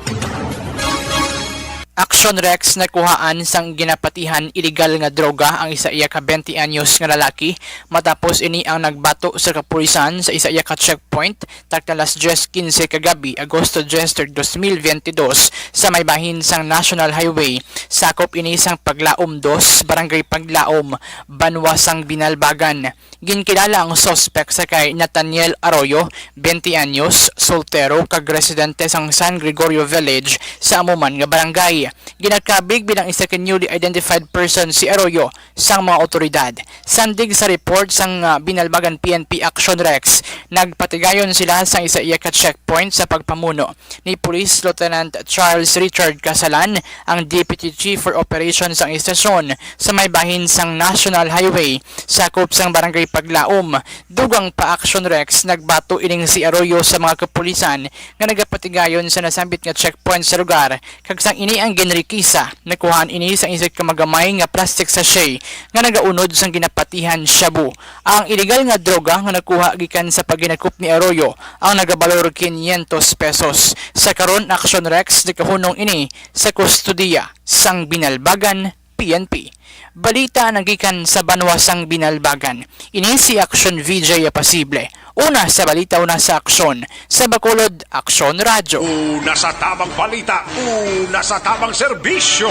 Action Rex, nakuhaan sang ginapatihan iligal nga droga ang isa iya ka twenty anyos nga lalaki matapos ini ang nagbato sa kapulisan sa isa iya ka checkpoint, takna las diez quince kagabi, Agosto diez, dos mil veintidós, sa may bahin sang National Highway. Sakop ini sang Paglaom dos, Barangay Paglaom, banwa sang Binalbagan. Ginkilala ang suspek sa kay Nathaniel Arroyo, twenty anyos, soltero, kag residente sang San Gregorio Village sa amo man nga barangay. Ginakabig bilang isa ka newly identified person si Arroyo sang mga otoridad. Sandig sa report sang, ah, Binalbagan P N P Action Rex, nagpatigayon sila sa isa iya ka checkpoint sa pagpamuno ni Police Lieutenant Charles Richard Casalan, ang Deputy Chief for Operations sang istasyon sa may bahin sang National Highway, sakop sang Barangay Paglaom. Dugang pa, Action Rex, nagbato ining si Arroyo sa mga kapulisan nga nagapatigayon sa nasambit nga checkpoint sa lugar, kag sang ini ang ginrikisa, nakuhaan ini sa isa ka magamay nga plastic sachet nga nagaunod sang ginapatihan shabu. Ang iligal nga droga nga nakuha gikan sa paghinakop ni Arroyo ang nagabalor quinientos pesos. Sa karon, Action Rex, nagahunong ini sa kustodiya sang Binalbagan P N P. Balita nanggikan sa banwa sang Binalbagan. Ini si Action V J Apasible. Una sa balita, una sa aksyon. Sa Bacolod, Aksyon Radyo. Una sa tamang balita, una sa tamang serbisyo.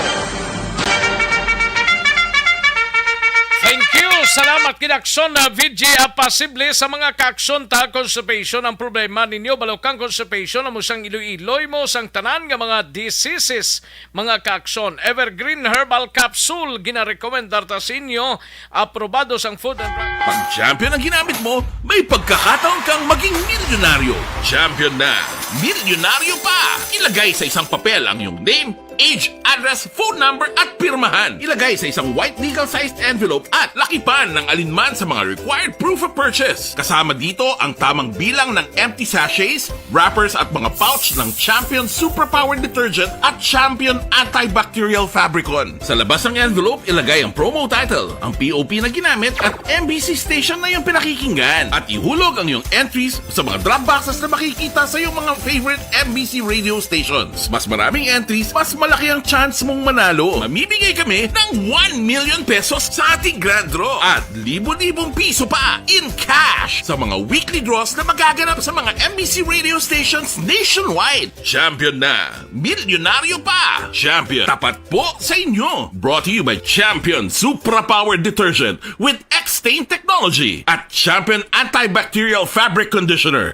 Thank you. Salamat gid, Aksyon, ah, V J Apasible. Sa mga ka-aksyon ta, constipation ang problema ninyo, balukang constipation, amo sang iloy-iloy mo sang tanan nga mga diseases, mga ka-aksyon. Evergreen Herbal Capsule, ginarekomendar ta sa inyo, aprobado sang Food and Drug. Pag champion ang ginamit mo, may pagkakataon kang maging milyonaryo. Champion na, milyonaryo pa! Ilagay sa isang papel ang iyong name, age, address, phone number, at pirmahan. Ilagay sa isang white legal-sized envelope at lakipan ng alinman sa mga required proof of purchase. Kasama dito ang tamang bilang ng empty sachets, wrappers, at mga pouch ng Champion Superpower Detergent at Champion Antibacterial Fabricon. Sa labas ng envelope, ilagay ang promo title, ang P O P na ginamit, at M B C station na iyong pinakikinggan. At ihulog ang iyong entries sa mga drop boxes na makikita sa iyong mga favorite M B C radio stations. Mas maraming entries, mas malaki ang chance mong manalo. Mamimigay kami ng one million pesos sa ating grand draw at libo-libong piso pa in cash sa mga weekly draws na magaganap sa mga M B C radio stations nationwide. Champion na! Milyonaryo pa! Champion, tapat po sa inyo! Brought to you by Champion Supra Power Detergent with X-Stain Technology at Champion Antibacterial Fabric Conditioner.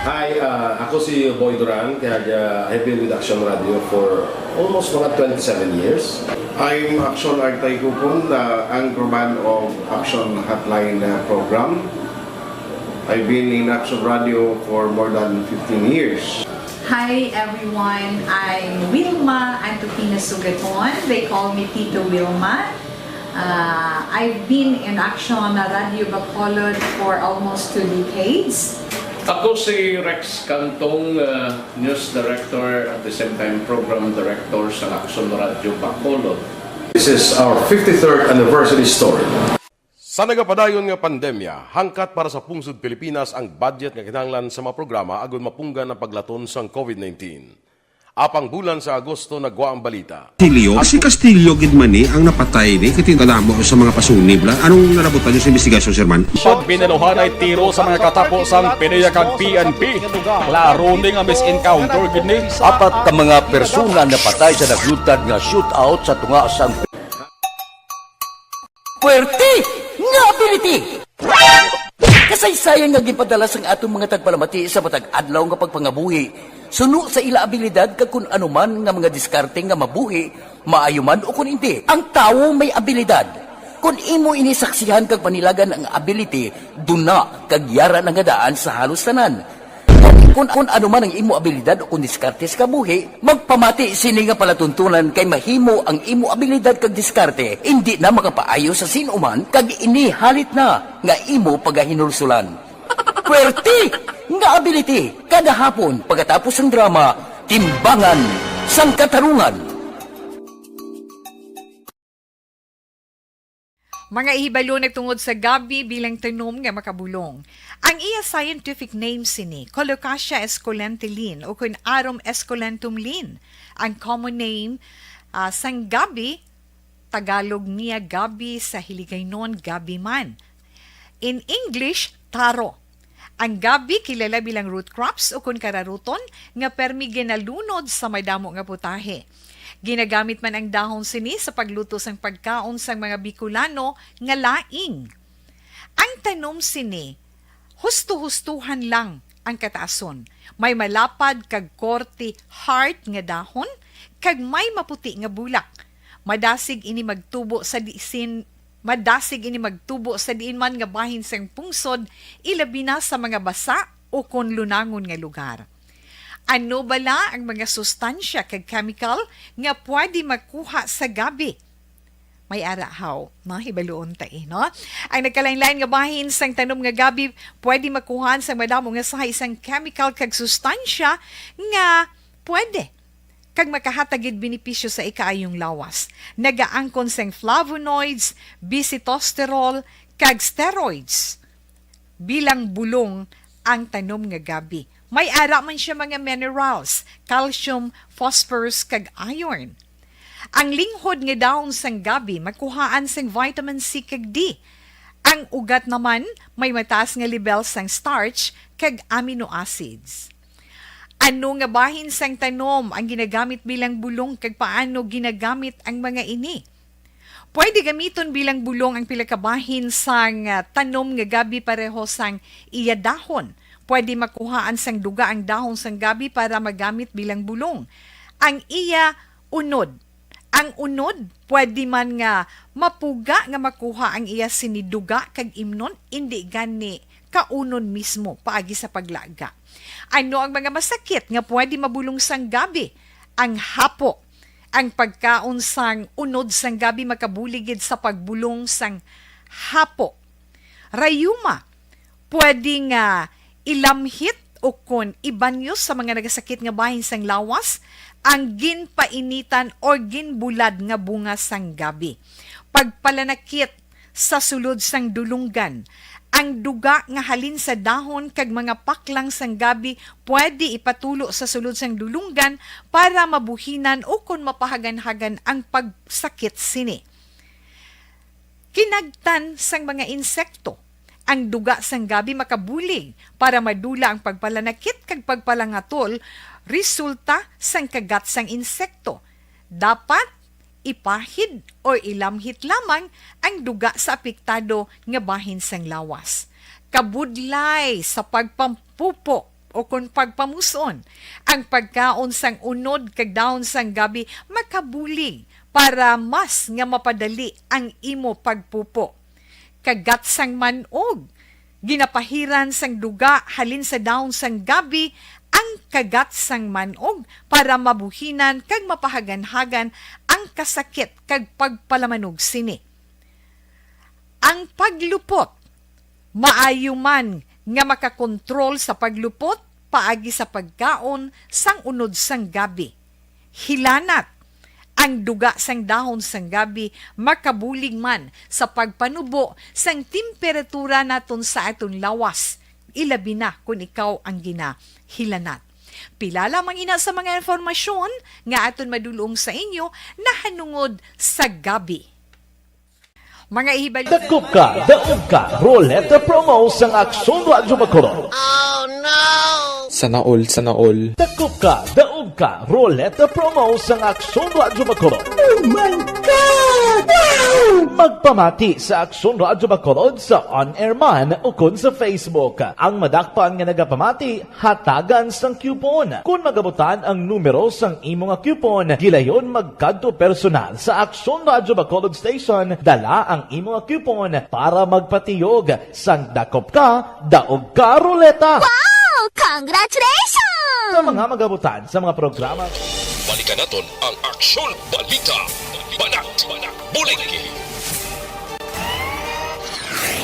Hi, ah, ako si Boy Duran, kag, ah, I've been with Action Radio for almost mga twenty-seven years. I'm Action Artay Kupon, the anchorman of Action Hotline, ah, program. I've been in Action Radio for more than fifteen years. Hi everyone, I'm Wilma Antupina Sugaton. They call me Tito Wilma. Uh, I've been in Action Radio Bacolod for almost two decades. Ako si Rex Cantong, uh, news director, at the same time program director sa Action Radio Bacolod. This is our fifty-third anniversary story. Sa nagapadayon nga pandemya, hangkat para sa pungsod Pilipinas ang budget nga kinahanglan sa mga programa agud mapunggan ang paglaton sang COVID nineteen. Apang bulan sa Agosto nagwa ang balita. Castillo, si Castillo gid man ni ang napatay ni, kay tingala mo sa mga pasunib la. Anong nalabutan niyo sa investigasyon, Sir Man? Pag binaluhan ay tiro sa mga katapo sang PDEA kag P N P. Klaro ni nga mis-encounter gid ni. Apat ka mga persona napatay sa naglutad nga shootout sa tunga sang Puwerte nga ability! Kasaysayan nga ginpadala sang aton mga tagpalamati sa matag adlaw nga pagpangabuhi, suno sa ila abilidad kag kun ano man nga mga diskarte nga mabuhi, maayo man o kun indi, ang tawo may abilidad. Kun imo ini saksihan kag panilagan ang ability, duna kag yara na nga daan sa halos tanan. Kun, kun ano man ang imo abilidad o kun diskarte sa kabuhi, magpamati sini nga palatuntunan kay mahimo ang imo abilidad kag diskarte indi na makapaayo sa sin-o man kag ini halit na nga imo pagahinulsolan. Puwerte nga ability kada hapon pagkatapos sang drama, Timbangan sang Katarungan. Mga ihibalo na tungod sa gabi bilang tanom nga makabulong. Ang iya scientific name sini, Colocasia esculenta Lin, o kun Arum esculentum Lin. Ang common name, ah, sang gabi, Tagalog niya gabi, sa Hiligaynon gabi man. In English, taro. Ang gabi kilala bilang root crops o kun kararuton nga permi ginalunod sa madamo nga putahe. Ginagamit man ang dahon sini sa pagluto sang pagkaon sang mga Bicolano nga laing. Ang tanom sini, husto-hustuhan lang ang kataason. May malapad kag korte heart nga dahon kag may maputi nga bulak. Madasig ini magtubo sa disin, madasig ini magtubo sa diin man nga bahin sang pungsod, ilabi na sa mga basa o kon lunangon nga lugar. Ano bala ang mga sustansya kag chemical nga pwede makuha sa gabi? May ara haw, no? Hibaluon ta, eh, no? Ang nagkalain-lain nga bahin sang tanom nga gabi pwede makuhaan sang madamo nga sahay sang chemical kag sustansya nga pwede kag makahatag gid benepisyo sa ikaayong lawas. Nagaangkon sang flavonoids, bisitosterol, kag steroids. Bilang bulong ang tanom nga gabi. May ara man siya mga minerals, calcium, phosphorus, kag iron. Ang linghod nga dahon sang gabi makuhaan sang vitamin C kag D. Ang ugat naman may mataas nga lebel sang starch kag amino acids. Ano nga bahin sang tanom ang ginagamit bilang bulong, kag paano ginagamit ang mga ini? Pwede gamiton bilang bulong ang pila ka bahin sang, ah, tanom nga gabi pareho sang iya dahon. Pwede makuhaan sang duga ang dahon sang gabi para magamit bilang bulong. Ang iya unod. Ang unod pwede man nga mapuga nga makuha ang iya sini duga kag imnon, indi gani kaunon mismo paagi sa paglaga. Ano ang mga masakit nga pwede mabulong sang gabi? Ang hapo. Ang pagkaon sang unod sang gabi makabulig gid sa pagbulong sang hapo. Rayuma, pwede nga ilamhit o kon ibanyo sa mga nagasakit nga bahin sang lawas ang ginpainitan o ginbulad nga bunga sang gabi. Pagpalanakit sa sulod sang dulunggan. Ang duga nga halin sa dahon kag mga paklang sang gabi pwede ipatulo sa sulod sang dulunggan para mabuhinan o kon mapahaganhagan ang pagsakit sini. Kinagtan sang mga insekto. Ang duga sang gabi makabulig para madula ang pagpalanakit kag pagpalangatol resulta sang kagat sang insekto. Dapat ipahid o ilamhit lamang ang duga sa apektado nga bahin sang lawas. Kabudlay sa pagpampupo o kon pagpamus-on, ang pagkaon sang unod kag dahon sang gabi makabulig para mas nga mapadali ang imo pagpupo. Kagat sang man-og. Ginapahiran sang duga halin sa dahon sang gabi ang kagat sang man-og para mabuhinan kag mapahaganhagan ang kasakit kag pagpalamanog sini. Ang paglupot. Maayo man nga makakontrol sa paglupot paagi sa pagkaon sang unod sang gabi. Hilanat. Ang duga sang dahon sang gabi makabulig man sa pagpanubo sang temperatura naton sa aton lawas, ilabi na kon ikaw ang ginahilanat. Pila lamang ina sa mga impormasyon nga aton madul-ong sa inyo nahanungod sa gabi. Mga ihibalo. Dakop ka, daog ka, Roleta Promo sang Aksyon Radyo Bacolod. Sana all, sana all. Dakop ka, daog ka, Roleta Promo sang Aksyon Radyo Bacolod. Oh my God! Wow! Magpamati sa Aksyon Radyo Bacolod sa on-air man ukon sa Facebook. Ang madakpan nga nagapamati, hatagan sang coupon. Kon magabutan ang numero sang imo nga coupon, gilayon magkadto personal sa Aksyon Radyo Bacolod Station, dala ang imo nga coupon para magpatiyog sang dakop ka, daog ka, Roleta. Wow! Congratulations! Sa mga magabutan sa mga programa. Balikan naton ang Aksyon Balita. Banat, banat, bulig.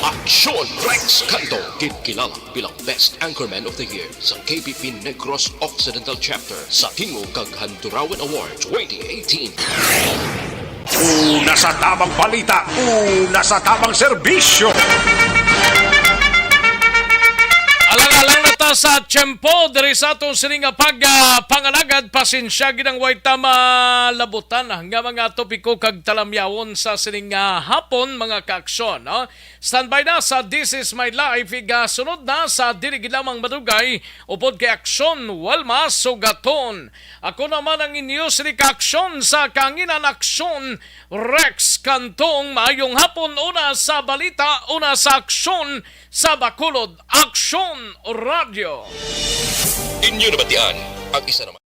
Aksyon Rex Canto, ginkilala bilang Best Anchorman of the Year sa K B P Negros Occidental Chapter sa Tingog kag Handurawan Award twenty eighteen. Una sa tamang balita, una sa tamang serbisyo. Alang-alang na ta sa tiyempo diri sa atong sining nga pag, ah, pangalagad. Pasensya gid ang way ta malabutan nga mga topiko kag talamyawon sa sining nga hapon, mga kaaksyon, no? Standby na sa This Is My Life, igasunod na sa dili gid lamang madugay, upod kay Aksyon Walma Sugaton. Ako naman ang inyo sini kaaksyon sa kanginan, Aksyon Rex Cantong. Maayong hapon, una sa balita, una sa aksyon sa Bacolod, Aksyon Radio. Inyo nabatian ang isa naman.